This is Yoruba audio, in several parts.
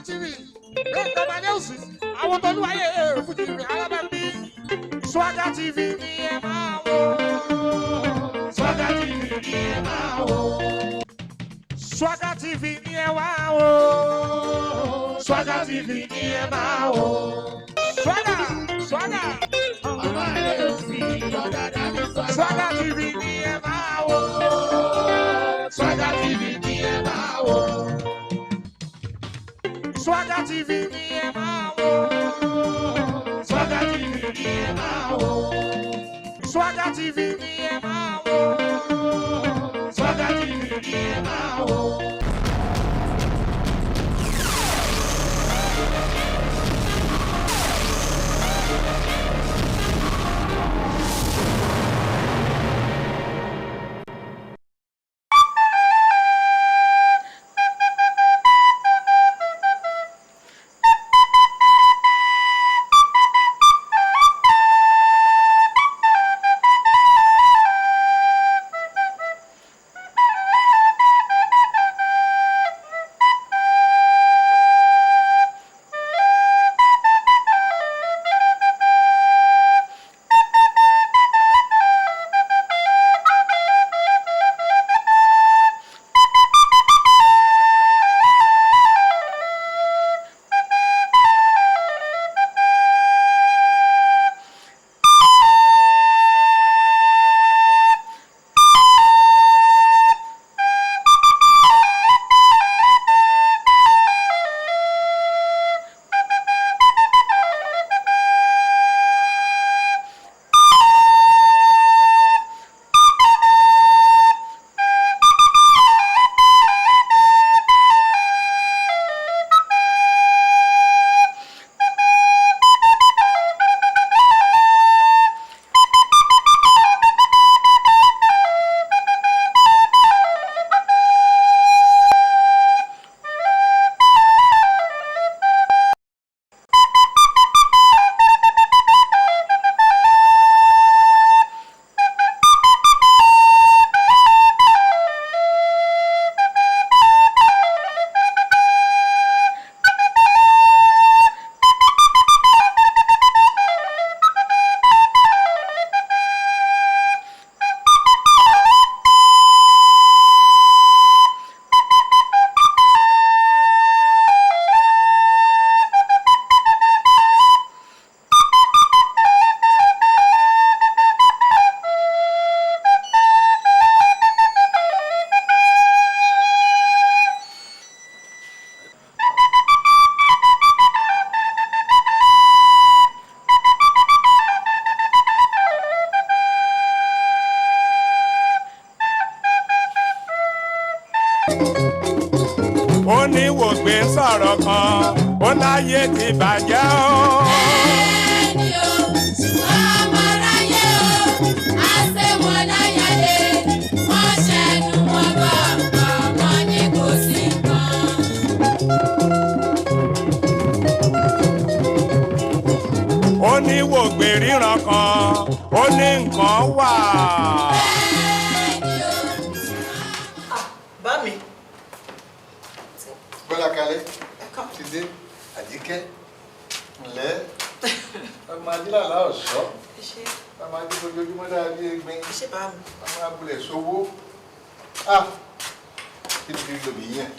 TV Gbẹ̀ngà Ọmọdéwùsì àwọn tolúwayé fújì mi alábàbí Swagger TV ni ẹ máa wò. Swagger TV ni ẹ máa wò. Swagger TV ni ẹ wá wò. Swagger TV ni ẹ máa wò. Swagger Swagger Swagger TV ni ẹ máa wò. Swagger TV ni ẹ máa wò. Swagger TV ni ẹ máa wò. Swagger TV ni ẹ máa wò. Swagger TV ni ẹ máa wò. Swagger TV ni ẹ máa wò. Ó ní wògbé sọ̀rọ̀ kan, ó láyé ti bàjẹ́ o. Bẹ́ẹ̀ni o, ṣùgbọ́n ọmọráyé o, àṣẹ wọn láyàlé, wọ́n ṣẹnu wọn bọ̀m̀bọ̀, wọ́n ní kò sí nǹkan. Ó ní wògbé ríran kan, ó ní nǹkan wà. Bẹ́ẹ̀ni o. Bá mi. Bọ́lá kalẹ̀ ti dé. Àjíkẹ́, ǹlẹ́, ọmọ ajílàlá ọ̀ṣọ́, ọmọ ají fojoojúmọ́ dára bí egbin, Ṣé bá mi. ọmọ abúlé sowó. Ah, kí ni kí n lòbí yẹn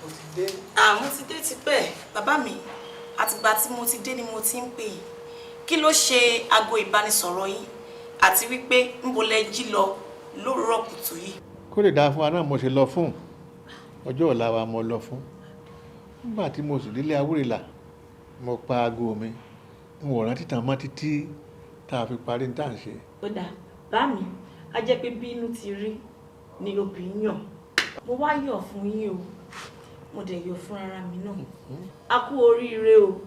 ó ti dé? Ah, mo ti dé tipẹ́, bàbá mi. Àtìgbà tí mo ti dé ni mo ti ń pè yín. Kí ló ṣe aago ìbánisọ̀rọ̀ yín, àti wípé ńbo lẹ jí lọ lówùúrọ̀ kùtù yìí? Kó lè dáa fún wa náà mo ṣe lọ fún ọjọ́ ọ̀la wa mo lọ fún. Nígbà tí mo sì délé awúrẹ́là, mo pa aago mi, n ò rántí tàn mọ́ títí tá a fi parí ní tá à ń ṣe. Ó dáa bá mi, á jẹ́ pé bí inú ti rí ni obì ń yàn. Mo wá yọ̀ fún yín o, mo dẹ̀ yọ̀ fún ara mi náà. A kú oríire o,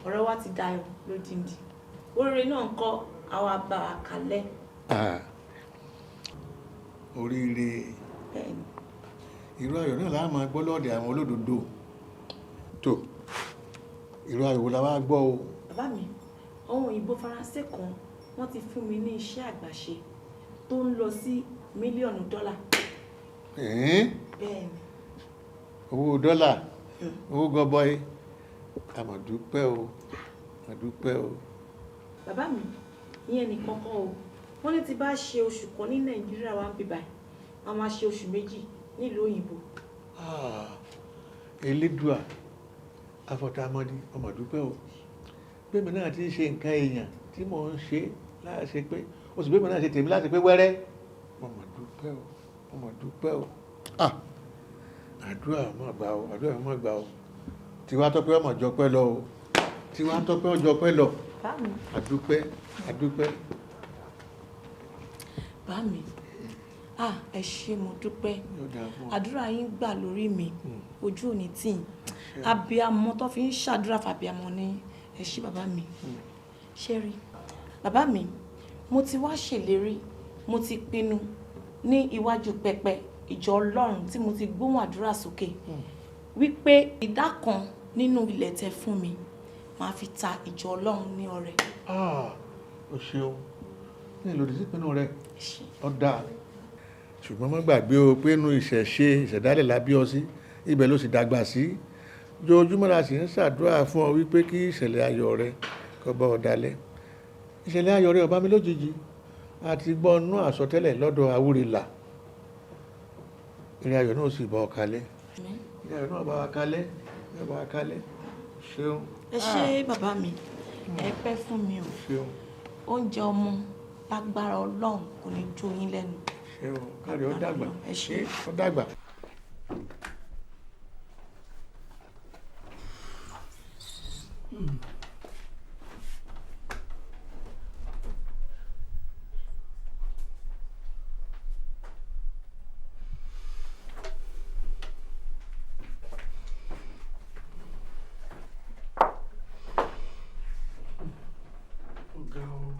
ọ̀rọ̀ wa ti dayọ̀ lódìndín. Oríire náà ń kọ́ àwa bá wa kalẹ̀. Ah, oríire! Bẹ́ẹ̀ni. Irú ayọ̀ náà la máa gbọ́ lọ́ọ̀dẹ̀ àwọn olódodo tó. Irú ayọ̀ wo la wá gbọ́ o? Bàbá mi, àwọn òyìnbó Faransé kan, wọ́n ti fún mi ní iṣẹ́ àgbàṣe tó ń lọ sí mílíọ̀nù dọ́là. Ẹ̀ẹ́n? Bẹ́ẹ̀ni. Owó dọ́là? Owó gọbọi, àmọ̀dúpẹ́ o, àdúpẹ́ o. Bàbá mi, ìyẹn nìkan kọ́ o. Wọ́n ní tí bá ṣe oṣù kan ní Nàìjíríà wa ń bíbá ẹ̀, wọ́n máa ṣe oṣù 2 nílùú òyìnbó. Elédùà, afọ̀tàmọ́dí, ọmọdúpẹ́ o. Bẹ́ẹ̀mi náà ti ń ṣe nǹkan èèyàn tí mò ń ṣe láti pé oṣù bẹ́ẹ̀mi náà ṣe tèmi láti pé wẹ́rẹ́. Ọmọdúpẹ́ o, ọmọdúpẹ́ o. Àdúrà má gbà o, àdúrà má gbà o. Tiwa tọ́pẹ́ ọmọ jọpẹ́ lọ o. Tiwa tọ́pẹ́ ọjọpẹ́ lọ. Àdúpẹ́, àdúpẹ́. Bá mi, ẹ ṣé, mo dúpẹ́. Àdúrà yín gbà lórí mi, ojú ò ní tì yín. Abiyamọ tó fi ń ṣàdúrà fàbíamọ ní, ẹ ṣé bàbá mi. Ṣé rí, bàbá mi, mo ti wá ṣèlérí, mo ti pinnu ní iwájú pẹpẹ ìjọ Ọlọ́run tí mo ti gbóhùn àdúrà sókè wípé ìdá kan nínú ilẹ̀ tẹ́ fún mi máa fi ta ìjọ Ọlọ́run ní ọrẹ. O ṣeun, ní ìlòdì sí ìpinnu rẹ, ó dáa. Ṣùgbọ́n má gbàgbé o pé inú ìṣẹ̀ṣe ìṣẹ̀dálẹ̀ la bí ọ sí, ibẹ̀ ló sì dàgbà sí. Ojoojúmọ́ la sì ń ṣàdúrà fún ọ wípé kí ìṣẹ̀lẹ̀ ayọ̀ rẹ kó bá ọ dalẹ̀. Ìṣẹ̀lẹ̀ ayọ̀ rẹ ò bá mi lójijì, a ti gbọ́ inú àsọtẹ́lẹ̀ lọ́dọ̀ Awúrẹ̀là. Ìrìn ayọ̀ náà sì bá ọ kalẹ̀. Ìrìn ayọ̀ náà bá wa kalẹ̀, yóò bá wa kalẹ̀. Ṣeun. Ẹ ṣé bàbá mi, ẹ pẹ́ fún mi o. Ṣeun. Oúnjẹ ọmọ lágbára Ọlọ́run kò ní jó yín lẹ́nu. Ṣeun, kárí ó dàgbà. Ẹ ṣé. Ó dàgbà. Ọ̀gá o,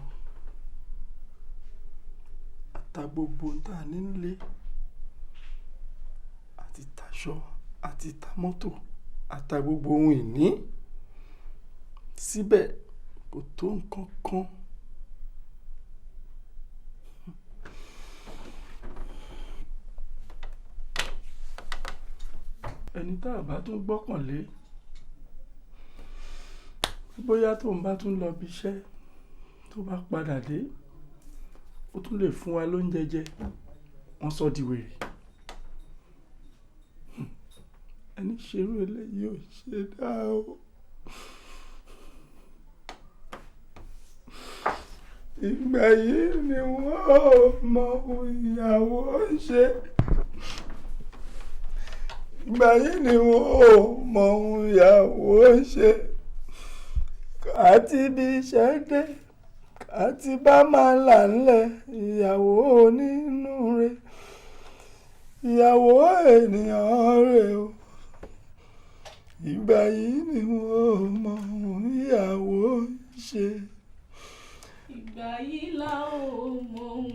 ata gbogbo tá a nílé àti taṣọ àti ta mọ́tò ata gbogbo ohun ìní, síbẹ̀ kò tó nǹkan kan. Ẹni tá a bá tún gbọ́kànlé bóyá tóun bá tún lọ bí iṣẹ́ tó bá padà dé ó tún lè fún wa lóúnjẹ jẹ, wọ́n sọ di wèrè. Ẹni ṣerú eléyìí ò ṣe dá o. Ìgbà yìí ni wọ́n ò mọ ìyàwó ń ṣe. Ìgbà yìí ni wọ́n ò mọ ìyàwó ń ṣe. Àti bí iṣẹ́ dé, àti bá máa là ńlẹ̀, ìyàwó onínúure, ìyàwó ènìyàn rè o. Ìgbà yìí ni wọ́n ò mọ ìyàwó ń ṣe. Ìgbà yìí la ò mọ ohun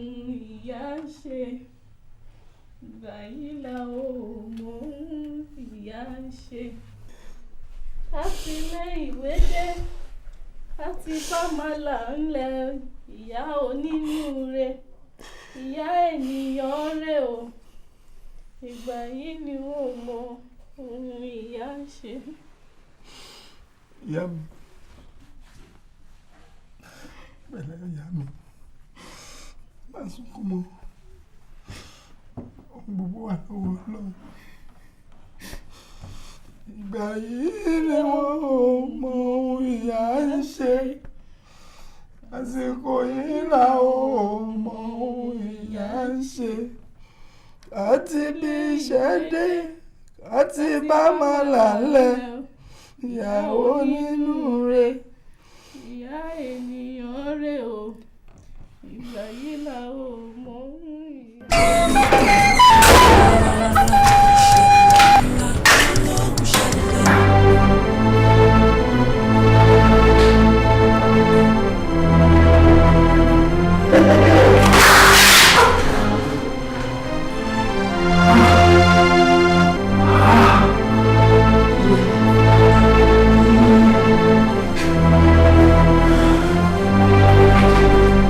ìyá ń ṣe. Ìgbà yìí la ò mọ ohun ìyá ń ṣe. A ti lé ìwé dé, a ti bá máa là ńlẹ̀, ìyá onínúure, ìyá ènìyàn rè o. Ìgbà yìí ni wọ́n ò mọ ohun ìyá ń ṣe. Ìyá mi, pẹ̀lẹ́ ìyá mi, má sunkún mọ́, ohun gbogbo wà lọ́wọ́ Ọlọ́run. Ìgbà yìí ni wọ́n ò mọ ohun ìyá ń ṣe. Àsìkò yìí la ò mọ ohun ìyá ń ṣe. Àti bí iṣẹ́ dé, àti bá máa là ńlẹ̀, ìyàwó nínú rẹ̀. Ìyá ènìyàn rè o. Ìgbà yìí la ò mọ ohun ìyá.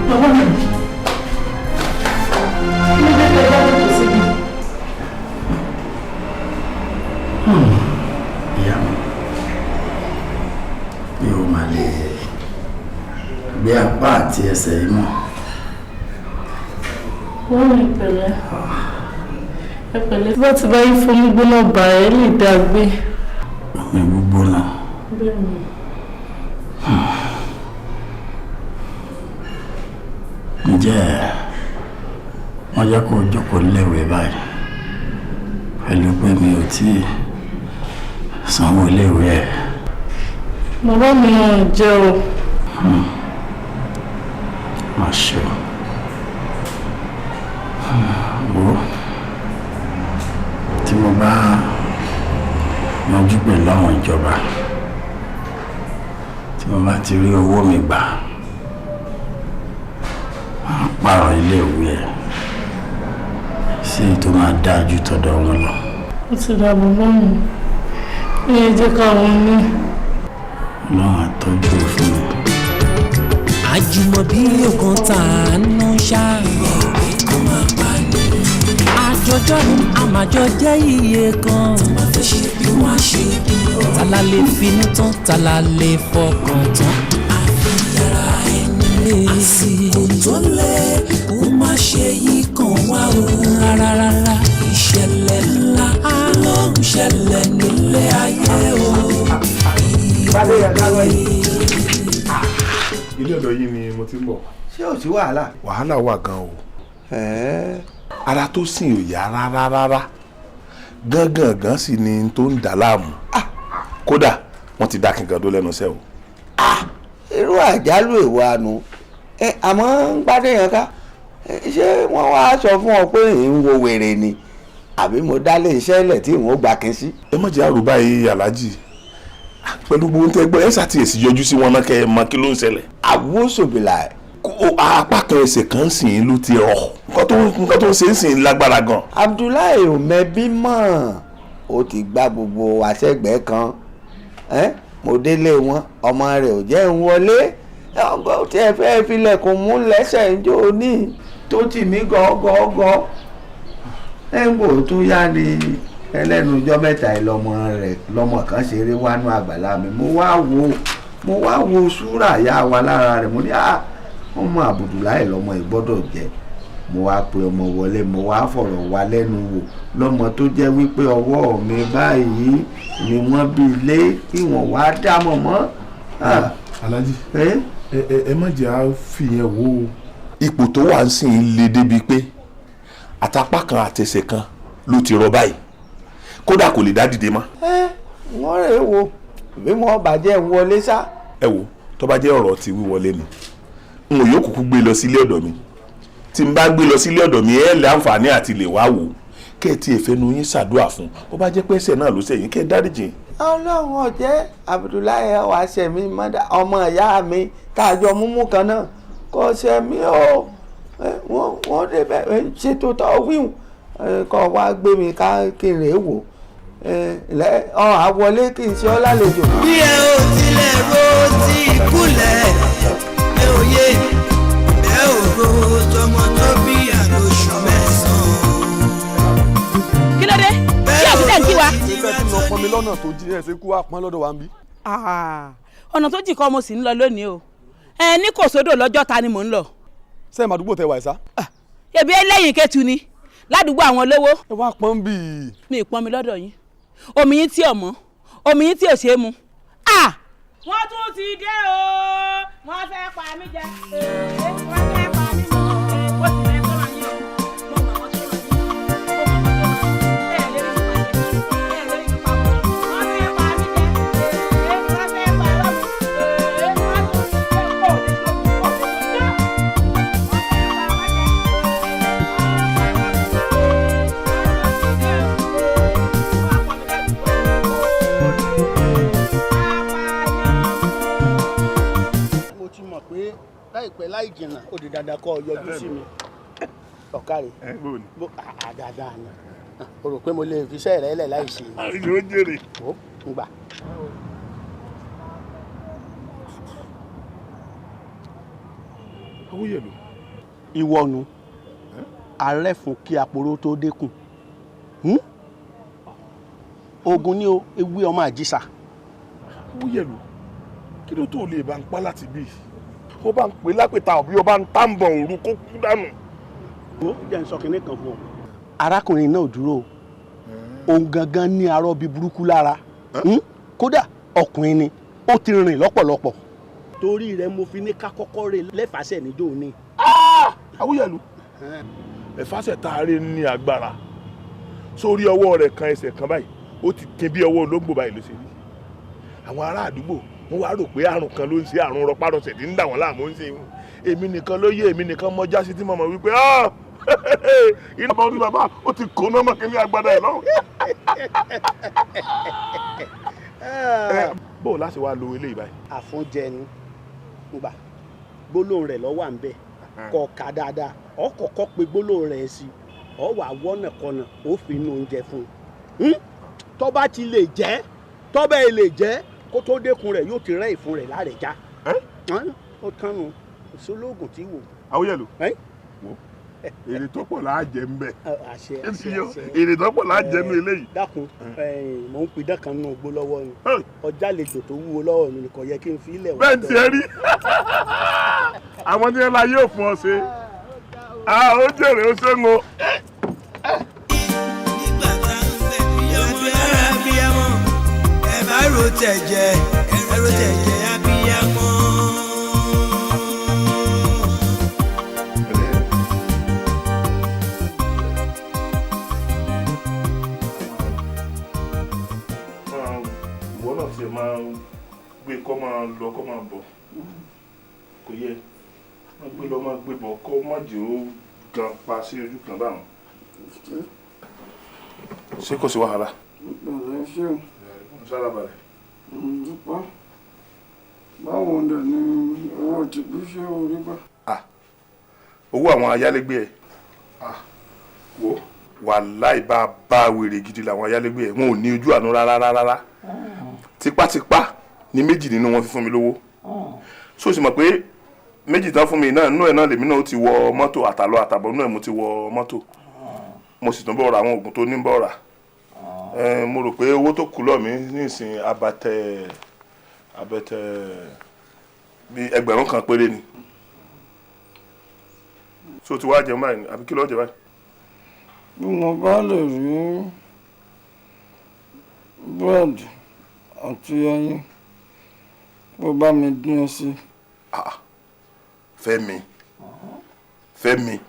Bàbá mi. Gbé apá àti ẹsẹ̀ yìí mọ́. Wọ́n mi pẹ̀lẹ́. Ẹ pẹ̀lẹ́. Tí bá ti bá yín fomi gbóná bà ẹ́ lè dá gbé. Omi gbígbóná. Bẹ́ẹ̀ni. Ǹjẹ́ wọ́n jẹ́ kó o jókòó léèwé báyìí pẹ̀lú pé mi ò tí ì sanwó iléèwé ẹ̀? Bàbá mi ò jẹ́ o. Má ṣe o. Wo, tí mo bá yanjú pẹ̀lú àwọn ìjọba, tí mo bá ti rí owó mi gbà, máa pààrọ̀ iléèwé ẹ̀ sí èyí tó máa dáa ju tọ̀dọ̀ wọn lọ. Ó ti dà bàbá mi. Ó yẹ jẹ́ káwọn ní. Ọlọ́run á tọ́jú ẹ fún mi. Àjùmọ̀bí òkan tàánú ṣá. Àjọjọ́ ni àmàjọ jẹ́ iye kan. Tala lè finú tán, tala lè fọkàn tán. Àsìkò tó lé kó má ṣe yí kan wá o. Rárá rárá, ìṣẹ̀lẹ̀ ńlá ló ń ṣẹlẹ̀ nílé ayé o. Ilé ọ̀dọ̀ yìí ni mo ti ń bọ̀. Ṣé ò sí wàhálà? Wàhálà wà gan o. Ara tó sìn ò yá rárá rárá, gángangan sì ni tó ń dà láàmú. Kódà wọ́n ti dá kíkan tó lẹ́nu iṣẹ́ o. Irú àjálù èwo àánú àmọ́ ń gbádùn yẹn ká. Ṣé wọ́n wá sọ fún ọ pé ń wo wèrè ni àbí mo dálé iṣẹ́ lẹ̀ tí n ó gbà kí n sí? Ẹ má jẹ́ àròbá yìí, aláàjì. Pẹ̀lú gbogbo tẹ́ gbọ́, ẹ ṣàtìyèsí yọjú sí wọn náà kẹ́ ẹ mọ kí ló ń ṣẹlẹ̀. Àwòsòbìlà. Apá kan ẹsẹ̀ kan sì ń ló ti rọ̀, nǹkan tó ń ṣe ń sìn lágbára gan. Abdullahi ò mẹbí mọ́, ó ti gba gbogbo àṣẹgbẹ́ kan. Mo délé wọn, ọmọ rẹ̀ ò jẹ́ ń wọlé, ọgọ́ tí ẹ fẹ́ filẹ̀kùn mú lẹ́sẹ̀ ń jó ní tó tì mí gọ́gọ́gọ́. Ẹ ń wò tó yá ni ẹlẹ́nu ọjọ́ mẹ́ta yìí lọ́mọ rẹ̀ lọ́mọ kan ṣeré wánú àgbàlá mi. Mo wá wo súrà yá wa lára rẹ̀, mo ní ọmọ Abdullahi lọ́mọ yìí gbọ́dọ̀ jẹ́. Mo wá pe ọmọ wọlé, mo wá fọ̀rọ̀ wá lẹ́nu wò lọ́mọ tó jẹ́ wípé ọwọ́ mi báyìí ni wọ́n bí lé kí wọ́n wá dá mọ̀ mọ́. Alhaji, ẹ má jẹ́ à fìyẹn wò ó. Ipò tó wà ń sìn le débi pé àtàpá kan àtẹsẹ̀ kan ló ti rọ báyìí, kódà kò lè dá dìde mọ́. Wọ́n rè é wo bí wọ́n bàjẹ́ ń wọlé sá. Ẹ wo, tó bá jẹ́ ọ̀rọ̀ ti wíwọlé ni, n ò yóò kúkú gbé lọ sílé ọ̀dọ̀ mi. Tí n bá gbé lọ sílé ọ̀dọ̀ mi, ẹ lè àǹfààní àti lè wá wò ó, kẹ́ ẹ ti ẹ̀fẹ́nu yín ṣàdúrà fún bó bá jẹ́ pé ẹsẹ̀ náà ló ṣẹ̀yìn, kẹ́ ẹ dáríjì. Ọlọ́run ọ̀jẹ́ Abdullahi wàá ṣẹ̀mí mọ́dà ọmọ ìyá mi tá a jọ múmú kan náà kò ṣẹ̀mí o. Wọ́n débẹ̀ ṣètò tó wíwùn kọ́ wá gbé mi ká kí n rèé wò ọ àwọlé kí n ṣe ọ́ lálejò. Bí ẹ ò tilẹ̀ ro ti ìkúlẹ̀ ẹ ò yé ẹ ò ro tọmọ tó bí àlóṣù mẹ́sàn-án. Kí ló dé? Ṣé òsì tẹ̀ ń kí wa? Ìfẹ́ tí mo pọn mi lọ́nà tó jí ẹ̀ ṣe kú wá pọn lọ́dọ̀ wa ń bí. Ọ̀nà tó jì kọ́ mo sì ń lọ lónìí o. Ẹ ní kò sódò lọ́jọ́ ta ni mò ń lọ. Ṣé ẹ̀ màdúgbò tẹ wà ẹ̀ sá? Ebi ẹlẹ́yìn kẹtù ni ládùúgbò àwọn olówó. Ẹ wá pọn bí. Mi ì pọn mi lọ́dọ̀ yín. Omi yín tí ò mọ́, omi yín tí ò ṣe é mu. Wọ́n tún ti dé o, wọ́n fẹ́ pa mí jẹ, wọ́n fẹ́ pa mí mọ́, ó sì fẹ́ tọ́ra yín o. Mo mọ̀ wọ́n tó ràn yín, mo mọ̀ wọ́n tó ràn yín, ẹ̀ lè rí mi pàdé, ẹ̀ lè rí mi papọ̀. Wọ́n fẹ́ pa mí jẹ, wọ́n fẹ́ pa lọ́mù, wọ́n tún ti dé o, ò lè tó, ò lè tó tó. Mo ti mọ̀ pé láìpẹ́ láì jìnnà ó di dandan kó o yọjú sí mi. Ọ̀kàrẹ̀ àdàdà ni o rò pé mo lè fi iṣẹ́ rẹ lẹ̀ láì ṣe. Yóò jèrè. Ó ń gbà. Awóyẹ̀lú. Ìwọ nu ààrẹ fún kí aporó tó dẹ́kun. Ogun ni o, ewé ọmọ àjíṣà. Awóyẹ̀lú, kí ló tó lè bá ń pa láti bí? Ó bá ń pè lápèta òbí ó bá ń tàǹbọ̀n òru kó kú dànù. Ó jẹ́ ń sọ kinní kan fún ọ. Arákùnrin náà dúró, òun gangan ní arọ bíi burúkú lára. Kódà ọkùnrin ni, ó ti rìn lọ́pọ̀lọpọ̀. Torí rẹ̀ mo fi ní ká kọ́kọ́ rè lẹ́fàṣẹ̀ níjó ni. Awúyẹ̀lú, ẹ̀fàṣẹ̀ tá a rí ní agbára sórí ọwọ́ rẹ̀ kan ẹsẹ̀ kan báyìí, ó ti kin bí ọwọ́ olóńgbò báyìí ló ṣe rí. Àwọn ará àdúgbò wọ́n wá rò pé àrùn kan ló ń ṣe, àrùn rọpárọsẹ̀ tí ń dà wọ́n láàmú ń ṣe. Èmi nìkan ló yé, èmi nìkan mọ jásí tí mo mọ̀ wípé iná bá ní bàbá ó ti kó náà mọ̀kí ní agbada ẹ̀ lọ́wọ́. Bó o láti wá lo eléyìí báyìí. Àfúnjẹ ni ngbà gbólóhùn rẹ̀ lọ́wọ́ à ń bẹ̀ kọ́ ka dáadáa, ọ kọ́kọ́ pe gbólóhùn rẹ̀ sí, ọ wà wọ́nà kọ̀nà ó fi inú oúnjẹ fún un. Tó bá ti lè jẹ́, tó bẹ́ẹ̀ lè jẹ́, kó tó dẹ́kun rẹ̀ yóò ti rẹ́ ìfun rẹ̀ láre já. Ó tánu ìṣolóògùn tí wò. Àwòyẹ̀lò, wò èrè tó pọ̀ láà jẹ ń bẹ̀. Èrè tó pọ̀ láà jẹ nínú eléyìí. Dákun, mò ń pidán kan nínú igbó lọ́wọ́ ni, ọjà àlejò tó wúwo lọ́wọ́ mi nìkan yẹ kí n fi ilẹ̀ wọ́n. Bẹ́ẹ̀ tiẹ̀ rí àwọn tí wọ́n la yóò fún ọ ṣe, ó jèrè ó ṣe ń o. Ẹ bá ro tẹ̀jẹ̀, ẹ ro tẹ̀jẹ̀ abiyamọ. Ìwọ náà ti máa gbé kọ́ máa lọ kọ́ máa bọ̀, kò yẹ máa gbé lọ máa gbé bọ̀, kọ́ má jẹ́ ó gan pa sí ojú kan báwọn. Ṣé kò sí wàhálà? Bẹ̀rẹ̀ ṣé o. Sára balẹ̀. Dúpẹ́. Báwo dẹ̀ ni owó ti bí ṣé o rí gbà? Owó àwọn ayálégbé ẹ̀. Wo wàláì bá bá wèrè gidi làwọn ayálégbé ẹ̀, wọn ò ní ojú àánú rárá rárá. Tipátipá ni méjì nínú wọn fi fún mi lówó. So sì mọ̀ pé méjì tán fún mi náà, inú ẹ̀ náà lèmi náà ti wọ mọ́tò àtàlọ́ àtàbọ̀, inú ẹ̀ mo ti wọ mọ́tò. Mo sì tún bọ̀ ra àwọn oògùn tó ní bọ̀ rà. Mo rò pé owó tó kù lọ́ọ̀ mi nísìnyí abatẹ bí 1,000 péré ni. So ti wá jẹun báyìí àbí kí ló jẹ báyìí? Bí mo bá lè rí búrẹ́dì àti ẹyin, bó bá mi dín sí. Fẹ́mi, Fẹ́mi,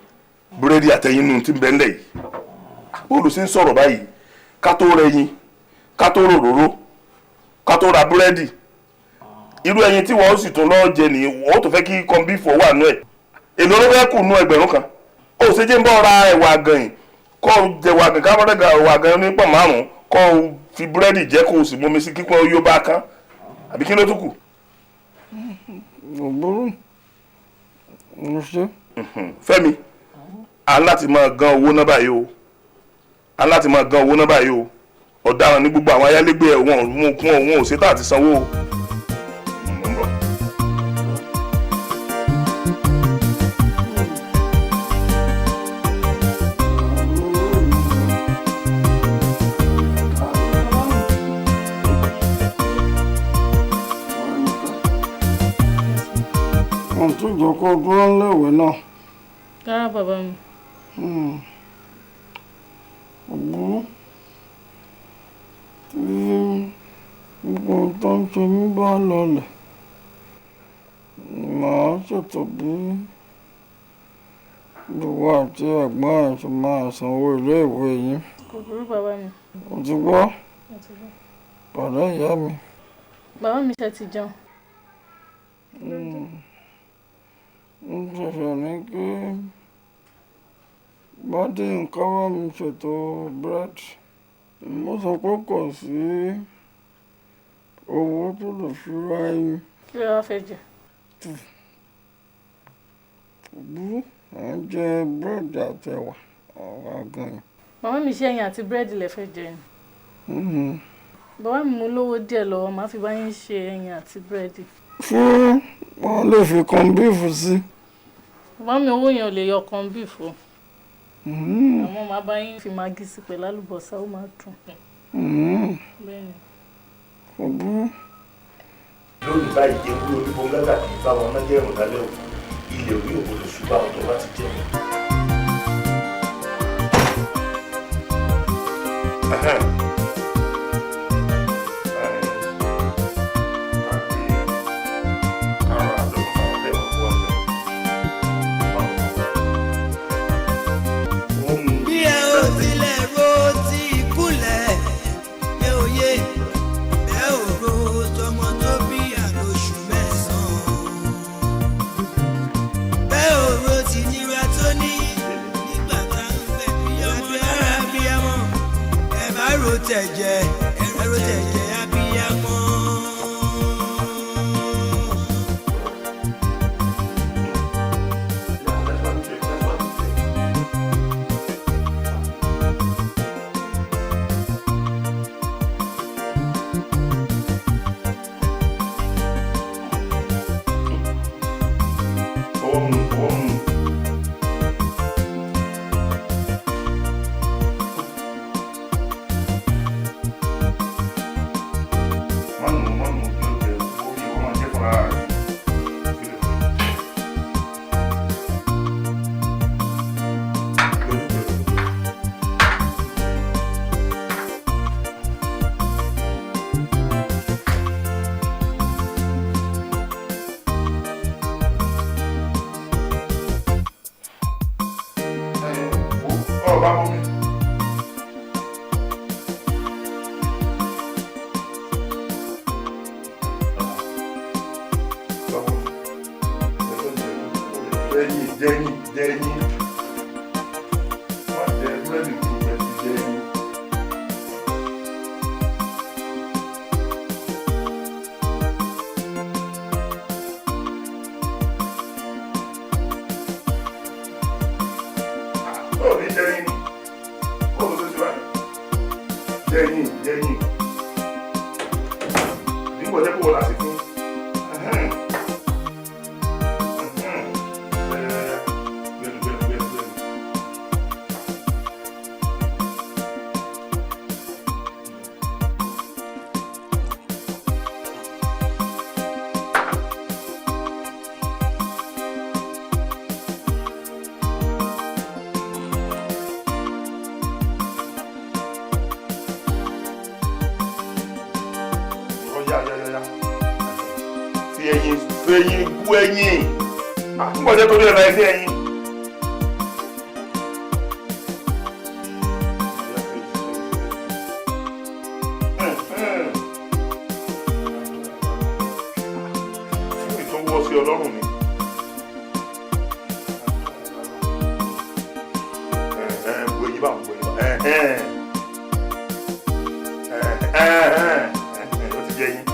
búrẹ́dì àtẹyin nù tí ń bẹ ńlẹ̀ yìí. Bóòlù ṣe ń sọ̀rọ̀ báyìí, ká tó rẹyin, ká tó ròróró, ká tó ra búrẹ́dì. Irú ẹyin tí wọ́n sì tún lọ́ọ́ jẹ nìyí, wọ́n tó fẹ́ kí kọ́ńbífọ̀ wà nú ẹ̀. Èlò ló fẹ́ kù nú 1,000. Ó ṣe jẹ́ ń bọ́ ra ẹ̀wà àgànyìn, kọ́ jẹ̀wà àgàn ká bọ́dẹ̀ ẹ̀wà àgàn ní pọ̀ 5, kọ́ fi búrẹ́dì jẹ́ kó o sì mumi sí kíkún yóò bá kán. Àbí kí ló tún kù? Kò burú, mo ṣe. Fẹ́mi, a láti máa gan owó náà báyìí o. A láti máa gan owó náà báyìí o. Ọ̀daràn ní gbogbo àwọn ayálégbé ẹ̀, wọn ò mú kún òun ò ṣetán àti sanwó o. Wọ́n tún jọ kó dúró léèwé náà. Rárá bàbá mi. Kò burú. Tí gbogbo ohun tó ń ṣe mí bá lọlẹ̀, màá ṣètò bí ìwọ àti ẹ̀gbọ́n ẹ̀ ṣe máa sanwó iléèwé yín. Kò burú bàbá mi. O ti gbọ́? Mo ti gbọ́. Pàdé ìyá mi. Bàbá mi ṣe ti jẹun. N ṣẹ̀ṣẹ̀ ní kí bọ́dé nǹkan bá mi ṣètò búrẹ́dì. Mo sọ pé kò sí owó tó lè fi ra ẹyin. Kí ló wá fẹ́ jẹ? Kò burú, à ń jẹ búrẹ́dì àti ẹ̀wà àgànyìn. Màmá mi ṣe ẹyin àti búrẹ́dì lẹ fẹ́ jẹ ni. Bàbá mi mú lówó díẹ̀ lọ́wọ́, màá fi bá yín ṣe ẹyin àti búrẹ́dì. Ṣé wọ́n lè fi kan bíìfù sí? Bàbá mi owó yẹn ò lè yọ kan bíìfù o. Àmọ́ màá bá yín fi magí sí pẹ̀lú àlùbọ́sà, ó máa dùn. Bẹ́ẹ̀ni. Kò burú. Lónìí báyìí ewé oníbongágà kì í bá wọn náà jẹ́rùn lálẹ́ o. Ilé orí ògbódò ṣùgbọ́n àwọn tó bá ti jẹun. Bí ẹ ò tilẹ̀ ro ti ìkúlẹ̀ ẹ ò yé ẹ ò ro tọmọ tó bí àlóṣù mẹ́sàn-án bẹ́ẹ̀ ò ro ti nira tó ní nígbà tá ń fẹ́ bí ọmọ lára bí ọmọ ẹ bá ro tẹ̀jẹ̀ ẹ ro tẹ̀jẹ̀ abiyamọ. Ẹyin kú ẹyin àtúbọ̀jẹ́ torí ẹ̀rọ ẹsẹ̀ ẹyin. Fún ìtọ́wọ́ sí ọlọ́run ni. Bu ẹyin bá bu ẹyin bá ó ti jẹ ẹyin.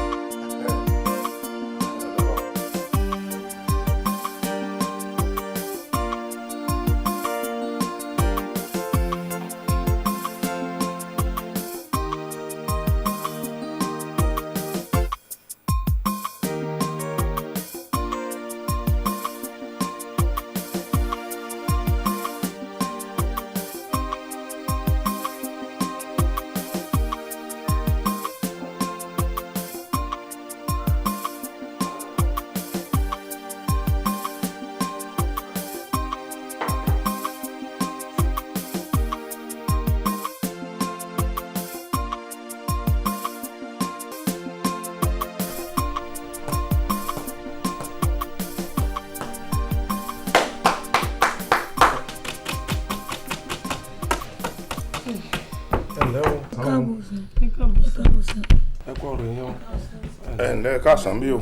Ẹ ǹlẹ́ káàsán bí o.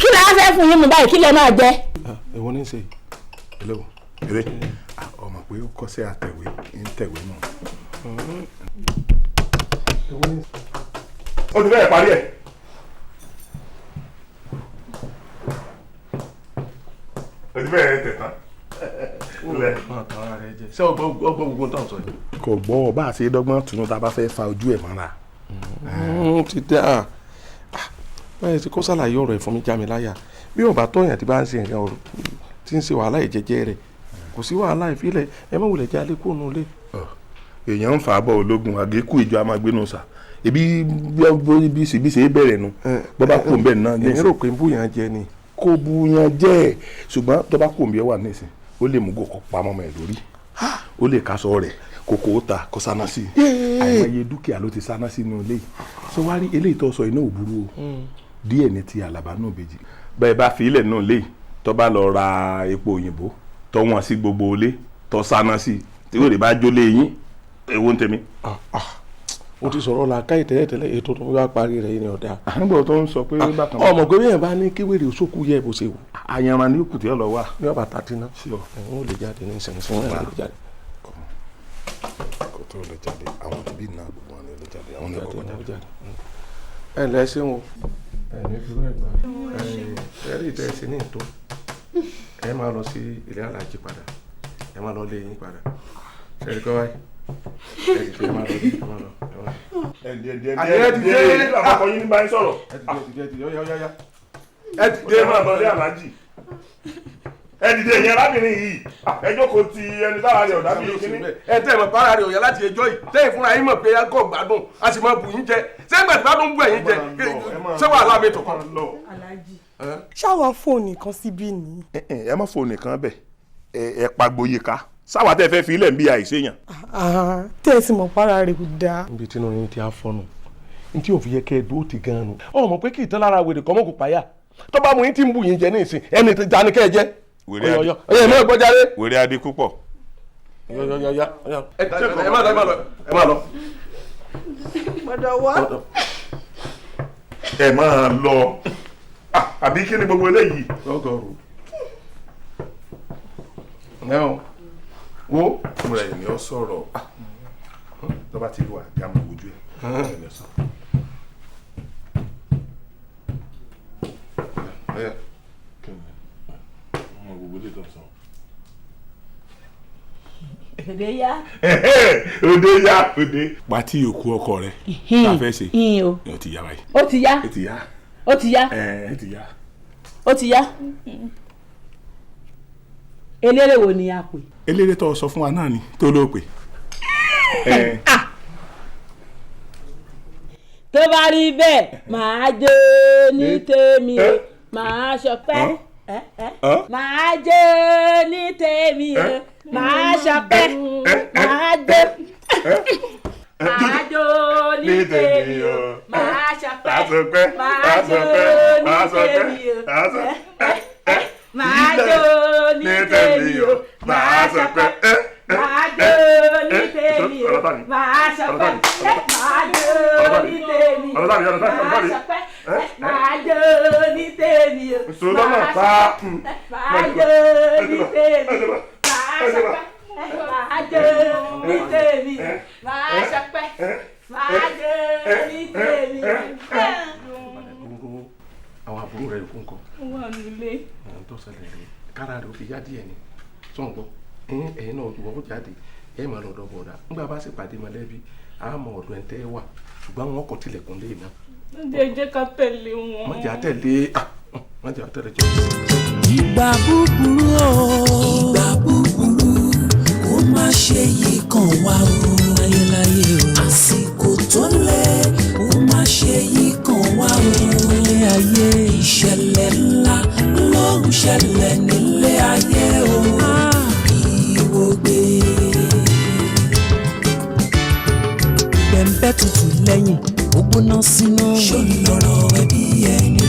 Kí lẹ á fẹ́ fún yín mu báyìí, kí lẹ máa jẹ. Èwo ní í ṣe ẹlẹ́wọ̀ eré ọmọ pé ó kọ́sẹ́ àtẹ̀wé ń tẹ̀wé náà. Ó ti bẹ́ẹ̀ parí ẹ̀. Ó ti bẹ́ẹ̀ tẹ̀ tán. Ṣé ọgbọ́n gbogbo tó ń sọ yìí. Kò gbọ́ ọ bá a ṣe dọ́gbọ́n tunu tá a bá fẹ́ fa ojú ẹ̀ mọ́ra. Ti dáa báyìí tí kò ṣàlàyé ọ̀rọ̀ ẹ̀ fún mi já mi láyà bí ọba tọ̀yàn tí bá ń ṣe nǹkan ọ̀rọ̀ tí ń ṣe wàhálà ìjẹjẹ rẹ̀ kò sí wàhálà ìfilẹ̀ ẹ má wulẹ̀ jẹ́ alẹ́ kó nu ilé. Èèyàn ń fà á bọ̀ ológun àgékù ìjọ amagbénu sà ebi bí bí ṣe bẹ̀rẹ̀ nu bọ́ bá kú bẹ́ẹ̀ náà. Èmi rò pé ń búyàn jẹ ni. Kó búyàn jẹ́, ṣùgbọ́n tó bá kú bí ẹ wà nísìn, ó lè mú gòkò pamọ́ mọ́ ẹ lórí, ó lè kaṣọ rẹ̀ kókó ta kó sáná sí i. Àìmọye dúkìá ló ti sáná sínú ilé yìí. Sọ wá rí eléyìí tó sọ iná ò burú o, díẹ̀ ní ti Àlàbá náà bèjì. Bẹ́ẹ̀ bá fi ilẹ̀ náà léyìí, tó bá lọ ra epo òyìnbó tó wọ́n sí gbogbo ilé tó sáná sí i, tí wèrè bá jólé yín, èwo ń tèmi. O ti sọ̀rọ̀ la káyì tẹ́lẹ̀tẹ́lẹ̀, ètò tó bá parí rẹ̀ yìí ni ọ̀dà. Àgbọ̀ tó ń sọ pé bákan. Ọmọ pé bẹ́ẹ̀ bá ní kí wèrè òṣòkú yẹ bó ṣe wù. Àyànràn ní òkùtì ọ̀ lọ wà. Ní ọba tàtí náà ẹ̀hún ò lè jáde ní ìsinsìnyí, wọn lè jáde. Kò tó lè jáde, àwọn tí bí náà gbogbo wọn lè jáde, àwọn ní ọkọ̀ jáde. Ẹ ǹlẹ́ ṣé wọn ẹ ní fi rú ẹ gbà ẹ rí ìtẹ́ ẹsẹ̀ ní ìtó, ẹ máa lọ sí ilé alájí padà, ẹ máa lọ lé yín padà, ṣe é kọ́ báyìí. Ẹ máa lọ, ẹ máa lọ, ẹ máa lọ. Ẹ dìde, àkọ́kọ́ yín ní báyìí sọ̀rọ̀. Ẹ dìde, ẹ dìde, ọ̀yá ọ̀yá. Ẹ dìde, máa lọ lé alájí. Ẹ dìde, ìyẹn arábìnrin yìí, ẹ jókòó ti ẹni tára rẹ̀ ọ̀dà bíi kíní. Ẹ tẹ́ ẹ mọ̀ para rẹ̀ ọ̀yá láti ẹjọ́ yìí, tẹ́ ẹ fúnra yín mọ̀ pé ẹ kò gbádùn, a sì máa bù yín jẹ. Ṣé ìgbà tí bá tún bù ẹ̀yìn jẹ, ṣé wàhálà mi tó kàn? Aláàjì. Ṣáwa fóònù kan síbí ni. Ẹ má fóònù kan bẹ̀, ẹ pagboyè ká sáwà tẹ́ fẹ́ fi ilẹ̀ ń bí àìsèyàn. Tẹ́ ẹ sì mọ̀ para rẹ̀ kò dáa. Níbi tí inú yín ti á fọ́nù, ní tí òfin yẹ kẹ́ ẹ dúró ti gan-an nù. Ọmọ pé kì í tán lára wèrè kọ́ mọ́ kò páyà, tó bá mu yín tí ń bù yín jẹ ní ìsìn, ẹni tí ta ni kẹ́ ẹ jẹ́. Ọyọ ẹ gbọ́ jáde. Wèrè adé púpọ̀. Ẹ má lọ, ẹ má lọ, ẹ má lọ. Gbọ́dọ̀ wá. Ẹ máa lọ, àbí kí ni gbogbo eléyìí. Lọ́gọ̀rù. Ẹ o wo. Múra ẹ̀ ní ọ sọ̀rọ̀ tó bá ti wà já mọ̀ ojú ẹ̀ ní ọ sọ̀rọ̀. Òde yá. Òde yá, òde. Pàtí òkú ọkọ rẹ tá a fẹ́ ṣe. Ó ti yá báyìí. Ó ti yá. Ó ti yá. Ó ti yá. Ẹ ti yá. Ó ti yá. Eléré wo ni a pè? Eléré tó sọ fún wa náà ni tó ló pè. Tó bá rí bẹ́ẹ̀, màá jó ní tèmi o, màá ṣọpẹ́. Màá jó ní tèmi o, màá ṣọpẹ́. Màá jó. Màá jó ní tèmi o, màá ṣọpẹ́. Màá jó ní tèmi o, màá jó ní tèmi o, màá ṣọpẹ́. Màá jó ní tèmi o, màá ṣọpẹ́. Màá jó ní tèmi o, màá ṣọpẹ́. Màá jó ní tèmi o, màá ṣọpẹ́. Màá jó ní tèmi o, màá ṣọpẹ́. Màá jó ní tèmi o, màá ṣọpẹ́. Màá jó ní tèmi o. Àwọn àbúrò rẹ̀ yòókù ńkọ́? Ó wà nílé. Ohun tó ṣẹlẹ̀ rèé, kára rẹ̀ ó fi yá díẹ̀ ni. Sọ̀ǹgbọ́, ẹ̀yin náà wọ́n jáde, ẹ̀ máa lọ́dọ̀ bọ̀dà. Nígbà bá sì pàdé mọ̀lẹ́bí, a mọ ọ̀dọ̀ ẹ̀ tẹ́ wà, ṣùgbọ́n wọn kò tilẹ̀kùn lé iná. Jẹ́ ká tẹ̀lé wọn. Má jẹ́ àtẹ̀lé, má jẹ́ àtẹ̀lé jọ. Ìgbà búburú o, ìgbà búburú, kó má ṣe yí kàn wá o. Láyéláyé o, àsìkò tó lé, kó má ṣe yí kàn wá o. Ilé ayé, ìṣẹ̀lẹ̀ ńlá ló ń ṣẹlẹ̀ nílé ayé o. Ìwògbé. Bẹ̀m̀bẹ̀ tutù lẹ́yìn, ó gbóná sínú. Ṣó lọ̀rọ̀ ẹbí ẹni?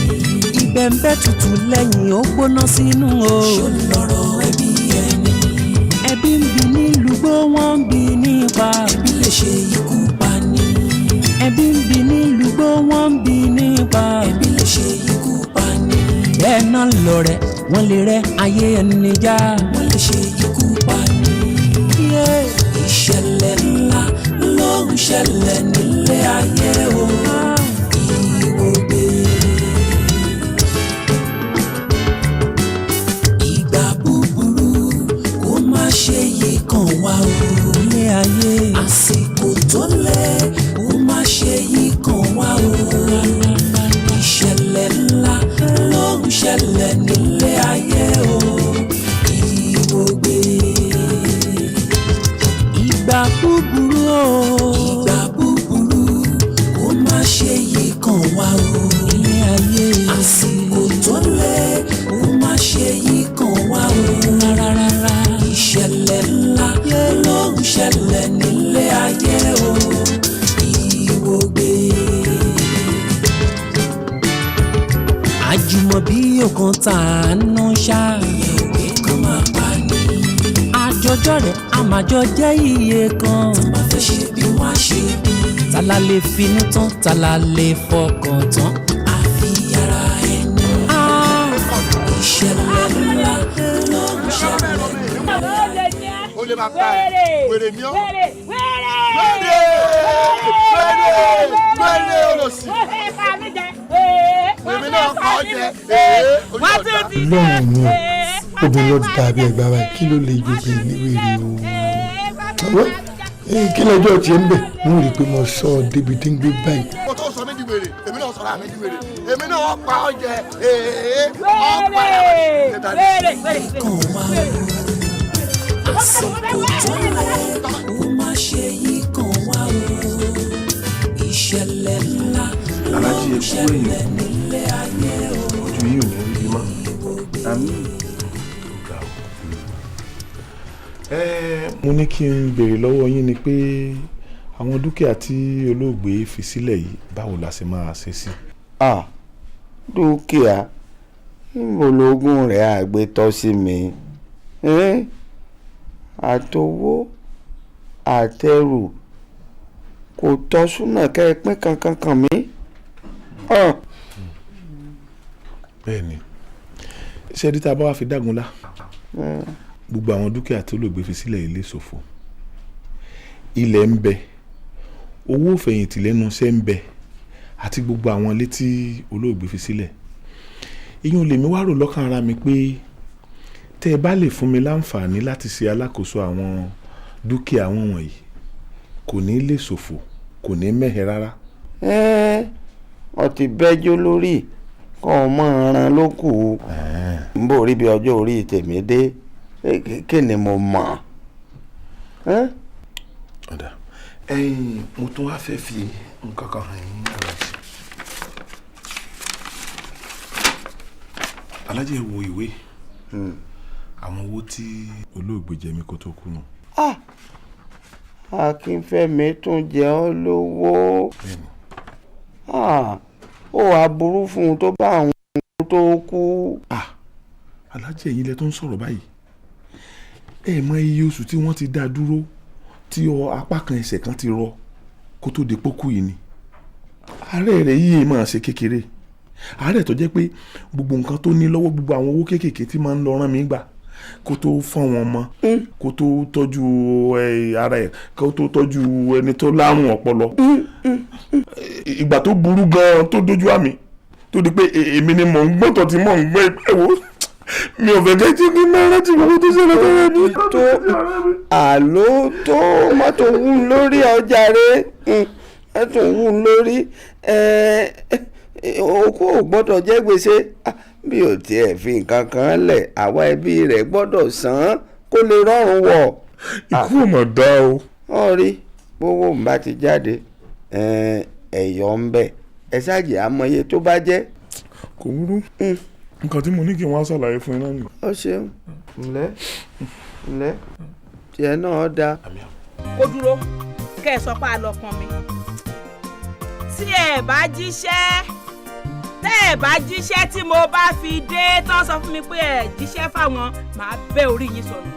Ìbẹ̀m̀bẹ̀ tutù lẹ́yìn, ó gbóná sínú o. Ṣó lọ̀rọ̀ ẹbí ẹni? Ẹbí ń bi nílùú wọ́n ń bi nípa. Ẹbí lè ṣe ikú pa ni. Ẹbí ń bi nílùú wọ́n ń bi nípa. Ẹbí lè ṣe ikú pa ni. Bẹ́ẹ̀ náà lọ̀rẹ́, wọ́n lè rẹ́ ayé ẹni já. Wọ́n lè ṣe ikú pa ni. Ìṣẹ̀lẹ̀ ńlá ló ń ṣẹlẹ̀ nílé ayé o. Ìwògbé. Ìgbà búburú kó má ṣe yí kàn wá o. Ilé ayé, àsìkò tó lé, kó má ṣe yí kàn wá o. Ìṣẹ̀lẹ̀ ńlá ló ń ṣẹlẹ̀ nílé ayé o. Ìwògbé. Ìgbà búburú o. Àjùmọ̀bí òkan tàánú ṣá. Ìyẹn òwe kan máa pa ni. Àjọjọ́ rẹ̀ àmàjọ jẹ́ iye kan. Tó bá fẹ́ ṣe bí wọ́n á ṣe bí. Tala lè finú tán, tala lè fọkàn tán. Àfi ara ẹni. Ìṣẹ̀lẹ̀ ńlá ló ń ṣẹlẹ̀. Ó lè máa pa ẹ̀ wèrè ní ọ́. Wèrè! Wèrè! Wèrè! Wèrè olòṣì. Èmi náà kọ́ ọ jẹ. Wọ́n tún ti lọ́rùn mi ò obìnrin ló dàbí ẹgbàá báyìí, kí ló lè ju obìnrin ní wèrè o? Wẹ́, kí lọ́jọ́ tiẹ̀ ń bẹ̀ mo rí i pé mo sọ ọ́ débi tí ń gbé báyìí. Mo tó sọ mí di wèrè, èmi náà sọ̀rọ̀ àmì di wèrè, èmi náà pa ọ jẹ. Ọ pa ẹ̀. Wèrè! Wèrè! Kan wá o, àsìkò tó lọ, ó má ṣe yí kan wá o. Ìṣẹ̀lẹ̀ ńlá ló Alájí, ń ẹ kú ṣẹlẹ̀ èèyàn. nílé ayé o. Ojú yìí ò ní rí bí mọ́. Àmín. Mo ní kí n béèrè lọ́wọ́ yín ni pé àwọn dúkìá tí olóògbé fi sílẹ̀ yìí, báwo la ṣe máa ṣe sí. Ah, dúkìá níbo lógún rẹ̀ àgbétọ́ sí mi? Ẹ́n, àtowó àtẹrù kò tọ́ súnà kẹ́ ẹ pín kankan kàn mí. Ah. Bẹ́ẹ̀ ni, ṣé ẹni tá a bá wá fi dágunlá gbogbo àwọn dúkìá tí olóògbé fi sílẹ̀ yìí lè ṣòfò. Ilẹ̀ ń bẹ, owó ìfẹ̀yìntì lẹ́nu iṣẹ́ ń bẹ, àti gbogbo àwọn ilé tí olóògbé fi sílẹ̀. Ìyẹn lèmi wá rò lọ́kàn ara mi pé tẹ́ ẹ bá lè fún mi láǹfààní láti ṣe alákòóso àwọn dúkìá wọn wọ̀nyí, kò ní lè ṣòfò, kò ní mẹ́hẹ rárá. Ẹ́n, ọ ti bẹ́jọ́ lórí kọ́ ọ mọ́ ọ̀ràn ló kù. N bò rí bí ọjọ́ orí tèmi dé, kí ni mo mọ̀? Ẹ́n? Ọ̀dà ẹ̀yin, mo tún wá fẹ́ fi nǹkan kan hàn yín, alájí. Alájí, ẹ wo ìwé àwọn owó tí olóògbé jẹ mí kó tó kú nù. Ah! Akínfẹ́mi tún jẹ ọ́ lówó. Ah! Ó wàá burú fún un tó bá àwọn tó kú. Alájí, ẹ̀yin lẹ tó ń sọ̀rọ̀ báyìí. Ẹ mọ iye oṣù tí wọ́n ti dá dúró tí ọ apá kan ẹsẹ̀ kan ti rọ kó tó di pókú yìí ni. Àárẹ̀ rẹ̀ yìí máa ṣe kékeré, àárẹ̀ tó jẹ́ pé gbogbo nǹkan tó ní lọ́wọ́, gbogbo àwọn owó kéékèèké tí máa ń lọ rán mi gbà kó tó fọ́n wọn mọ́, kó tó tọ́jú ara ẹ̀, kó tó tọ́jú ẹni tó lárùn ọpọlọ. Ìgbà tó burú gan-an tó dójú àmì tó di pé èmi ni mò ń gbọ́tọ̀ tí mò ń gbọ́ ẹ wo, mi ò fẹ́ kẹ́ tí kí n máa rántí gbogbo tó ṣẹlẹ̀ tó rẹ̀ mí. Tó àló tó mọ́tò wù ú lórí ọjà rẹ̀, mọ́tò wù ú lórí òkú ò gbọ́dọ̀ jẹ́ gbèsè. Ah, bí ò tiẹ̀ fi nǹkan kan lẹ̀, àwa ẹbí rẹ̀ gbọ́dọ̀ san án kó lè rọrùn wọ̀. Ikú ò mọ̀ dá o. Wọ́n rí bówó ń bá ti jáde, ẹ̀yọ́ ń bẹ̀, ẹ ṣáàjì àmọye tó bá jẹ́. Kò burú, nǹkan tí mo ní kí n wá ṣàlàyé fún yín náà nìyẹn. Ó ṣeun, ǹlẹ́ ǹlẹ́, tiẹ̀ náà dáa. Kó dúró kẹ́ ẹ sọ pé a lọ pọn mi. Tí ẹ bá jíṣẹ́, tẹ́ ẹ bá jíṣẹ́ tí mo bá fi dé tán, sọ fún mi pé ẹ jíṣẹ́ fáwọn, màá bẹ́ orí yín sọnù.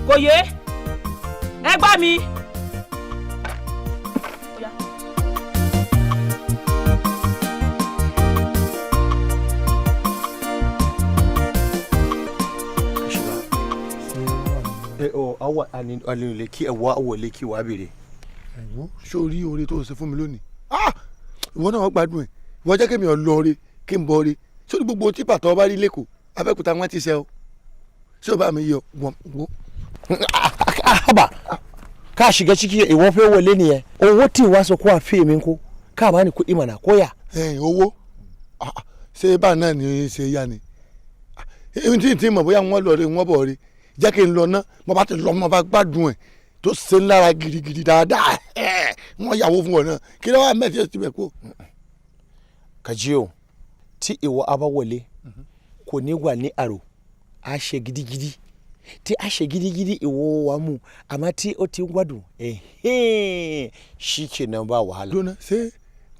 Kò yé ẹ gbọ́ mi. Ẹ ọ awọ àlè kí ẹ wá wọlé kí wàá béèrè. Ẹ̀wọ́, sórí oore tó o ṣe fún mi lónìí? Ah! Ìwọ náà wọ́n gbádùn ẹ̀. Ìwọ jẹ́ kémi ọ̀ lọ ore kí n bọ ore sórí gbogbo típà tó bá rí lẹ́kọ̀ọ́ Abẹ́òkúta wọn ti ṣe o. Ṣé o bá mi yọ wọ́n wọ́n. Haba, ka shiga ciki, ìwọ fẹ́ wọlé nìyẹn. Owó tí wàá sọ kó wàá fi èmi kó ká bá ní kuɗi mana kóyà. Ẹ̀yin owó. Ah, ah, ṣé bá náà ní í ṣe yá ni èmi tí n ti mọ̀ bóyá wọ́n lọ rí wọ́n bọ̀ rí. Jẹ́ kí n lọ ná, mo bá ti lọ, mo bá gbádùn ẹ̀ tó ṣe ń lára gidigidi dáadáa, wọ́n yàwó fún ọ náà. Kí ló wà mẹ́tí ó ti bẹ̀ kú. Kajiyo, tí ìwọ a bá wọlé kò ní wà ní àrò, a ṣe gidigidi, tí a ṣe gidigidi ìwọ wa mú, àmọ́ tí ó ti ń gbádùn shikenan, ba wàhálà. Dúró, ṣé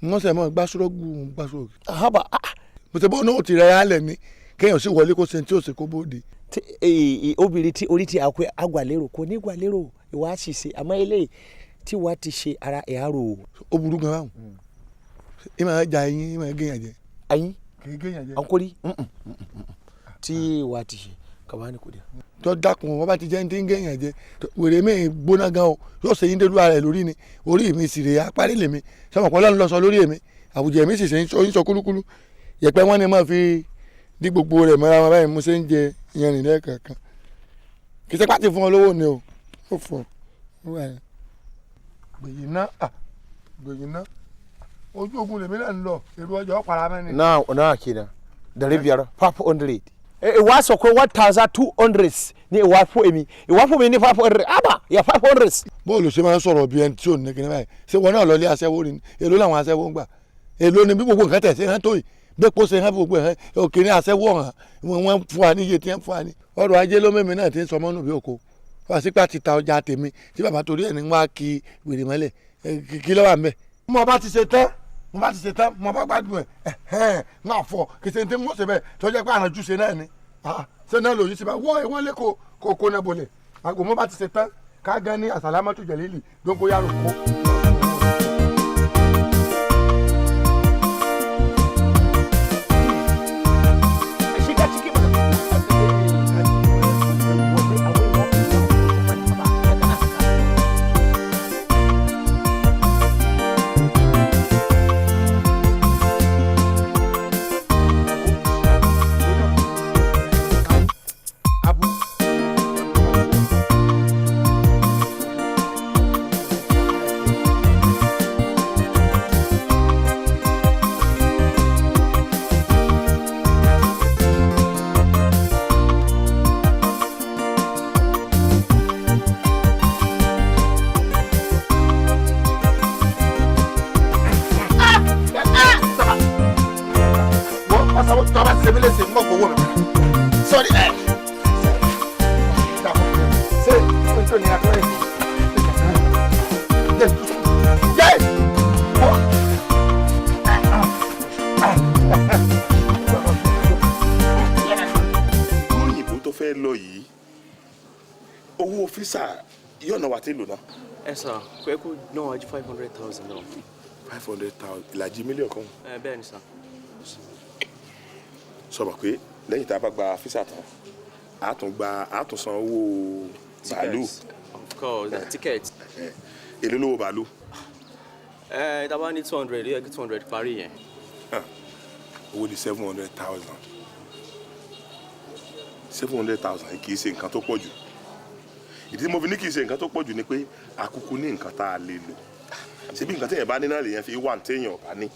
wọ́n sẹ̀ mọ́ gbàsúrọ́gù gbàsúrọ́gù. Haba, ah. Mo ṣe bọ́ náà ti rẹ̀ á lẹ̀ ni kéèyàn sì wọlé kó ṣe tí ó ṣe kó bóde. Obìnrin tí orí ti àkó agbàlérò kò ní gbàlérò ìwà àṣìṣe àmọ́ eléyìí tí wàá ti ṣe ara ẹ̀ á rò. Ó burú gan báwọn. Ẹ máa ja eyín, ẹ máa géèyàn jẹ. Eyín? Kì í géèyàn jẹ. Ọ̀nkórí tí wàá ti ṣe kàwá ní kò dé. Tó dákun wọn bá ti jẹ́ ní tí ń géèyàn jẹ, wèrè mi gbóná gan o, yóò ṣe yín dé lúwa rẹ̀ lórí ni, orí mi sì rè apárí lèmi, sọmọ pé Ọlọ́run ló sọ lórí èmi, àwùjọ mi sì ṣe ń sọ kúlúkúlú, yẹ̀pẹ̀ wọn ni máa fi dí gbogbo rẹ̀ mọ́ra wọn báyìí mo ṣe ń jẹ ìyẹn lẹ́ẹ̀kọ̀ọ̀kan. Kì í ṣe pàtì fún ọ lówó ni o, ó fọ gbèyìn ná, gbèyìn ná, ojú ogun lèmi náà ń lọ, èrò ọjà ọ̀pára mẹ́rin. Náà kenan 500 500. Ìwà sọ pé 1,200 ní ìwà fún èmi, ìwà fún mi ní 500, àbá yà 500. Bóòlù ṣe máa ń sọ̀rọ̀ bí ẹni tí ò ní kíní báyìí, ṣé wọn náà lọ ilé aṣẹ́wó ni? Èló làwọn aṣẹ́wó ń gbà? Èló ni bí gbogbo nǹkan tẹ̀ ṣe hàn tó yìí? Bẹ́ẹ̀ ṣe hàn gbogbo ẹ̀ òkè ní aṣẹ́wó hàn wọ́n fún wa ní iye tí wọ́n fún wa ní. Ọrọ̀ ajé ló mẹ́mi náà ti ń sọmọ́ nù bí oko. Fàṣípà ti ta ọjà tèmi tí bàbá torí ẹ̀ ní wá kí wèrè mọ́lẹ̀ kí ló wà ńbẹ̀. Mo bá ti ṣe tán, mo bá ti ṣe tán, mo bá gbádùn ẹ̀ ẹ̀hẹ́n ń àfọ̀ kì í ṣe ní mo ṣe bẹ́ẹ̀ tó jẹ́ pé àrànjú ṣe náà ni. Ṣé náà lòyún ṣe bá wọ́ ẹ̀ wọ́n lé kó kó náà bolẹ̀. Àgọ́ mo bá ti ṣe tán ká gan ní àsàlámọ́tò jẹ̀lílì dóngóyàrò kó. Ẹ sà, kò yẹ kó ná wájú 500,000 náà. 500,000 ìlàjì mílíọ̀nù kan. Ẹ bẹ́ẹ̀ ni sà. Sọ ma pé lẹ́yìn tá a bá gba físà tán, a tún gba, a tún san owó bàálù. Of course, the ticket. Èló lówó bàálù? Ẹ tá a bá ní 200, ó yẹ kí 200 parí yẹn. Owó di 700,000. 700,000 kì í ṣe nǹkan tó pọ̀ jù. Ìdí mo fi ní kì í ṣe nǹkan tó pọ̀ jù ni pé àkúkú ní nǹkan tá a lè lò. Ṣebí nǹkan téèyàn bá ní náà lèèyàn fi wà téèyàn bá ní.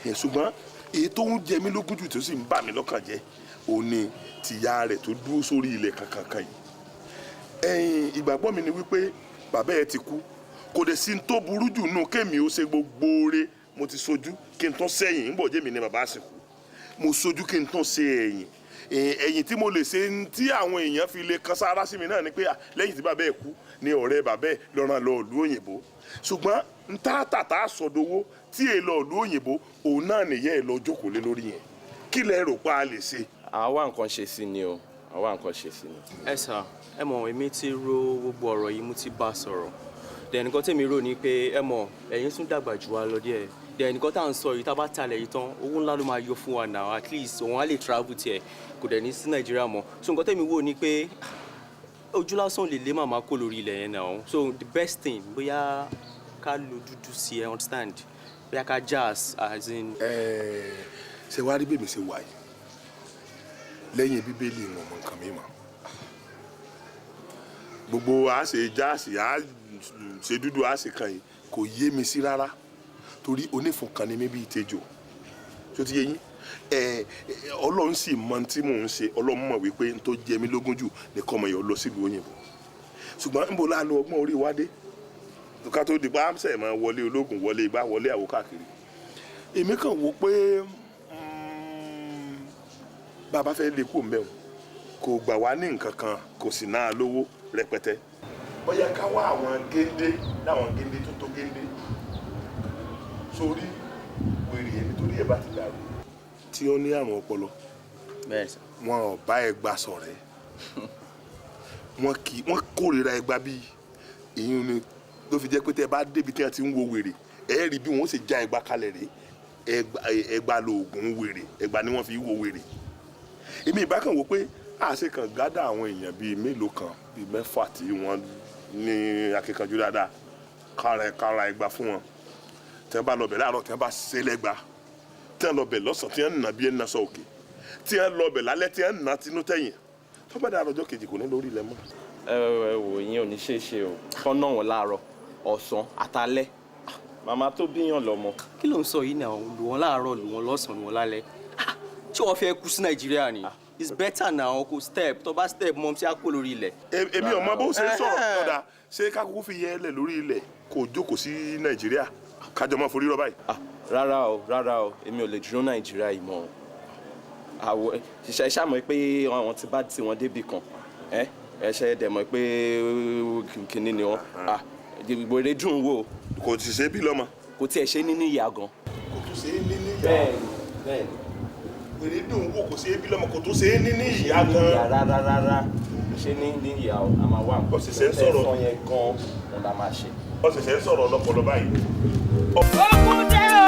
Ṣùgbọ́n èyí tó ń jẹ mí lógún jù tó sì ń bà mí lọ́kàn jẹ́ òun ni tìyá rẹ̀ tó dúró sórí ilẹ̀ kankankan yìí. Ẹ̀yin ìgbàgbọ́ mi ni wípé bàbá ẹ̀ ti kú, kò dẹ̀ sí tó burú jù nù kémi ó ṣe gbogbo oore mo ti sojú kí n tún sẹ́yìn ń bọ̀ jẹ́mi ni bàbá àsìkò. Mo sojú kí n tún ṣe ẹ̀yìn. Ẹ̀yìn tí mo lè ṣe tí àwọn èèyàn fi lè kan sára sí mi náà ni pé lẹ́yìn tí bàbá ẹ̀ kú ni ọ̀rẹ́ bàbá ẹ̀ lọ́ràn lọ ìlú òyìnbó. Ṣùgbọ́n n tá tàtà sọdowó tí èè lọ ìlú òyìnbó òun náà nìyẹn ẹ̀ lọ jókòó lé lórí yẹn. Kí lẹ rò pa a lè ṣe? Àwa nǹkan ṣe sí ni o, àwa nǹkan ṣe sí ni. Ẹ sà, ẹ mọ̀ èmi ti ro gbogbo ọ̀rọ̀ yìí, mo ti bá a sọ̀rọ̀. Dẹ̀ nǹkan tèmi rò ni pé ẹ mọ̀ ẹ̀yin tún dàgbà jù wá lọ díẹ̀. Dẹ̀ nǹkan tá à ń sọ yìí tá a bá talẹ̀ yìí tán, owó ńlá ló máa yọ fún wa now, at least òun á lè travel tiẹ̀, kò dẹ̀ ní sí Nàìjíríà mọ́. So nǹkan tèmi wò ni pé ojú lásán lè lé màmá kó lórí ilẹ̀ yẹn now. So the best thing bóyá ká lo dúdú sí ẹ, understand? Bóyá ká jazz as in. Ṣé wàá rí bèmí ṣe wà yìí? Lẹ́yìn Bíbélì ìwọ̀n mọ̀ nǹkan mímọ́. Gbogbo a ṣe jáàsì, a ṣe dúdú, a ṣe kan yìí kò yé mi sí rárá torí onífun kan ni mí bíi tejò. Ṣó ti yé yín? Ọlọ́run sì mọ tí mò ń ṣe, Ọlọ́run mọ̀ wípé n tó jẹ mí lógún jù ní kọ́mọ yẹn lọ sílùú òyìnbó. Ṣùgbọ́n níbo la lo ọgbọ́n orí wa dé? Ká tó di pa amsẹ̀ máa wọlé ológun, wọlé igbá, wọlé àwo káàkiri. Èmi kàn wò pé bàbá fẹ́ lè kú mẹ́wọ̀n kò gbà wá ní nǹkan kan, kò sì náà lówó rẹpẹtẹ. Bóyá ká wá àwọn géńdé láwọn géńdé tó tó géńdé sórí wèrè ẹni torí ẹ bá ti dàrú. tí ó ní àrùn ọpọlọ, wọn ò bá ẹgba ṣọ̀rẹ́, wọn kì í, wọ́n kórìíra ẹgba. Bíi ìyún ni ló fi jẹ́ pé tẹ́ ẹ bá débi tí wọ́n ti ń wo wèrè, ẹ rí bí wọ́n ṣe já ẹgba kalẹ̀ rèé. Ẹgba, ẹgba lóògùn wèrè, ẹgba ni wọ́n fi wo wèrè. Èmi ìbá kàn wò pé àṣẹ kan gádà àwọn èèyàn bíi mélòó kan, bíi mẹ́fà tí wọ́n ní akíkanjú dáadáa, kára kára ẹgba fún wọn. Tí wọ́n bá lọ bẹ̀ láàárọ̀, tí wọ́n bá ṣe lẹ́gba, tí wọ́n lọ bẹ̀ lọ́sàn-án, tí wọ́n nà bí ẹ̀ ń na sọ òkè, tí wọ́n lọ bẹ̀ lálẹ́, tí wọ́n nà tinú tẹ̀yìn, tó bá dáa lọ́jọ́ kejì, kò ní lórí ilẹ̀ mọ́. Ẹ ẹ wò, ìyẹn ò ní ṣeé ṣe o. Kọ́ náà wọn láàárọ̀, ọ̀sán àtàlẹ́, màmá tó bíyàn lọ́mọ. Kí ló ń sọ yìí náà? Lù wọ́n láàárọ̀, lù wọ́n lọ́sàn-án, lù wọ́n lálẹ́. Ṣé wọ́n fẹ́ kú sí Nàìjíríà ni? It's better now kò step, tó bá step mọ́ sí àpò lórí ilẹ̀. Èmi ò mọ bó ṣe ń sọ̀rọ̀ lọ́dà. Ṣé kákúkú fi yẹ ẹ lẹ̀ lórí ilẹ̀ kò jókòó sí Nàìjíríà, kájọ máa forí rọ báyìí? Rárá o, rárá o, èmi ò lè dúró Nàìjíríà yìí mọ́ o. Àwọ̀ ṣiṣẹ́ ṣàmọ̀ pé àwọn ti bá tiwọn débì kan, ẹ ẹ ṣe dẹ̀ mọ̀ pé kìnìún ni wọ́n. Ìgbòrè dùn wò. Kò sì ṣe bí lọ́mọ. Kò tiẹ̀ ṣe ní níyà gan. Kò tún ṣe é ní níyà. Bẹ́ẹ̀ni, bẹ́ẹ̀ni. Wèrè dùn wò, kò ṣe é bí lọ́mọ, kò tún ṣe é ní ní ìyá gan. Rárá, rárá, kò ṣe ní ní ìyá o, a máa wà nǹkan. Ọ̀sẹ̀sẹ̀ ń sọ̀rọ̀. Ẹ̀sán yẹn gan òun la máa ṣe. Ọ̀sẹ̀sẹ̀ ń sọ̀rọ̀ ọlọ́pọlọ báyìí. Ogun dé o,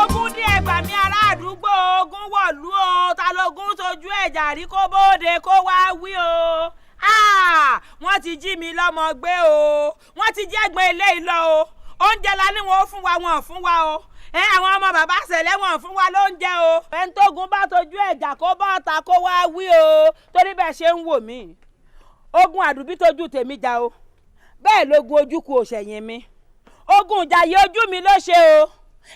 ogun dé! Ẹgbà mi, ará àdúgbò, ogun wọ̀lú o. Ta lógun sojú ẹ̀jà rí, kó bóde kó wá wí o. Wọ́n ti jí mi lọ́mọ gbé o, wọ́n ti jí ẹ̀gbọ́n eléyìí lọ o. Oúnjẹ la ní wọn ó fún wa, wọn ò fún wa o. Ẹ àwọn ọmọ bàbá ṣẹlẹ̀, wọn ò fún wa lóúnjẹ o. Ẹni tógun bá tojú ẹ̀jà, kó bọ́ ọ̀tá kó wá wí o. Torí bẹ́ẹ̀ ṣe ń wò mí, ogun àdùbí tójú tèmi jà o, bẹ́ẹ̀ lógun ojúkù òṣèyìn mi, ogun ìjàyè ojú mi ló ṣe o.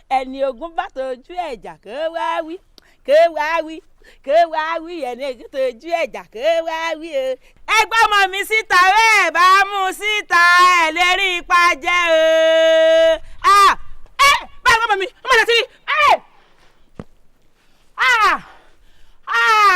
Ẹni ogun bá tojú ẹ̀jà, kó wá wí, kó wá wí, kó wá wí. Ẹni ogun tojú ẹ̀jà, kó wá wí o. Ẹ gbọ́ ọmọ mi síta, ẹ bá mú síta, ẹ lè rí ipa jẹ́ o. Ẹ bá gbọ́ ọmọ mi, ọmọ mi ti ẹ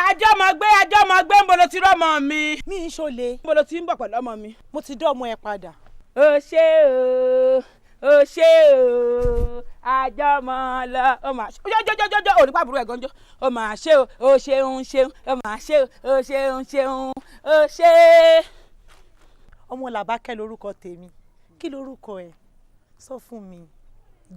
àjọmọ̀ gbé, àjọmọ̀ gbé, ń bolo ti rọ́mọ mi. Mi ń ṣọlẹ̀. Ń bolo ti ń bọ̀ pẹ̀lú ọmọ mi. Mo ti dán ọmọ ẹ padà. O ṣé o, o ṣé o, àjọmọ̀ lọ, ó mà ṣe jọjọjọjọ òní pàbùrù ẹ̀ gànjọ́. Ó mà ṣe o, o ṣeun ṣeun, ó mà ṣe o, o ṣeun ṣeun, o ṣe. Ọmọ Làbákẹ́ lorúkọ tèmi. Kí lorúkọ ẹ? Sọ fún mi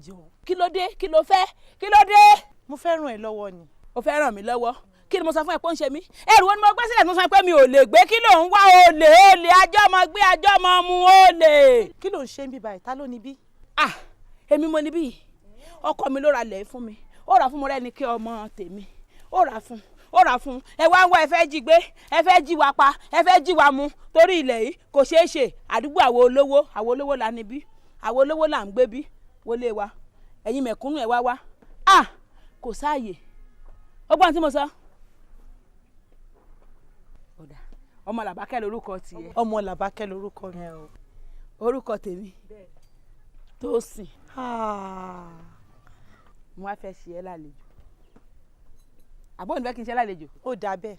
jọ. Kí ló dé? Kí ló fẹ́? Kí ló dé? Mo fẹ́ ràn ẹ́ lọ́wọ́ ni. O fẹ́ ràn mí lọ́wọ́? Kí ni mo sọ fún ẹ pé ó ń ṣe mí? Ẹrù wo ni mo gbé sílẹ̀ tí mo sọ fún ẹ pé mi ò lè gbé? Kí ló ń wá? Olè, olè, ajọ́mọ gbé, ajọ́mọ mu, olè. Kí ló ń ṣe ń bí báyìí? Ta ló ní bí? Ah, èmi mo ní bí. Ọkọ mi ló ra lẹ̀ fún mi. Ó rà fún mo rẹ́ni kí ọmọ tèmi ó rà fún, ó rà fún. Ẹ wá ń wá, ẹ fẹ́ jí gbé, ẹ fẹ́ jí wa pa, ẹ fẹ́ jí wa mu torí ilẹ̀ yìí. Kò ṣeé ṣe. Àdúgbò àwọn olówó, àwọn olówó la níbí, àwọn olówó là ń gbé bí. Wọlé wa, ẹ̀yin mẹ̀kúnnù, ẹ wá wá. Ah, kò sáàyè. Ó gbọ́n tí mo sọ. Ọmọ Làbákẹ́ lorúkọ tiẹ̀. Ọmọ Làbákẹ́ lorúkọ mi. Orúkọ tèmi Tósìn. Mo wá fẹ́ ṣe ẹ́ lálejò. Àbọ̀ òní fẹ́ kí n ṣe ẹ́ lálejò. Ó dáa bẹ́ẹ̀.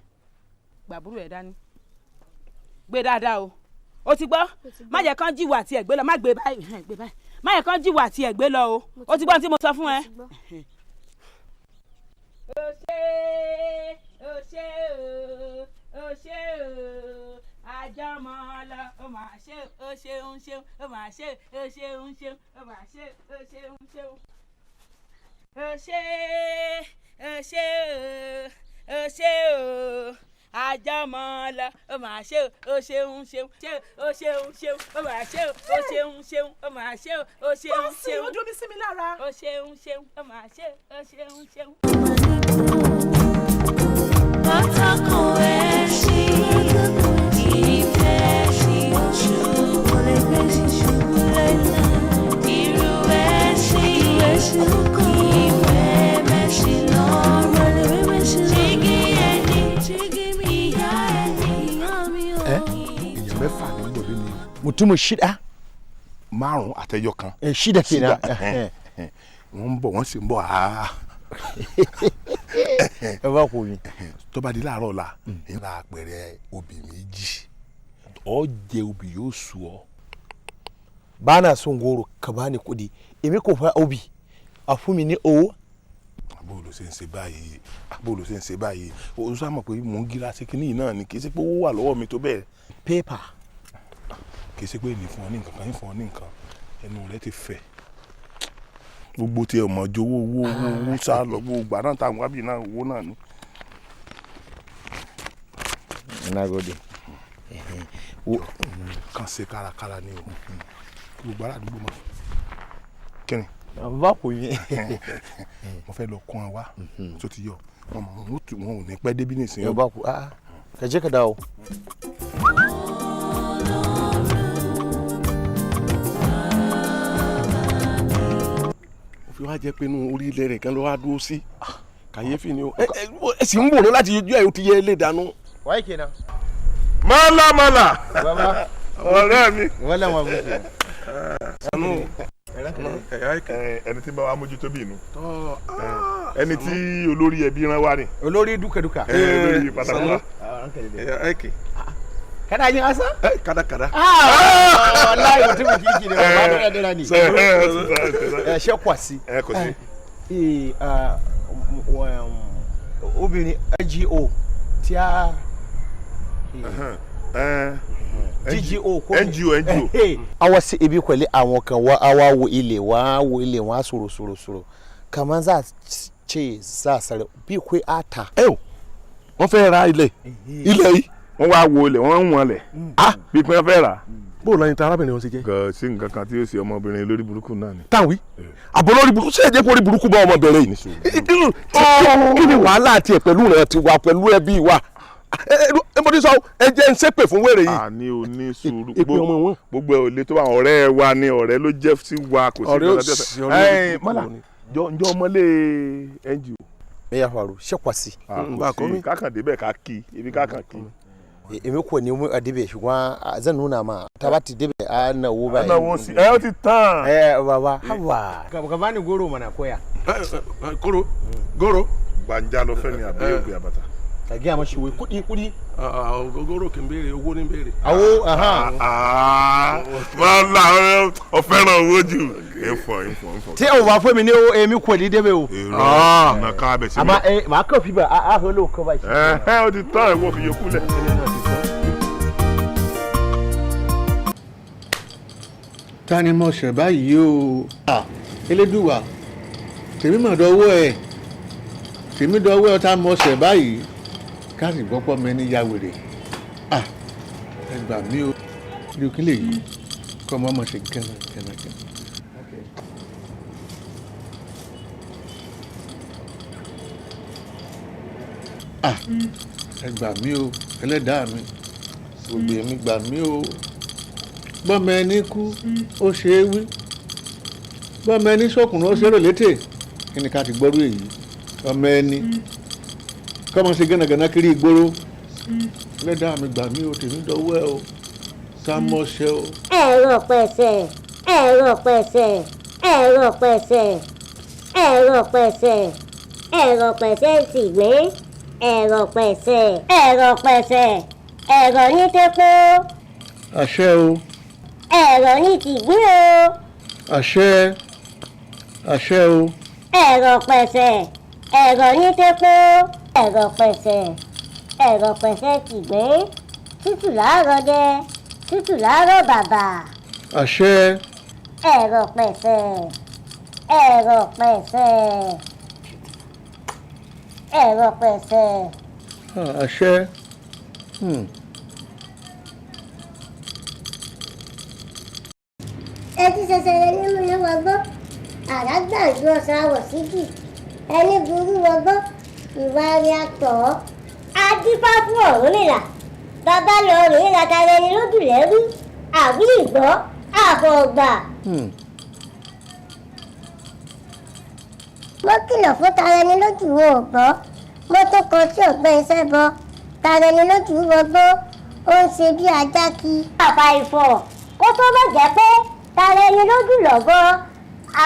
Gbàbúrò ẹ̀ dání. Gbé dáadáa o. O ti gbọ́? Má jẹ́ kán jíwò àti ẹ̀gbẹ́ lọ. Má gbé báyìí, gbé báyìí. Má jẹ́ kán jíwò àti ẹ̀gbẹ́ lọ o. O ti gbọ́ tí mo sọ fún ẹ. O ṣé, o ṣé o, o ṣé o, àjọmọ̀ lọ, o mà ṣe o, ṣeun ṣeun, o mà ṣe o, ṣeun ṣeun, o mà ṣe o, ṣeun ṣeun. O ṣé, o ṣé o, o ṣé o, àjọmọ̀ lọ, o mà ṣe o, ṣeun ṣeun, ṣe o, ṣeun ṣeun, o mà ṣe o, ṣeun ṣeun, o mà ṣe o, ṣeun ṣeun. Ó dúró sí mi lára. O ṣeun ṣeun, o mà ṣe o, ṣeun ṣeun. Pátákó ẹṣin ìfẹ́ ṣí oṣù kò lè gbé ṣíṣubú láíláí. Irú ẹṣin ìfẹ́ mẹ́ṣin lọ́rùn. Jígí ẹni, ìyá ẹni, ìyá mi ò. Ẹ èèyàn mẹ́fà ní gbòdì ni. Mutumin shida. Márùn àtẹyọ kan. Ẹ shida kenan. Wọ́n ń bọ̀, wọ́n sì ń bọ̀ áá. Ẹ bá kò mi. Tó bá di láàárọ̀ ọ̀la, ń ra àpẹẹrẹ obì méjì, ọ jẹ obì, yóò sú ọ. Ba na son goro, ka bani kuɗi. Èmi kò fẹ́ obì, a fún mi ní owó. Bó ló ṣe ń ṣe báyìí, bó ló ṣe ń ṣe báyìí? O sá mọ̀ pé mò ń gíra sí kinní yìí náà ni, kì í ṣe pé owó wà lọ́wọ́ mi tó bẹ́ẹ̀. Pépà. Kì í ṣe pé ní fún ọ ní nǹkan kan, ní fún ọ ní nǹkan, ẹnu rẹ ti fẹ̀. Gbogbo tí ẹ mọ̀ ju owó owó owó owó sá lọ, gbogbo ìgbà náà táwọn wábì náà owó náà ni. Nagode. Kàn ṣe kárakára ni o, gbogbo ará àdúgbò mọ̀. Kí ni? Bá kò yín. Mo fẹ́ lọ kún ọ wá tó ti yọ wọn ò ní pẹ́ débi nísìnyí. Yóò bá kú, ah, ka je ka dawo. Ó fi wá jẹ́ pé inú orí ilẹ̀ rẹ̀ kan ló wá dúró sí, kàyéfì ni o. Ẹ ẹ sì ń wòrán láti ojú ẹ̀, ó ti yẹ ilé ìdáná. Wáyé kenan. Mọ́lá mọ́lá. Ọ̀rẹ́ mi. Wọ́lá wọn bú sí. Sanu ẹni tí bá wa mójútó bí inú ẹni tí olórí ẹbí rán wá ni. Olórí dúkàdúkà. Olórí pátápátá. Kana jin asa? Kada kada. Ah, wallahi mutumin kirki ne, ba dora dora ne. Ṣé kò sí? Ẹ kò sí. Obìnrin NGO tí a GGO kò NGO NGO. A wá sí ibi pẹ̀lú àwọn kan wá, a wá wo ilé, wá wo ilé, wá sọ̀rọ̀ sọ̀rọ̀ sọ̀rọ̀ kàmá za ce za sọ̀rọ̀ bí pé a ta. Ẹ o, wọ́n fẹ́ ra ilẹ̀ ilẹ̀ yìí. Wọ́n wá wo ilẹ̀, wọ́n ń wọ̀n lẹ̀ bí pé wọ́n fẹ́ rà. Bó o lọ́yìn tí arábìnrin wọn ṣe jẹ́. Kò sí nǹkan kan tí yóò ṣe ọmọbìnrin lórí burúkú náà ni. Táwí àbọ̀ lórí burúkú, ṣé ẹ jẹ́ kó rí burúkú bá ọmọbìnrin yìí? Kí ni wàhálà tiẹ̀ pẹ̀lú rẹ̀ ti wà pẹ̀lú ẹbí wa? Ẹ mo ti sọ, ẹ jẹ́ ń ṣépè fún wèrè yìí. Àní o ní sùúrù, gbogbo ẹ ò le tó bá ọ̀rẹ́ wa ni, ọ̀rẹ́ ló jẹ́ sí wa, kò sí ọ̀rẹ́ òsì ọ̀rẹ́ mọ́là njọ́ ọmọlé NGO. Me ya faru ṣé kò sí. Kò sí kákan débẹ̀ ká kí ibi kákan kí. Èmi kò ní mú adébẹ̀ ṣùgbọ́n zan nuna ma tá bá ti débẹ̀ a na wo báyìí. A na wo sí ẹ ó ti tán. Ẹ bàbá haba ka bani goro mana koya. Goro goro. Gbàǹjà ló fẹ́ ni àbí ògbé àbàtà. Ka gaya mashi wai kuɗi kuɗi. Goro kì í béèrè owó ní béèrè. Awo Mọ́lá ọ fẹ́ràn owó jù. Ẹ̀fọ́ ẹ̀fọ́ ẹ̀fọ́. Tí o bá fún mi ní o èmi kò ní débẹ̀ o. Èrò ọ̀nà ká abẹ sí mi. Àmọ́ ẹ màá kàn fi bẹ̀ a fẹ́ lóò kọ́ báyìí. Ẹ ẹ o ti tán ìwọ fi yòókù lẹ̀. Ta ni mo ṣẹ̀ báyìí o? Elédùwà, tèmi mà dọwọ́ ẹ̀, tèmi dọwọ́ ẹ̀, ta mo ṣẹ̀ báyìí? Káàsì gbọ́pọ̀ mi ní ya wèrè. Ẹ gbà mí o, irú kí lè yí kọ́ ọmọ ọmọ ṣe gẹ́nà gẹ́nà gẹ́nà. Ẹ gbà mí o, ẹlẹ́dàá mi, gbogbo èmi gbà mí o. Bọ́mọ ẹni kú ó ṣe é wí, bọ́mọ ẹni sọkùnrin ó ṣe é rò létè. Kí ni ká ti gbọ́rú èyí? Ọmọ ẹni kọ́mọ ṣe gánagànà kiri ìgboro. Ẹlẹ́dàá mi gbà mí o, tèmi dọwọ́ ẹ o, sá mọ́ṣẹ́ o. Ẹ̀rọ pẹ̀sẹ̀, ẹ̀rọ pẹ̀sẹ̀, ẹ̀rọ pẹ̀sẹ̀, ẹ̀rọ pẹ̀sẹ̀, ẹ̀rọ pẹ̀sẹ̀ ti gbé, ẹ̀rọ pẹ̀sẹ̀, ẹ̀rọ pẹ̀sẹ̀, ẹ̀rọ ní tẹ́pọ́. Àṣẹ o. Ẹ̀rọ ní tìgbín o. Àṣẹ, àṣẹ o. Ẹ̀rọ pẹ̀sẹ̀, ẹ̀rọ ní tẹ́pọ́, ẹ̀rọ pẹ̀sẹ̀, ẹ̀rọ pẹ̀sẹ̀ tìgbé, tútù láàárọ̀ dẹ, tútù láàárọ̀ bàbà. Àṣẹ. Ẹ̀rọ pẹ̀sẹ̀, ẹ̀rọ pẹ̀sẹ̀, ẹ̀rọ pẹ̀sẹ̀. Àṣẹ. Ẹtí ṣẹṣẹrẹ nínú ní wọgbọ́, àràgbàǹdù ọ̀sán àwọ̀ síjì, ẹni burú wọgbọ́, ìwà rẹ̀ àtọ̀. Adífá fún Ọ̀rúnmìlà, bàbá lọ rèé ratara ẹni lójú lẹ́rú, àwí ìgbọ́, àbọ̀ ọ̀gbà. Mo kìlọ̀ fún tara ẹni lójú wo ò gbọ́, mo tún kọ tí ọ̀gbẹ́ iṣẹ́ bọ, tara ẹni lójú wọgbọ́, ó ń ṣe bí ajá kí. Àfà ìfọ̀ kó tó má jẹ́ pé tara ẹni lójú lọ́gọ́,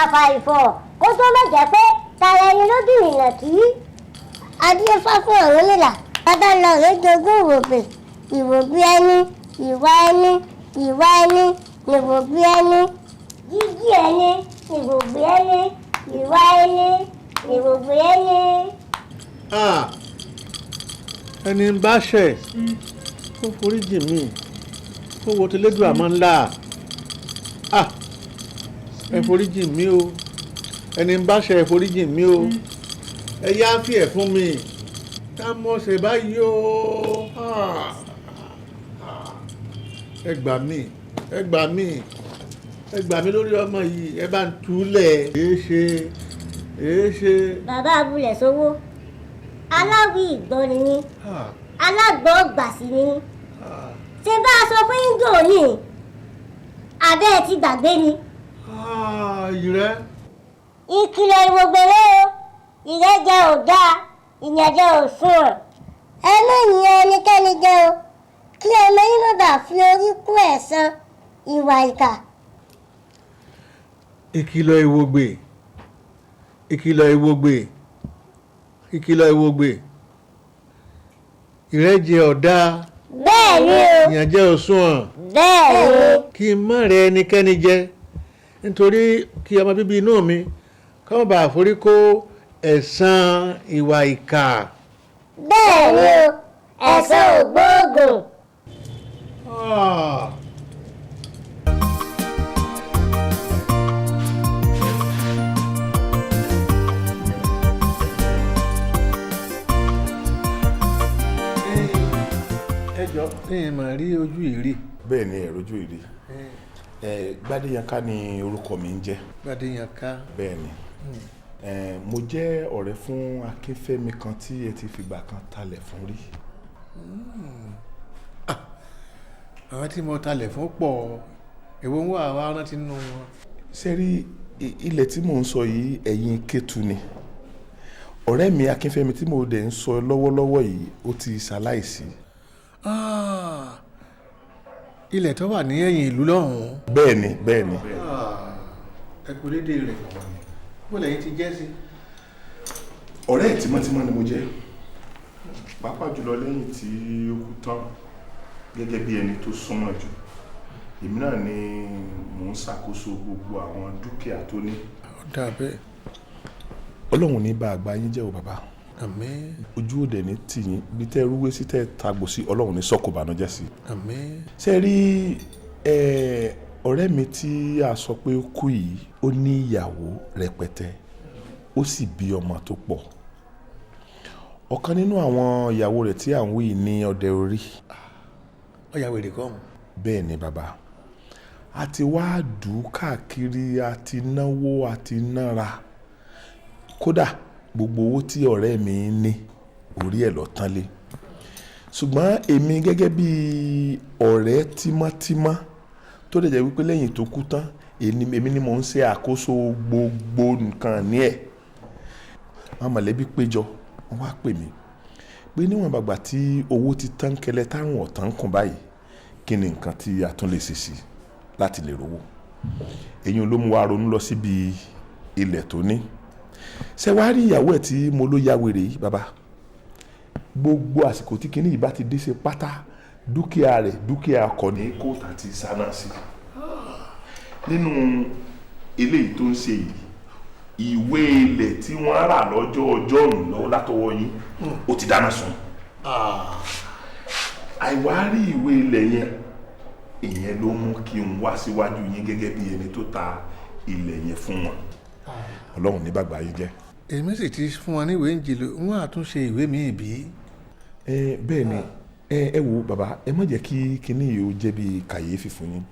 àfà ìfọ̀ kó tó má jẹ́ pé tara ẹni lójú ìrìnà kí. Adífá fún Ọ̀rúnmìlà, bàbá lọ rèé jogún ìwòbè, ìwòbí ẹni, ìwà ẹni, ìwà ẹni, ìwòbí ẹni, jíjí ẹni, ìwòbí ẹni, ìwà ẹni, Ìwògbé ẹni. Ah, ẹni ń bá ṣẹ̀ kó foríjì mí, kó wo tẹlẹ́dùn àmọ́ ńlá. Ah, ẹ foríjì mí o, ẹni ń bá ṣẹ̀ ẹ foríjì mí o, ẹ yá fi ẹ̀ fún mi ká mọ̀ ṣe báyìí o. Ah, ẹ gbà mí, ẹ gbà mí, ẹ gbà mí lórí ọmọ yìí, ẹ bá ń túlẹ̀. Èé ṣe, èé ṣe. Bàbá abúlé sówó, aláwí ìgbọ́ ni yín, alágbọ́ gbà sí ni yín. Ṣé bá a sọ fún yín jò ní abẹ́ ẹ ti gbàgbé ni? Ìrẹ́. Ìkìlọ̀ ìwògbèrè o, ìrẹ́jẹ ò dáa, ìyànjẹ ò sunwọ̀n. Ẹ má yan ẹnikẹ́ni jẹ o, kí ọmọ yín má bàa fi orí kó ẹ̀san ìwà ìkà. Ìkìlọ̀ ìwògbè, ìkìlọ̀ ìwògbè, ìkìlọ̀ ìwògbè, ìrẹ́jẹ ọ̀dá. Bẹ́ẹ̀ ni o. Ìyànjẹ ò sunwọ̀n. Bẹ́ẹ̀ ni. Kí n má rẹ ẹnikẹ́ni jẹ, nítorí kí ọmọ bíbí inú mi kó má bàa forí kó ẹ̀san ìwà ìkà. Bẹ́ẹ̀ ni o, ẹ̀san ò gbóògùn. Ah. Ẹ jọ ẹ mà rí ojú ìrí. Bẹ́ẹ̀ ni, ẹ rojú ìrí. Ẹ Gbádéyanká ni orúkọ mi ń jẹ́. Gbádéyanká. Bẹ́ẹ̀ ni, mo jẹ́ ọ̀rẹ́ fún Akínfẹ́mi kan tí ẹ ti fìgbà kan talẹ̀ fún rí. Àwọn tí mo talẹ̀ fún pọ̀, èwo ń wà wá rántí nínú wọn. Ṣé rí ilẹ̀ tí mò ń sọ yìí, ẹ̀yìn Kétu ni. Ọ̀rẹ́ mi Akínfẹ́mi tí mo dẹ̀ ń sọ lọ́wọ́lọ́wọ́ yìí, ó ti ṣaláìsí. Ilẹ̀ tó wà ní ẹ̀yìn ìlú lọ́hùn-ún. Bẹ́ẹ̀ ni, bẹ́ẹ̀ ni. Ẹ kú lédè rẹ̀, bó lẹ́yìn ti jẹ́ sí. Ọ̀rẹ́ ẹ̀ tímọ́tímọ́ ni mo jẹ́, pàápàá jùlọ lẹ́yìn tí ó kú tán, gẹ́gẹ́ bí ẹni tó súnmọ́ jù, èmi náà ni mò ń ṣàkóso gbogbo àwọn dúkìá tó ní. Ó dà bẹ́ẹ̀. Ọlọ́run ní bá àgbà yín jẹ́ o bàbá. Àmín. Ojú òde ní tìyín, bí tẹ́ rúwé sí tẹ́ tagbò sí, Ọlọ́run ní sọ́kò bànújẹ́ sí. Àmín. Ṣé rí ọ̀rẹ́ mi tí a sọ pé ó kú yìí, ó ní ìyàwó rẹpẹtẹ, ó sì bí ọmọ tó pọ̀. Ọ̀kan nínú àwọn ìyàwó rẹ̀ tí à ń wí ní ọdẹ orí. Ọ̀yà wèrè kọ́. Bẹ́ẹ̀ ni bàbá, a ti wá dù ú káàkiri, a ti náwó, a ti nára, kódà gbogbo owó tí ọ̀rẹ́ mi ní orí ẹ̀ lọ tán lé. Ṣùgbọ́n èmi gẹ́gẹ́ bí ọ̀rẹ́ tímọ́tímọ́ tó dẹ̀ jẹ́ wípé lẹ́yìn tó kú tán, èmi ni mò ń ṣe àkóso gbogbo nǹkan ní ẹ̀. Àwọn mọ̀lẹ́bí péjọ, wọ́n wá pè mí pé níwọ̀n bàgbà tí owó ti tán kẹlẹ́ táwọn ọ̀tán ń kùn báyìí, kí ni nǹkan tí a tún lè ṣe sí láti lè rówó. Èyí ló mú wa ronú lọ síbi ilẹ̀ tó ní. Ṣé wàá rí ìyàwó ẹ̀ tí mo ló ya wèrè yìí bàbá, gbogbo àsìkò tí kinní yìí bá ti dé ṣe pátá, dúkìá rẹ̀ dúkìá ọkọ ní kóòtù àti sáná sí. Nínú eléyìí tó ń ṣe yìí, ìwé ilẹ̀ tí wọ́n rà lọ́jọ́ ọjọ́ òun lọ látọwọ́ yín, ó ti dáná sun. Àìwá rí ìwé ilẹ̀ yẹn, ìyẹn ló mú kí n wá síwájú yín gẹ́gẹ́ bí ẹni tó ta ilẹ̀ yẹn fún wọn. Ọlọ́run ní bàgbà yín jẹ́. Èmi sì ti fún wọn ní ìwé ìjìnlẹ̀, wọn àtúnṣe ìwé mi bí. Bẹ́ẹ̀ ni, ẹ wo bàbá, ẹ má jẹ́ kí kinní yìí ó jẹ́ bí kàyéfì fún yín,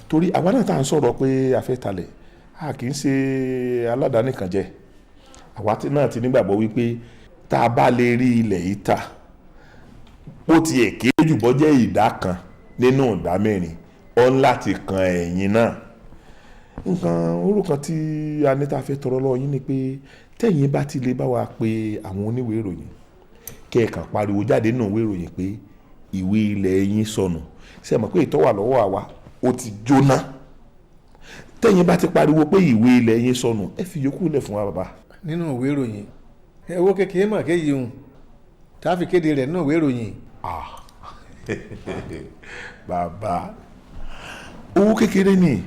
torí àwa náà tá à ń sọ̀rọ̀ pé a fẹ́ talẹ̀, a kì í ṣe aládàáni kan jẹ. Àwa náà ti nígbàgbọ́ wípé tá a bá lè rí ilẹ̀ yìí tà, ó ti ẹ̀ kéré jù bọ́ jẹ́ ìdá kan nínú ìdá mẹ́rin, ó ń láti kan ẹ̀yìn náà. Nǹkan orúkọ tí a ní tá a fẹ́ tọrọ lọ́wọ́ yín ni pé tẹ̀yin bá ti lè bá wa pe àwọn oníwèé ìròyìn, kẹ́ ẹ kàn pariwo jáde nínú ìwé ìròyìn pé ìwé ilẹ̀ yín sọnù. Ṣé ẹ mọ̀ pé ìtọ́wà lọ́wọ́ àwa ó ti jóná? Tẹ̀yin bá ti pariwo pé ìwé ilẹ̀ yín sọnù, ẹ fi yòókù lẹ̀ fún wa bàbá. Nínú ìwé ìròyìn, owó kékeré mọ̀ kéyìí hùn tá a fi kéde rẹ̀ nínú ìwé ìròyìn. Bàbá, owó kékeré ni.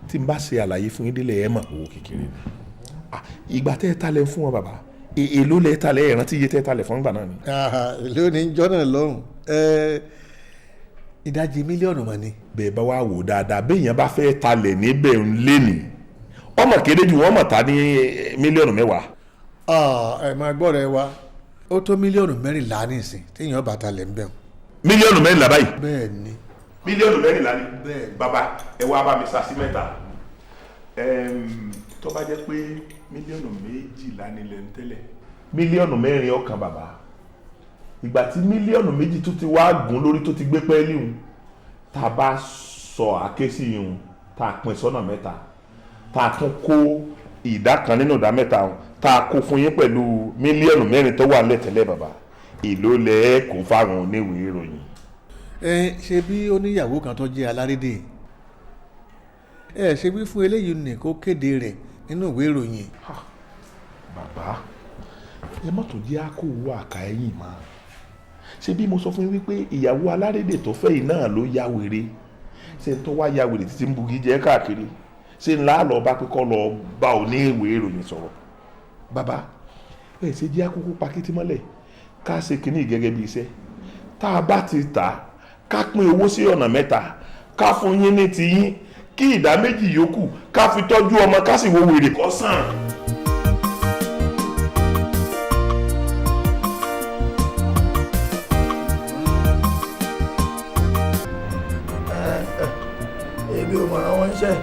Tí n bá ṣe àlàyé fún yín délẹ̀, ẹ mọ̀ owó kékeré ni. Ìgbà tẹ́ ẹ talẹ̀ fún wọn bàbá, èló lẹ talẹ̀? Ẹ rántí iye tẹ́ ẹ talẹ̀ fún ìgbà náà ni. Lónìí jọ́nà lọ́hùn, ìdajì mílíọ̀nù mà ni. Bẹ́ẹ̀ bá wá wò dáadáa, béèyàn bá fẹ́ talẹ̀ níbẹ̀ ń lé ní ọmọ kéde jù, wọ́n mọ̀ ta ní 10 mílíọ̀nù. Ẹ máa gbọ́ rẹ wa, ó tó 14 mílíọ̀nù nísìn téèyàn bá talẹ̀ ń bẹ̀ wọ́n. 14 mílíọ̀nù báyìí. Bẹ́ẹ̀ ni. 14 mílíọ̀nù ni. Bàbá, ẹ wá bá mi sa sí mẹ́ta. Tó bá jẹ́ pé 12 mílíọ̀nù nílẹ̀ ń tẹ́lẹ̀, 4 mílíọ̀nù ọkàn bàbá. Ìgbà tí 2 mílíọ̀nù tó ti wá gùn lórí, tó ti gbé pẹ́ẹ́lí hùn, tá a bá sọ àkésí hùn, tá a pín sọ́nà mẹ́ta, tá a tún kó ìdá kan nínú ìdá mẹ́ta hùn, tá a kó fún yín pẹ̀lú 4 mílíọ̀nù tó wà nílẹ̀ tẹ́lẹ̀, bàbá, èló lẹ kó fáwọn oníwèé ìròyìn? Ẹ ṣe bí oníyàwó kan tó jẹ́ alárédè, ẹ ṣe bí fún eléyìí ní kó kéde rẹ̀ nínú ìwé ìròyìn. Bàbá, ẹ má tó jẹ́ àkówó àká ẹ̀yìn mọ́. Ṣé bí mo sọ fún yín wípé ìyàwó alárédè tó fẹ́ yìí náà ló ya wèrè? Ṣé n tó wá ya wèrè títí ń bugi jẹ́ káàkiri, ṣé ńlá lọ bá pé kọ́ lọ bá òní ìwé ìròyìn sọ̀rọ̀? Bàbá, ẹ ṣe jẹ́ àkókò pakétí mọ́lẹ̀, ká ṣe kínní gẹ́gẹ́ bí iṣẹ́. Tá a bá ti tà á, ká pín owó sí ọ̀nà mẹ́ta, ká fún yín ní tiyín, kí ìdá méjì yòókù ká fi tọ́jú ọmọ, ká sì wo wèrè kó sàn. Èmi ò mọ̀ràn wọn ṣẹ́.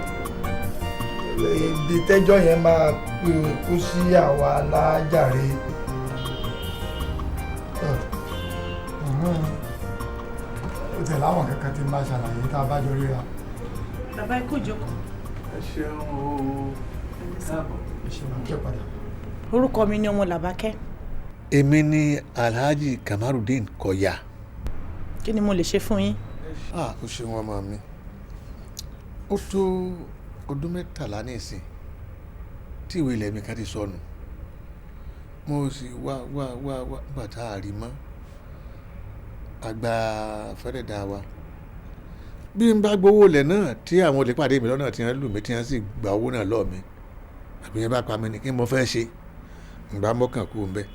Ibi tẹ́jọ́ yẹn máa kú sí àwa lájàre. Ó tẹ̀lé àwọn kankan tí máa ṣàlàyé tá a bá jọ ríra. Bàbá, ẹ kú ìjókòó. Ẹ ṣeun o, káàbọ̀. Ẹ ṣe máa kẹ́ padà. Orúkọ mi ni ọmọ Làbákẹ́. Èmi ni Alhaji Kamarudeen Kọ̀yà. Kí ni mo lè ṣe fún yín? Ah, o ṣeun ọmọ mi. Ó tó ọdún 13 ní ìsìn tí ìwé ilẹ̀ mi kan ti sọnù. Mo sì wá wá wá wá nígbà tá a rí mọ́. Àgbà fẹ́rẹ̀ dá wa. Bí n bá gbowó ilẹ̀ náà tí àwọn olè pàdé mi lọ́nà tí wọ́n lù mí, tí wọ́n sì gba owó náà lọ́ọ̀ mi, àbí yẹn bá pa mí ni, kí n mo fẹ́ ṣe? Ǹgbà mọ́kàn kú ń bẹ́.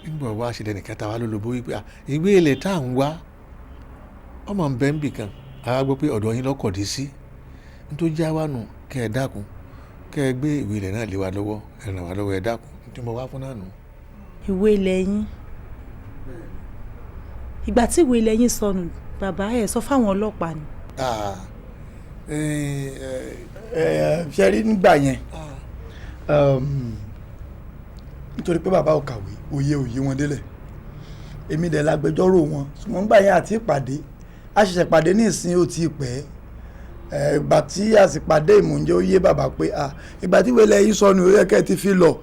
Nígbà wá ṣe lẹ́nìkan tá a wá lólobó wípé ìwé ilẹ̀ tá à ń wá ọmọ ń bẹ́ ń bì kan, àwa gbọ́ pé ọ̀dọ̀ yín lọ́kọ̀ dé sí. Nítorí já wa nù, kẹ́ ẹ dákun, kẹ́ ẹ gbé ìwé ilẹ̀ náà lé wa lọ́wọ́, ẹ ràn wá lọ́wọ́, ẹ dákun, tí mo wá fún náà nù. Ìwé ilẹ̀ yín? Ìgbà tí ìwé ilẹ̀ yín sọnù, bàbá, ẹ̀ sọ fáwọn ọlọ́pàá ni? Ṣe rí nígbà yẹn, nítorí pé bàbá ò kàwé, òye òye wọn délẹ̀, èmi dẹ̀ lágbẹjọ́rò wọn. Ṣùgbọ́n nígbà yẹn àti ìpàdé, a ṣẹ̀ṣẹ̀ pàdé ní ìsìn, ó ti pẹ́. Ìgbà tí a sì pàdé, ìmúnjẹ́ ó yé bàbá pé ìgbà tí ìwé ilẹ̀ yín sọnù, ó yẹ kẹ́ ẹ ti fi lọ.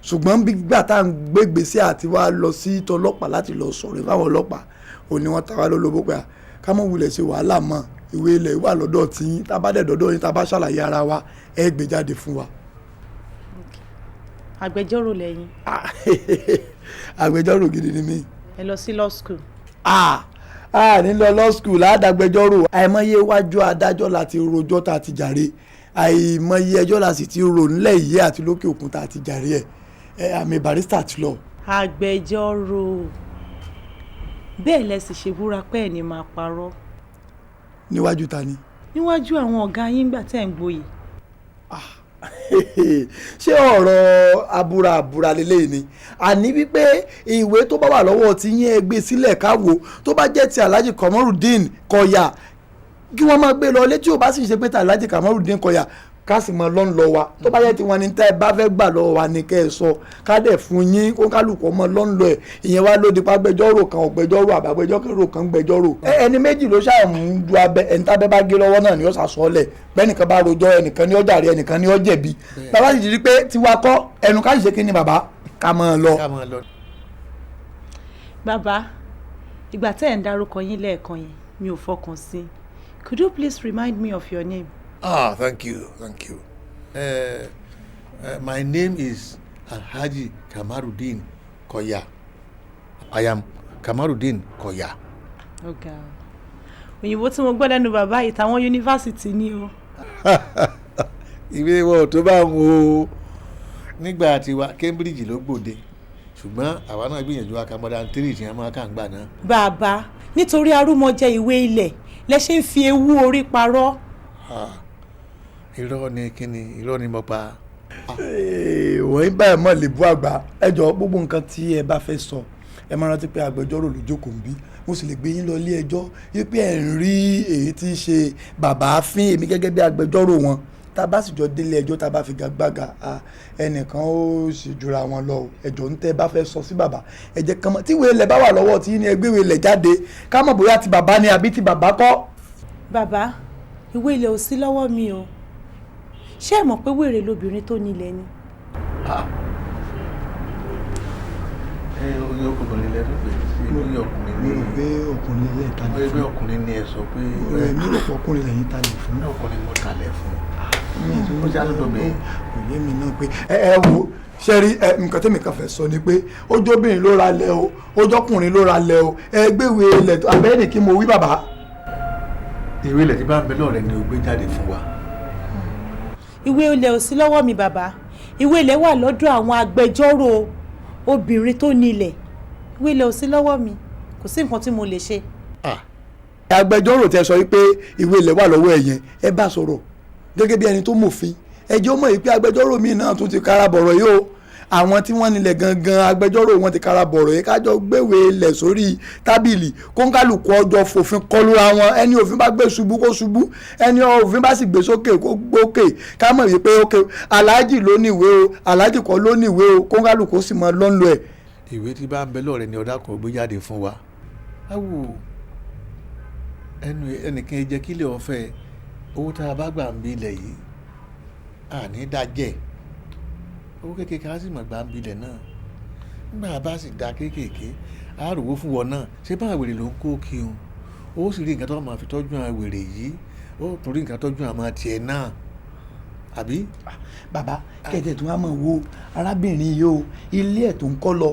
Ṣùgbọ́n bí gbà tá à ń gbégbèsè àti wá lọ sí tọlọ́pàá láti lọ sọ̀rọ̀ fáwọn ọlọ́pàá, ò ní wọ́n ta wá lólobó pé ká mọ̀ wulẹ̀ ṣe wàhálà mọ́, ìwé ilẹ̀ wà lọ́dọ̀ tiyín, tá a bá dẹ̀ dọ́dọ̀ yín, tá a bá ṣàlàyé ara wa, ẹ gbé jáde fún wa. Agbẹjọ́rò lẹ́yìn? Agbẹjọ́rò gidi ni mí. Ẹ lọ sí law school? Ah, ní lọ law school àdàgbẹjọ́rò. Àìmọye iwájú adájọ́ láti rojọ́ tá a ti jàre, àìmọye ẹjọ́ la sì ti rò nílẹ̀ yìí àti lókè òkun tá a ti jàre. Ẹ̀ ẹ̀ àmì barrister ti lọ. Agbẹjọ́rò, bẹ́ẹ̀ lẹ sì ṣe búra pé ẹ̀ ní máa parọ́. Níwájú ta ni? Níwájú àwọn ọ̀gá yín gbà tẹ́ ń gboyè. Ṣé ọ̀rọ̀ abúra àbúra lélẹ́yìí ni? Àní wípé ìwé tó bá wà lọ́wọ́ tí yín, ẹ gbé sílẹ̀ káwo. Tó bá jẹ́ ti Alhaji Kamorudeen Kọ̀yà, kí wọ́n máa gbé lọ létí. Ò bá sì ṣe pé ti Alhaji Kamorudeen Kọ̀yà, ká sì mọ lọ́n lọ wa. Tó bá jẹ́ ti wọn ni, tẹ́ ẹ bá fẹ́ gbà lọ́wọ́ wa ni kẹ́ ẹ sọ, ká dẹ̀ fún yín, kó kálukú ọmọ lọ́n lọ ẹ̀. Ìyẹn wá ló di pa gbẹjọ́rò kan ọ̀gbẹjọ́rò, àbàgbẹjọ́rò kan gbẹjọ́rò. Ẹni méjì ló ṣáà ń du abẹ. Ẹni tábẹ́ bá gé lọ́wọ́ náà ni ó ṣàṣọlẹ̀ bẹ́ẹ̀nìkan bá rojọ́, ẹnìkan ní ó jàre, ẹnìkan ní ó jẹ̀bi. Bàbá sì ti rí pé tiwa kọ́ ẹnu, ká sì ṣe kí ni bàbá, ká máa lọ. Bàbá, ìgbà tẹ́ ẹ̀ ń dárúkọ yín lẹ́ẹ̀kan yẹn, mi ò fọkàn sí. Could you please remind me of your name? Ah, thank you, thank you. My name is Alhaji Kamarudeen Koya. I am Kamarudeen Koya. Ọ̀gá o, òyìnbó tí mo gbọ́ lẹ́nu bàbá yìí, tàwọn yunifásitì ni o. Ìwé wọn ò tó bá ń wo. Nígbà tiwa Cambridge ló gbòde, ṣùgbọ́n àwa náà gbìyànjú aka modern three tí wọ́n máa kà ń gbà náà. Bàbá, nítorí arúmọjẹ ìwé ilẹ̀ lẹ ṣe ń fi ewu orí parọ́. Irọ́ ni kíni, irọ́ ni mo pa. Wọ́n ń bá ẹ̀ mọ̀ lè bú àgbà. Ẹ jọ, gbogbo nǹkan tí ẹ bá fẹ́ sọ, ẹ máa rántí pé agbẹjọ́rò ló jókòó ń bí. Mo sì lè gbé yín lọ ilé ẹjọ́ wípé ẹ̀ ń rí èyí tí í ṣe bàbá fín èmi gẹ́gẹ́ bí agbẹjọ́rò wọn. Tá a bá sì jọ délé ẹjọ́, tá a bá fi gagbága, ẹnìkan ó sì jura wọn lọ o. Ẹjọ́ ń tẹ́ bá fẹ́ sọ sí bàbá, ẹ jẹ́ kán mọ̀ tí ìwé ilẹ̀ bá wà lọ́wọ́ tí ní ẹgbẹ́ ìwé ilẹ̀ jáde, ká mọ̀ bóyá ti bàbá ni àbí ti bàbá kọ́. Bàbá, ìwé ilẹ̀ ò sí lọ́wọ́ mi o. Ṣé ẹ mọ̀ pé wèrè lobìnrin tó nílẹ̀ ni? Ẹ oyin ọkùnrin lẹ tó pè é ní ọkùnrin ní. Mo rò pé ọkùnrin lẹ talẹ̀ fún. Mo rò pé ọkùnrin ni ẹ sọ pé. Mi rò pé ọkùnrin lẹ́yìn talẹ̀ fún. Ọkùnrin mo talẹ̀ fún. Ó ṣe àtúntò bẹ́ẹ̀. Kò yé mi náà pé ẹ wo ṣe rí ẹ, nǹkan tẹ́mi kan fẹ́ sọ ni pé ojóbìnrin ló ra lẹ̀ o, ojókùnrin ló ra lẹ̀ o, ẹ gbéwèé ilẹ̀ tó abẹ́rẹ́ kí mo wí bàbá. Ìwé ilẹ̀ tí bá ń bẹ lọ́rẹ̀ ni o gbé jáde fún wa. Ìwé ilẹ̀ ò sí lọ́wọ́ mi bàbá, ìwé ilẹ̀ wà lọ́dọ̀ àwọn agbẹjọ́rò obìnrin tó nílẹ̀. Ìwé ilẹ̀ ò sí lọ́wọ́ mi, kò sí nǹkan tí mo lè ṣe. Agbẹjọ́rò tẹ sọ wípé ìwé ilẹ̀ wà lọ́wọ́ ẹ̀ yẹn, ẹ bá sọ̀rọ̀ gẹ́gẹ́ bí ẹni tó mòfin. Ẹ jẹ́ ó mọ̀ wípé agbẹjọ́rò mi náà tún ti kára bọ̀rọ̀ yìí o. Àwọn tí wọ́n nílẹ̀ gangan agbẹjọ́rò wọn ti kára bọ̀rọ̀ yìí, kájọ gbéwèé ilẹ̀ sórí tábìlì kóńkálùkù ọjọ́ fòfin kọlura wọn. Ẹni òfin bá gbé ṣubú kó ṣubú, ẹni òfin bá sì gbé sókè kó gbókè, ká mọ̀ wípé ókè aláàjì ló ní ìwé o, aláàjì kọ́ ló ní ìwé o, kóńkálùkù ó sì mọ lọ́nlọ́ ẹ̀. Ìwé tí bá ń bẹ lọ́rẹ̀ ni ọ̀dà kan gbé jáde fún wa. Awo ẹnu ẹnìkan jẹ́ kílẹ̀ ọ̀fẹ́ owó tá a bá gbà ń bi ilẹ̀ yìí àní dájẹ́ owó kékeré á sì mọ̀ gbà ń bi ilẹ̀ náà. Nígbà bá sì da kéékèèké á rò wó fún wọn náà, ṣé bá wèrè ló ń kó kí n ó sì rí nǹkan tó máa fi tọ́jú àwọn wèrè yìí, ó tún rí nǹkan tọ́jú àwọn tiẹ̀ náà àbí. Bàbá, kẹ̀tẹ̀ tó wá mọ̀ wo arábìnrin yìí o, ilé ẹ̀ tó ń kọ́ lọ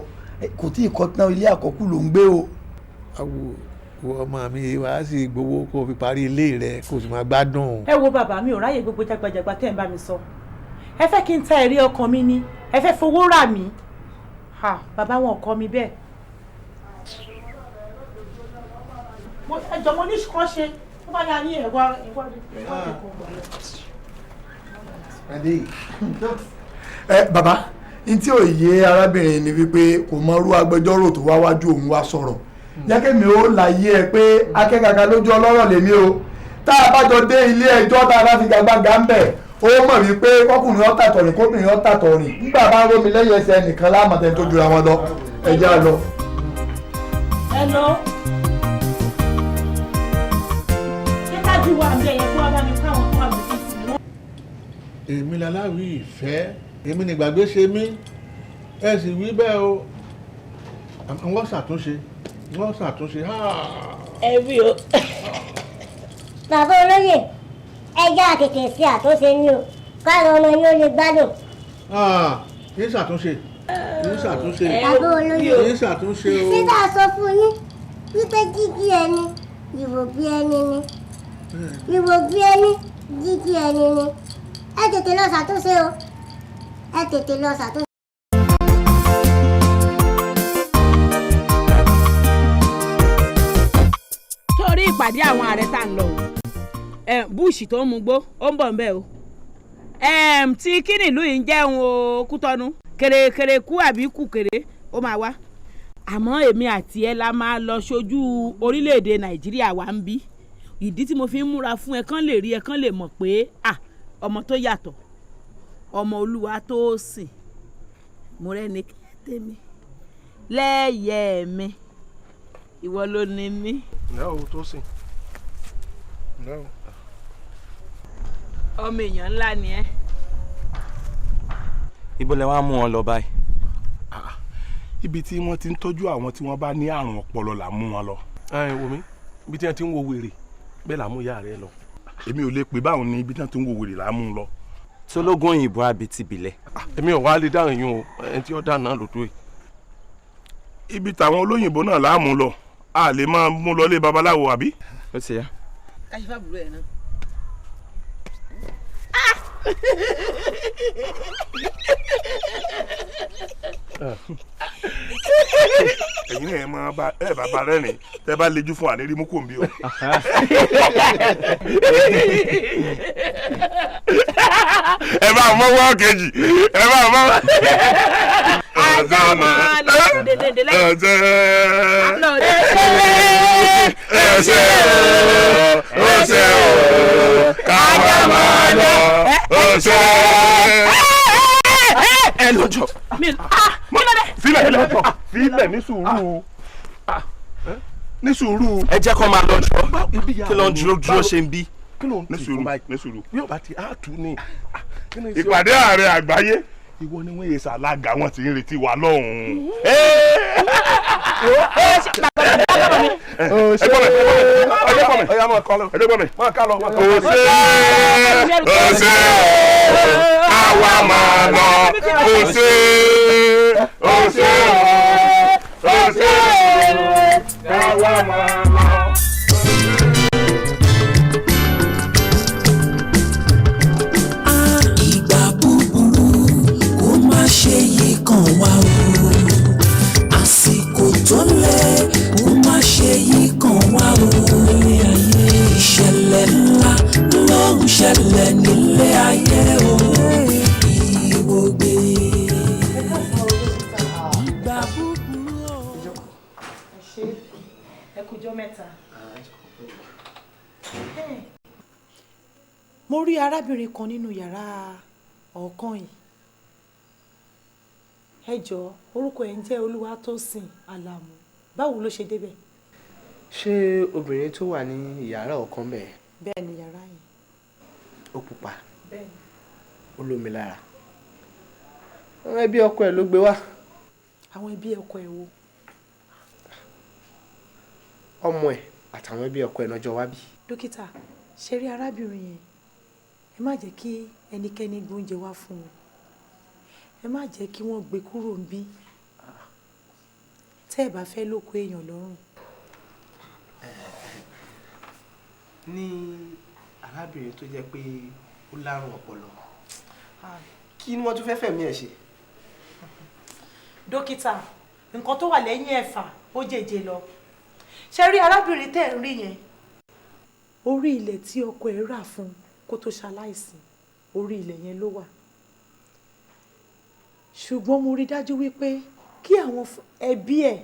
kò tí ì kọ́ tán, ilé àkọ́kù ló ń gbé o. Awo wo ọmọ mi wàá sì gbowó kó o fi parí ilé rẹ kó o sì máa gbádùn. Ẹ wo bàbá, mi ò ráyè gbogbo jagbajàgba tẹ́ ẹ̀ ń bá mi sọ. Ẹ fẹ́ kí n ta ẹ̀rí ọkàn mi ni, ẹ fẹ́ fowó rà mí. Bàbá wọn kọ́ mi bẹ́ẹ̀. Ẹ jọ mo ní kàn ṣe tó bá yà ní ẹ̀wà ẹ̀wà rẹ̀. Ẹ bàbá, n tí ò yé arábìnrin ni wípé kò mọ irú agbẹjọ́rò tó wá wájú òun wá sọ̀rọ̀. Jẹ́ kémi ó láyé ẹ pé akẹ́kọ̀ọ́ lójú ọlọ́rọ̀ lèmi o. Tá a bá jọ dé ilé ẹjọ́ tá a bá fi gbàgbàgà ń bẹ̀, ó mọ̀ wípé kọkùnrin ọ̀tà tọ̀rìn kóbìnrin ọ̀tà tọ̀rìn. Nígbà bá ń rómi lẹ́yìn ẹsẹ̀ nìkan láàmọ̀tẹ́ tó jura wọn lọ, ẹ já lọ. Hello. Ṣé kájú wa àbí ẹ̀yẹ kó wá bá mi káwọn tó wà lókè sí mi? Èmi laláwí ìfẹ́, èmi nìgbàgbé ṣe mí, ẹ sì wí bẹ́ẹ̀ o. Wọ́n ṣàtúnṣe, wọ́n ṣàtúnṣe. Ẹ wí o. Bàbá olóyè, ẹ já tètè ṣe àtúnṣe ní o, káàrọ̀ ọmọ yín ó lè gbádùn. Kì í ṣàtúnṣe, kì í ṣàtúnṣe. Bàbá olóyè, kì í ṣàtúnṣe o. Ṣé tá a sọ fún yín wípé jíjí ẹni ìwògbé ẹni ni, ìwògbé ẹni jíjí ẹni ni? Ẹ tètè lọ ṣàtúnṣe o, ẹ tètè lọ ṣàtúnṣe. Torí ìpàdé àwọn ààrẹ tá à ń lọ o, Bush tó ń mu gbó ó ń bọ̀ ń bẹ̀ o, tí kíni ìlú yìí ń jẹun o, Kútọ́nù kèrèkèrè kú àbí kú kèrè ó máa wá. Àmọ́ èmi àti ẹ la máa lọ ṣojú orílẹ̀-èdè Nàìjíríà wa ń bí. Ìdí tí mo fi ń múra fún ẹ kán lè rí ẹ kán lè mọ̀ pé ọmọ tó yàtọ̀, ọmọ Olúwa tó sìn, mo rẹ́ni tèmi lẹ́yẹ̀ mi, ìwọ ló ní mí. Ǹlẹ́ o tó sìn. Ǹlẹ́ o. Ọmọ èèyàn ńlá ni ẹ. Ibo lẹ wá mú wọn lọ báyìí? Ibi tí wọ́n ti ń tọ́jú àwọn tí wọ́n bá ní àrùn ọpọlọ là mú wọn lọ. Ẹ wò mí, ibi tí wọ́n ti ń wo wèrè bẹ́ẹ̀ là mú ìyá rẹ lọ. Èmi ò lè pè báwọn ní ibi tí wọ́n ti ń wo wèrè là mú lọ. Tológun òyìnbó àbí tìbílẹ̀? Èmi ò wá lè dáhùn yín o, ẹni tí ó dáná ló tó yìí. Ibi táwọn olóyìnbó náà là mú lọ, a lè máa mú lọ lé babaláwo àbí. Ó ti yá. Káṣífà bùrọ̀ ẹ̀ náà. Ẹ̀yin náà ẹ máa bá ẹ bàbá rẹ́rìn tẹ́ bá lejú fún àníri mú kò ń bí o. Ẹ bá mọ́wọ́ kejì ẹ bá mọ́wọ́. Ajá máa lọ dédédé lẹ́yìn. Ẹ̀ṣẹ̀ ẹ̀ṣẹ̀ ẹ̀ṣẹ̀ káwa máa lọ ẹ̀ṣẹ̀. Ẹ lọ́jọ́. Filẹ̀ filẹ̀ ní sùúrù ní sùúrù. Ẹ jẹ́ kó máa lọ jọ kí ló ń dúró dúró ṣe ń bí. Ní sùúrù ní sùúrù. Yóò bá ti á tù ní. Ìpàdé ààrẹ àgbáyé ìwọ ni wọ́n yẹ ṣàlágà wọn ti ń retí wa lọ́hùn-ún. Ẹ gbọ́ mi ẹ gbọ́ mi ọ̀yà máa kọ́ lọ. ẹ gbọ́ mi. Máa ká lọ. Òṣè òṣè àwa máa lọ òṣè òṣè òṣè àwa máa lọ. Ìgbà búburú kó má ṣe yí kàn wá o, àsìkò tó lẹ kó má ṣe yí kàn wá o. Ìṣẹ̀lẹ̀ ńlá ló ń ṣẹlẹ̀ nílé ayé o, ìwògbé. Ìgbà búburú o. Ẹ ṣé, ẹ kújọ́ mẹ́ta. Mo rí arábìnrin kan nínú yàrá ọ̀ọ́kán yìí. Ẹ jọ̀ọ́, orúkọ ẹ̀ ń jẹ́ Olúwatósìn Àlàmú. Báwo ló ṣe débẹ̀? Ṣé obìnrin tó wà ní yàrá ọ̀kan bẹ́ẹ̀? Bẹ́ẹ̀ ni, yàrá yẹn. Ó pupa? Bẹ́ẹ̀ ni. Ó lómi lára. Àwọn ẹbí ọkọ ẹ̀ ló gbé wá. Àwọn ẹbí ọkọ ẹ̀ wo? Ọmọ ẹ̀ àtàwọn ẹbí ọkọ ẹ̀ lọ́jọ́ wá bí. Dókítà, ṣe rí arábìnrin yẹn, ẹ má jẹ́ kí ẹnikẹ́ni gbé oúnjẹ wá fún wọn, ẹ má jẹ́ kí wọ́n gbé kúrò níbí tẹ́ ẹ bá fẹ́ lóko èèyàn lọ́rùn. Ní arábìnrin tó jẹ́ pé ó lárùn ọpọlọ, kí ni wọ́n tún fẹ́ fẹ̀mí ẹ̀ ṣe? Dókítà, nǹkan tó wà lẹ́yìn ẹ̀fà ó jèjè lọ. Ṣe rí arábìnrin tẹ́ ẹ̀ ń rí yẹn, orí ilẹ̀ tí ọkọ ẹ̀ rà fún un kó tó ṣaláìsí, orí ilẹ̀ yẹn ló wà. Ṣùgbọ́n mo rí dájú wípé kí àwọn ẹbí ẹ̀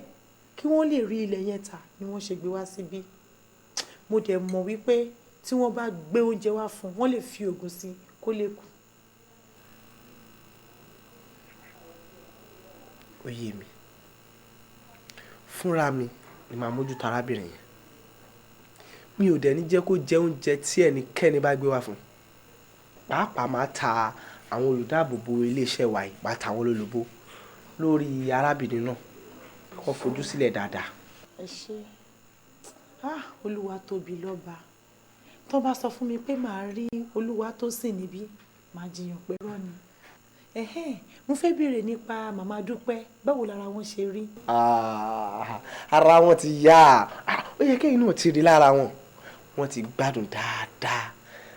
kí wọ́n lè rí ilẹ̀ yẹn tà ni wọ́n ṣe gbé wá síbí. Mo dẹ̀ mọ̀ wípé tí wọ́n bá gbé oúnjẹ wá fún un, wọ́n lè fi oògùn sí kó lè kú. Ó yé mi. Fúnra mi ni màá mójútó arábìnrin yẹn. Mi ò dẹ̀ ní jẹ́ kó jẹ oúnjẹ tí ẹnikẹ́ni bá gbé wá fún un. Pàápàá máa ta àwọn olùdáàbòbò iléeṣẹ́ wa yìí, máa ta àwọn olólobó lórí arábìnrin náà kó fojú sílẹ̀ dáadáa. Ẹ ṣé. Ah, Olúwa tóbi lọ́ba. Tó bá sọ fún mi pé màá rí Olúwatósìn níbí, màá jiyàn pé rọ́ ni. Ẹ̀hẹ́n, mo fẹ́ béèrè nípa màmá Dúpẹ́, báwo lára wọn ṣe rí? Ah, ara wọn ti yá. Ó yẹ kẹ́yìn náà ti rí lára wọn, wọ́n ti gbádùn dáadáa.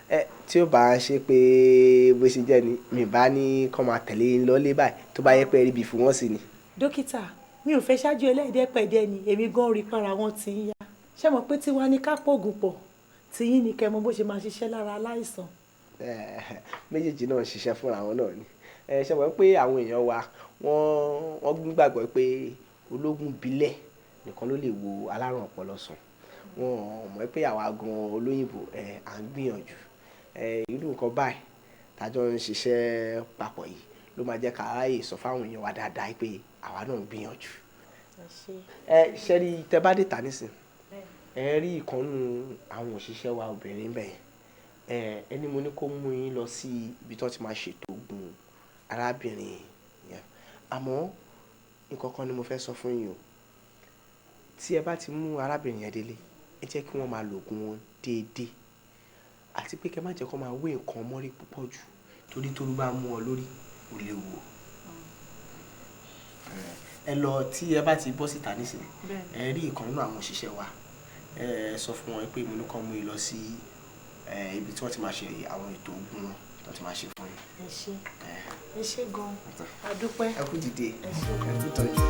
Ẹ tí ó bá ń ṣe pé bó ṣe jẹ́ ni mi bá ní kó máa tẹ̀lé yín lọ́lé báyìí, tó bá yẹ pé ẹ ríbi fún wọn sí ni. Dókítà, mi ò fẹ́ ṣáájú ẹlẹ́ẹ̀dẹ́pẹ̀dẹ́ ni, èmi gan rí para wọn ti ń yá. Ṣé mọ̀ pé tiwa ní ká pògùn pọ̀, tiyín ni kẹ́ mọ̀ bó ṣe máa ṣiṣẹ́ lára aláìsàn. Méjèèjì náà ń ṣiṣẹ́ fúnra wọn náà ni. Ẹ ṣe mọ̀ pé àwọn èèyàn wa wọ́n gbàgbọ́ pé ológun ìbílẹ̀ nìkan ló lè wo alárùn ọpọlọ sàn. Wọ́n mọ̀ pé àwa gan olóyìnbó à ń gbìyànjú. Irú nǹkan báyìí tájọ ń ṣiṣẹ́ papọ̀ yìí ló máa jẹ́ ká ráyè sọ fáwọn èèyàn wa dáadáa pé àwa náà ń gbìyànjú. Ẹ ṣe rí tẹ bá dé ta nísìn, ẹ rí ìkànnù àwọn òṣìṣẹ́ wa obìnrin bẹ́ẹ̀, ẹni mo ní kó mú yín lọ sí ibi tó ti máa ṣètò oògùn arábìnrin yẹn. Àmọ́ nǹkan kan ni mo fẹ́ sọ fún yín o. Tí ẹ bá ti mú arábìnrin yẹn délé, ẹ jẹ́ kí wọ́n máa lo oògùn wọn déédéé, àti pé kẹ́ má jẹ́ kó máa wé nǹkan mọ́rí púpọ̀ jù, torí tó bá mú ọ lórí ó léwu o. Ẹ lọ, tí ẹ bá ti bọ́ síta nísìnyí, ẹ rí ìkan nínú àwọn òṣìṣẹ́ wa, ẹ sọ fún wọn pé mo ní kó mú yín lọ sí ibi tí wọ́n ti máa ṣe àwọn ètò oògùn wọn. Tó ti máa ṣe fún yín. Ẹ ṣé, ẹ ṣé gan-an, a dúpẹ́. Ẹ kú dìde, ẹ ṣé, ẹ kú tọ́jú.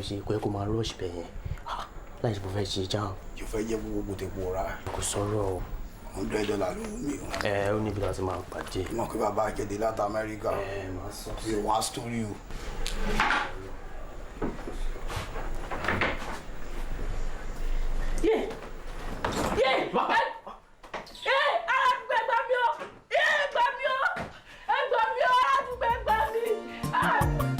Ṣe kó ẹ kó máa rush bẹ̀ yẹn láì ṣe bó fẹ́ ṣe jam. Yóò fẹ́ jẹ́ gbogbo tẹ pòórá. Kò sọ̀rọ̀ o. $100 ló wù mí o. Ẹ ó níbi láti máa pàdé. Mọ̀ pé bàbá akéde láti Amẹ́ríkà. Ẹ máa sọ. Mi ò wá sítórì o. Yé! Yé! Yé! Aládùúgbò ẹ gbà mí o! Yé! Ẹ gbà mí o! Ẹ gbà mí o! Aládùúgbò ẹ gbà mí!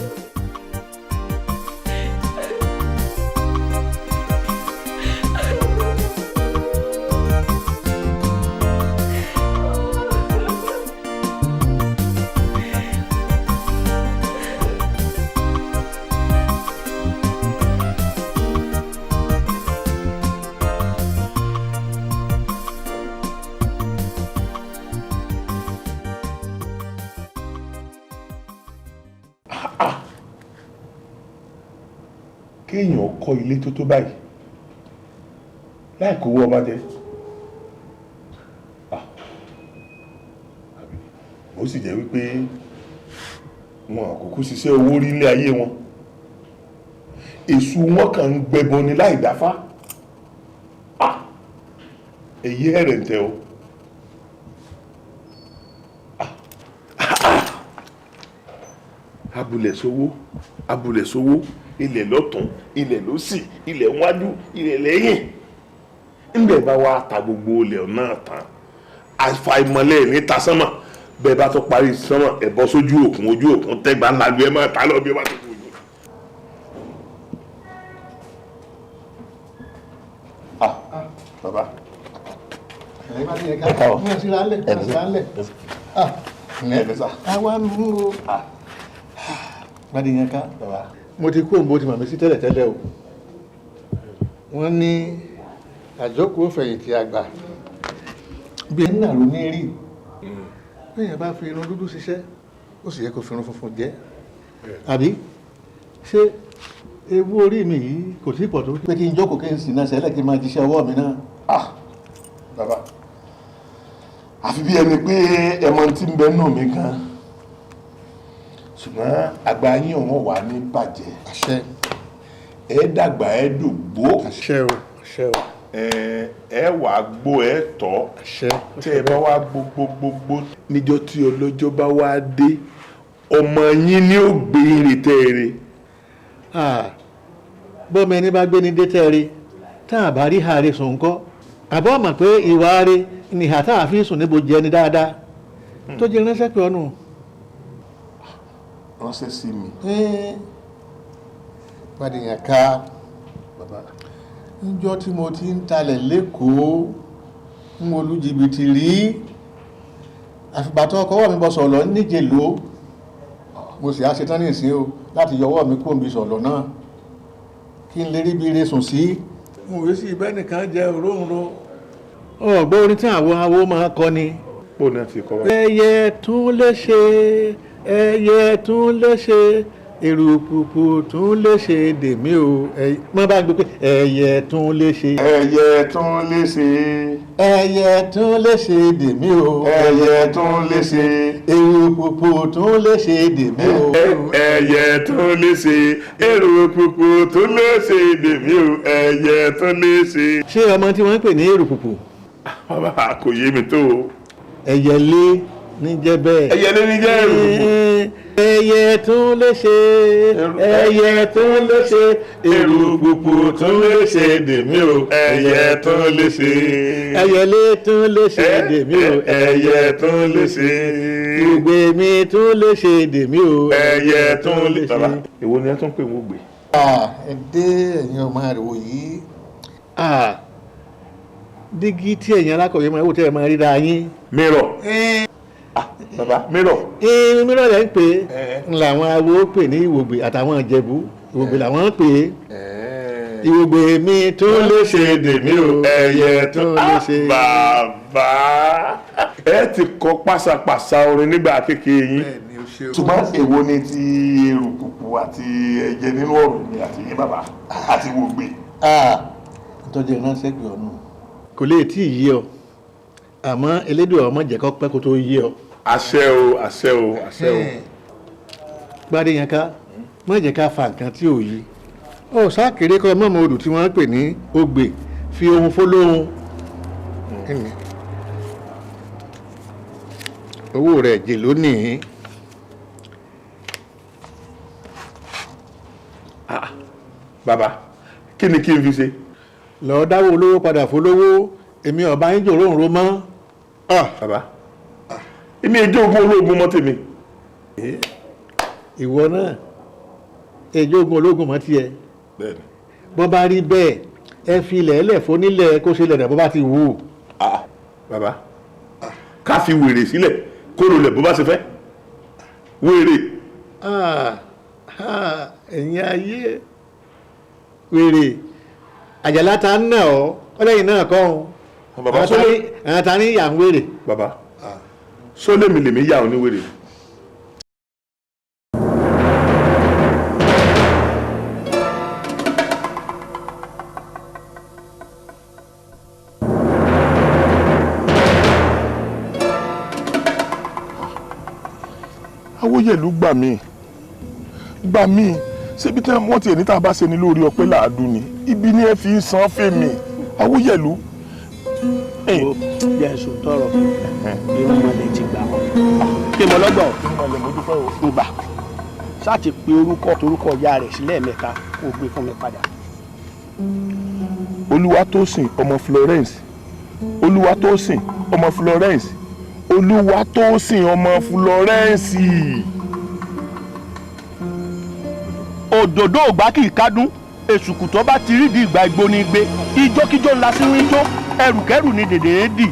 Kéèyàn kọ́ ilé tó tó báyìí láì kówó ọba jẹ, ó sì jẹ́ wípé wọn àkókò ṣiṣẹ́ owó rí ilé ayé wọn, èṣù wọn kàn ń gbẹbọ ni láì dáfá. Èyí ẹ̀rẹ̀ ń tẹ o. Abúlẹ̀ sówó, abúlẹ̀ sówó, ilẹ̀ lọ́tún, ilẹ̀ lósì, ilẹ̀ wájú, ilẹ̀ lẹ́yìn. Ńbẹ̀ bá wá ta gbogbo ilẹ̀ náà tán, àfàìmọ̀lẹ̀ ní ta sánmà. Bẹ́ẹ̀ bá tó parí sánmà, ẹ̀ bọ́ sójú òkun, ojú òkun tẹ́gbà ńlá lu ẹ máa ta lọ bí ẹ bá tó kú ojú. Bàbá. Ẹ káwọ̀. Àwa nù ú. Gbadéyànká, mo ti kó òǹbó ti màmí sí tẹ́lẹ̀tẹ́lẹ̀ o. Wọ́n ní àjókòó fẹ̀yìntì àgbà bí ẹni náà ló ní rí. Bẹ́ẹ̀yàn bá fi irun dúdú ṣiṣẹ́, ó sì yẹ kó fi irun funfun jẹ́. Àbí ṣé ewu orí mi yìí kò tí pọ̀ tó pé kí n jókòó kí n sì náà ṣẹlẹ̀ kí n máa jíṣẹ́ ọwọ́ mi náà. Bàbá, àfi bí ẹni pé ẹmọ tí ń bẹ nù mí gan, ṣùgbọ́n àgbà yín ọ̀hún wà ní bàjẹ́. Àṣẹ. Ẹ dàgbà ẹ dògbó. Àṣẹ o, àṣẹ o. Ẹ wà gbó ẹ tọ́. Àṣẹ. Tẹ́ ẹ bá wá gbó gbó gbó. Níjọ́ tí ọlọ́jọ́ bá wá dé, ọmọ yín ni ó gbé ire tẹ́ ẹ re. Bọ́mọ ẹni bá gbé ní dé tẹ́ ẹ re, tá a bá rí àárẹ̀ sùn ńkọ́? Àbọ̀ mọ̀ pé ìwà rẹ̀ ni ìhà tá a fi sùn níbo jẹ ni dáadáa tó jẹ́ ránṣẹ́ pé ọ̀nù. Ránṣẹ́ sí mi. Gbadéyànká, níjọ́ tí mo ti ń talẹ̀ lẹ́kọ̀ọ́ ń wo lu jìbìtì rí, àfìgbà tó ọkọ̀ ọwọ́ mi bọ́ sọ̀lọ̀ níje lò, mo sì á ṣetán ní ìsín o láti yọwọ́ mi kó mi sọ̀lọ̀ náà kí n lè rí bí ire sùn sí. Mo wí sí ibẹ̀ nìkan jẹ òróǹro. Ọ̀gbọ́n orin tí àwọn awo máa kọ ni. Bó náà ti kọ́ wa. Ẹyẹ tún lè ṣe, ẹyẹ tún lè ṣe, èrùpùpù tún lè ṣe dèmí o. Má bá gbé pé ẹyẹ tún lè ṣe. Ẹyẹ tún lè ṣe. Ẹyẹ tún lè ṣe dèmí o. Ẹyẹ tún lè ṣe. Èrùpùpù tún lè ṣe dèmí o. Ẹyẹ tún lè ṣe. Èrùpùpù tún lè ṣe dèmí o. Ẹyẹ tún lè ṣe. Ṣé ọmọ tí wọ́n ń pè ní èrùpùpù? Bàbá kò yé mi tó o. Ẹyẹlé ní jẹ́ bẹ́ẹ̀. Ẹyẹlé ní jẹ́ èrùpùpù. Ẹyẹ tún lè ṣe, ẹyẹ tún lè ṣe, èrùpùpù tún lè ṣe dèmí o. Ẹyẹ tún lè ṣe. Ẹyẹlé tún lè ṣe dèmí o. Ẹyẹ tún lè ṣe. Ìgbè mi tún lè ṣe dèmí o. Ẹyẹ tún lè ṣe. Bàbá, èwo ni ẹ tún pè wọ́n gbé? Ẹ dé ẹ̀yin ọmọ àrèwò yìí. Dígí tí ẹ̀yin alákọ̀wé máa wò tẹ́ ẹ máa ríra yín. Mirror. Bàbá, mirror. Mirror lẹ́ ń pè é. Ń làwọn awo pè ní ìwògbè àtàwọn Ìjẹ̀bú. Ìwògbè làwọn ń pè é. Ìwògbè mi tó lè ṣe dèmí o, ẹyẹ tó lè ṣe. Bàbá, ẹ ti kọ pàṣàpàṣà orin nígbà kékeré yín. Ṣùgbọ́n èwo ni ti erùkùkù àti ẹyẹ nínú ọ̀rọ̀ mi àti yín bàbá àti ìwògbè? Tọ́jú ìránṣẹ́ pè ọ́ nù. Kò lè tí ì yé ọ, àmọ́ Elédùà ọmọ jẹ́ kó pẹ́ kó tó yé ọ. Àṣẹ o, àṣẹ o, àṣẹ o. Gbadé yẹn ká, má jẹ́ ká fa nǹkan tí ò yí. Ó sákèrè kọ́ mọ́mọ́ odù tí wọ́n ń pè ní ogbè fi ohun fólóhun. Owó rẹ̀ jè lónìí. Bàbá, kí ni kí n fi ṣe? Lọ dáwọ́ olówó padà fólówó, èmi ọba yín jòrò òǹro mọ́. Bàbá, èmi èjì ogun ológun mọ́ tèmi. Ìwọ náà, èjì ogun ológun mọ́ tiẹ̀. Bẹ́ẹ̀ni. Bọ́ bá rí bẹ́ẹ̀, ẹ fi ilẹ̀ ẹlẹ̀ fónílẹ̀ kó ṣe lẹ̀dà bó bá ti wù ú. Bàbá, ká fi wèrè sílẹ̀ kó lò lẹ̀ bó bá ṣe fẹ́. Wèrè. Ẹ̀yin ayé, wèrè. Àjàlá ta ń nà ọ́, ọlẹ́yìn náà kọ́ ọ́n. Bàbá, sólè. Àwọn ta ní ìyà ń wèrè. Bàbá, sólè mi lèmi yà ọ́ ní wèrè. Awóyẹ̀lú gbà mí, gbà mí, ṣébi tí wọ́n ti ẹ̀ ní tá a bá ṣe ni lórí ọpẹ́ làádú ni, ibi ni ẹ fi ń san fèmí, Awóyẹ̀lú. Jẹ́ ẹ̀sùn tọrọ irun mọ̀lẹ́ ti gbà wọ́n. Kí mo lọ́gbọ̀n? Ń gbà. Ṣáà ti pe orúkọ torúkọ ìyá rẹ̀ sílẹ̀ mẹ́ta kó o gbé fún mi padà. Olúwatósìn ọmọ Florence, Olúwatósìn ọmọ Florence, Olúwatósìn ọmọ Florence. Òdòdó ògbà kì í kádùn, èsùkù tó bá ti rí di ìgbà igbó ní gbé, ijókíjó ńlá sí ijó, ẹrùkẹ́rù ni dèdè dì.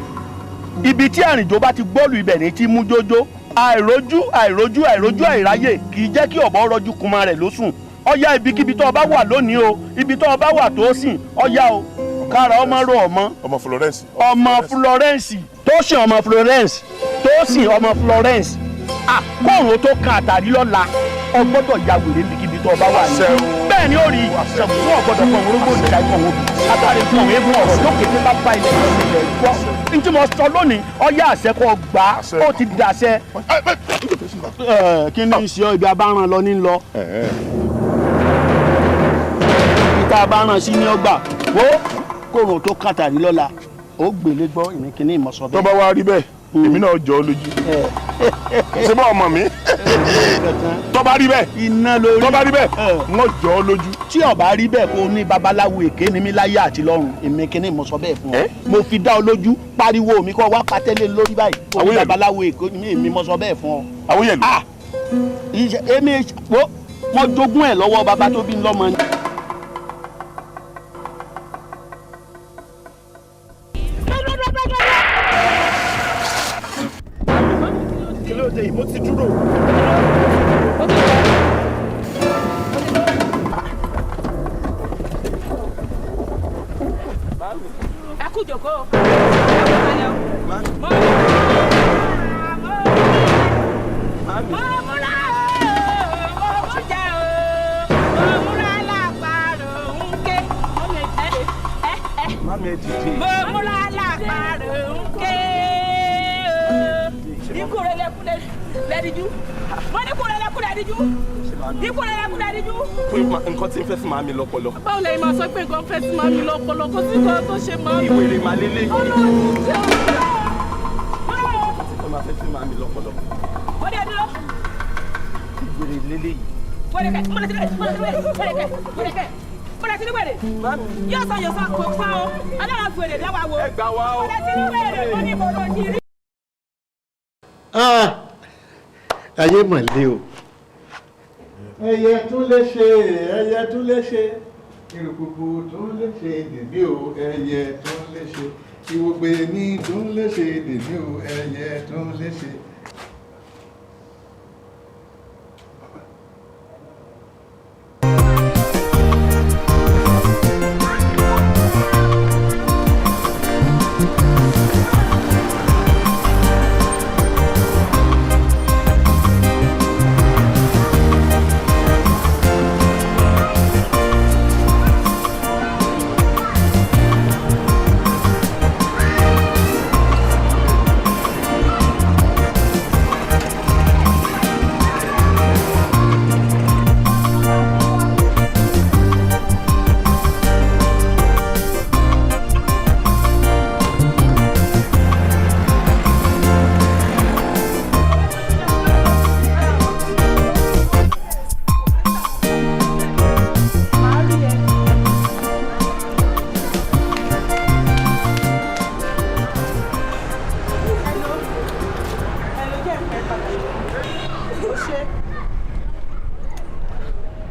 Ibi tí àrìnjó bá ti gbọ́ọ̀lù ibẹ̀ ní ti mú jójó. Àìrójú àìrójú àìrójú àìráyè kì í jẹ́ kí ọ̀bọ rọjú kuma rẹ̀ lóṣùn. Ọ̀yá ibikíbi tó o bá wà lónìí o, ibi tó o bá wà tó sìn, ọ̀yá o, kára ọmọ ro ọmọ. Ọmọ Florence. Ọmọ Florence, Tósìn ọmọ Florence, Tósìn ọmọ Florence. Àkóòrò tó kan àtàrí lọ́la, o gbọ́dọ̀ ya wèrè níbikíbi tó o bá wà ní. Bẹ́ẹ̀ ni ó rí ìṣẹ̀kú ọ̀gbọ́dọ̀ kan orógbó ìjà ikọ̀ òbí. Látàrí fún òun eégún ọ̀rọ̀ lókè tí bá bá ilẹ̀ ilẹ̀ gbọ́. N tí mo sọ lónìí, ọyá àṣẹ kò gbà á, ó ti dàṣẹ. Kí ni ń ṣe ọ, ibi abáràn lọ ní lọ. Ìta abáràn sí ní ọgbà. Wo kóòrùn tó kàtàrí lọ́la, ó gbélé gbọ́ ìrìnkìní ìmọ̀sọ bẹ́ẹ̀. Tó bá wá rí bẹ́ẹ̀, èmi náà jọ ọ́ lójú. Ṣé bá ọmọ mi? Tó bá rí bẹ́ẹ̀, iná lórí. Tó bá rí bẹ́ẹ̀, wọ́n jọ ọ́ lójú. Tí ó bá rí bẹ́ẹ̀ kó ní babaláwo èké ni mí láyé àti lọ́run, èmi kìíní mo sọ bẹ́ẹ̀ fún ọ. Mo fi dá ọ lójú, pariwo mi kọ́ wá patẹ́lẹ̀ lórí báyìí. Kó ní babaláwo èké ni èmi mo sọ bẹ́ẹ̀ fún ọ. Awóyẹ̀lú. Èmi wo mo jogún ẹ̀ lọ́wọ́ baba tó bí ń lọ́mọ ni. Mo ti dúró. Ẹ kú jókòó. Ẹ kú kalẹ̀ o. Mo múra o, mo jẹ o, mo múra lápárò ń ké. Mami ẹ dìde. Mo múra lápárò ń ké o. Ikú rẹ̀ lẹ́kú lẹ́díjú. Mo ní kú rẹ̀ lẹ́kú lẹ́díjú. Ikú rẹ̀ lẹ́kú lẹ́díjú. Nǹkan tí ń fẹ́ sí màámi lọ́pọlọ. Báwo lẹ́yìn máa sọ pé nǹkan fẹ́ sí màámi lọ́pọlọ? Kò sí nǹkan tó ṣe màámi. Ìwèrè màá lélẹ̀ yìí. Ọlọ́run ti jẹ́ òun. Nǹkan máa fẹ́ sí màámi lọ́pọlọ. Ó dé dúró. Ìwèrè lélẹ̀ yìí. Wẹ̀rẹ̀ kẹ̀, mo lè ti wẹ̀rẹ̀, mo lè ti wẹ̀rẹ̀, wẹ̀rẹ̀ kẹ̀, wẹ̀rẹ̀ kẹ̀. Mo lè ti ní wẹ̀rẹ̀. Yóò sọ yóò sọ kò sọ o. Ọlọ́run fi wẹ̀rẹ̀ dá wa wo. Ẹ gbà wá o. Mo lè ti ní wẹ̀rẹ̀, mo ní mo lọ jí rí. Ayé mọ̀ lé o. Ẹyẹ tún lè ṣe, ẹyẹ tún lè ṣe, ìrùkùkù tún lè ṣe dèbí o, ẹyẹ tún lè ṣe. Ìwògbè mi tó ń léṣe dèmí o, ẹyẹ tó ń léṣe.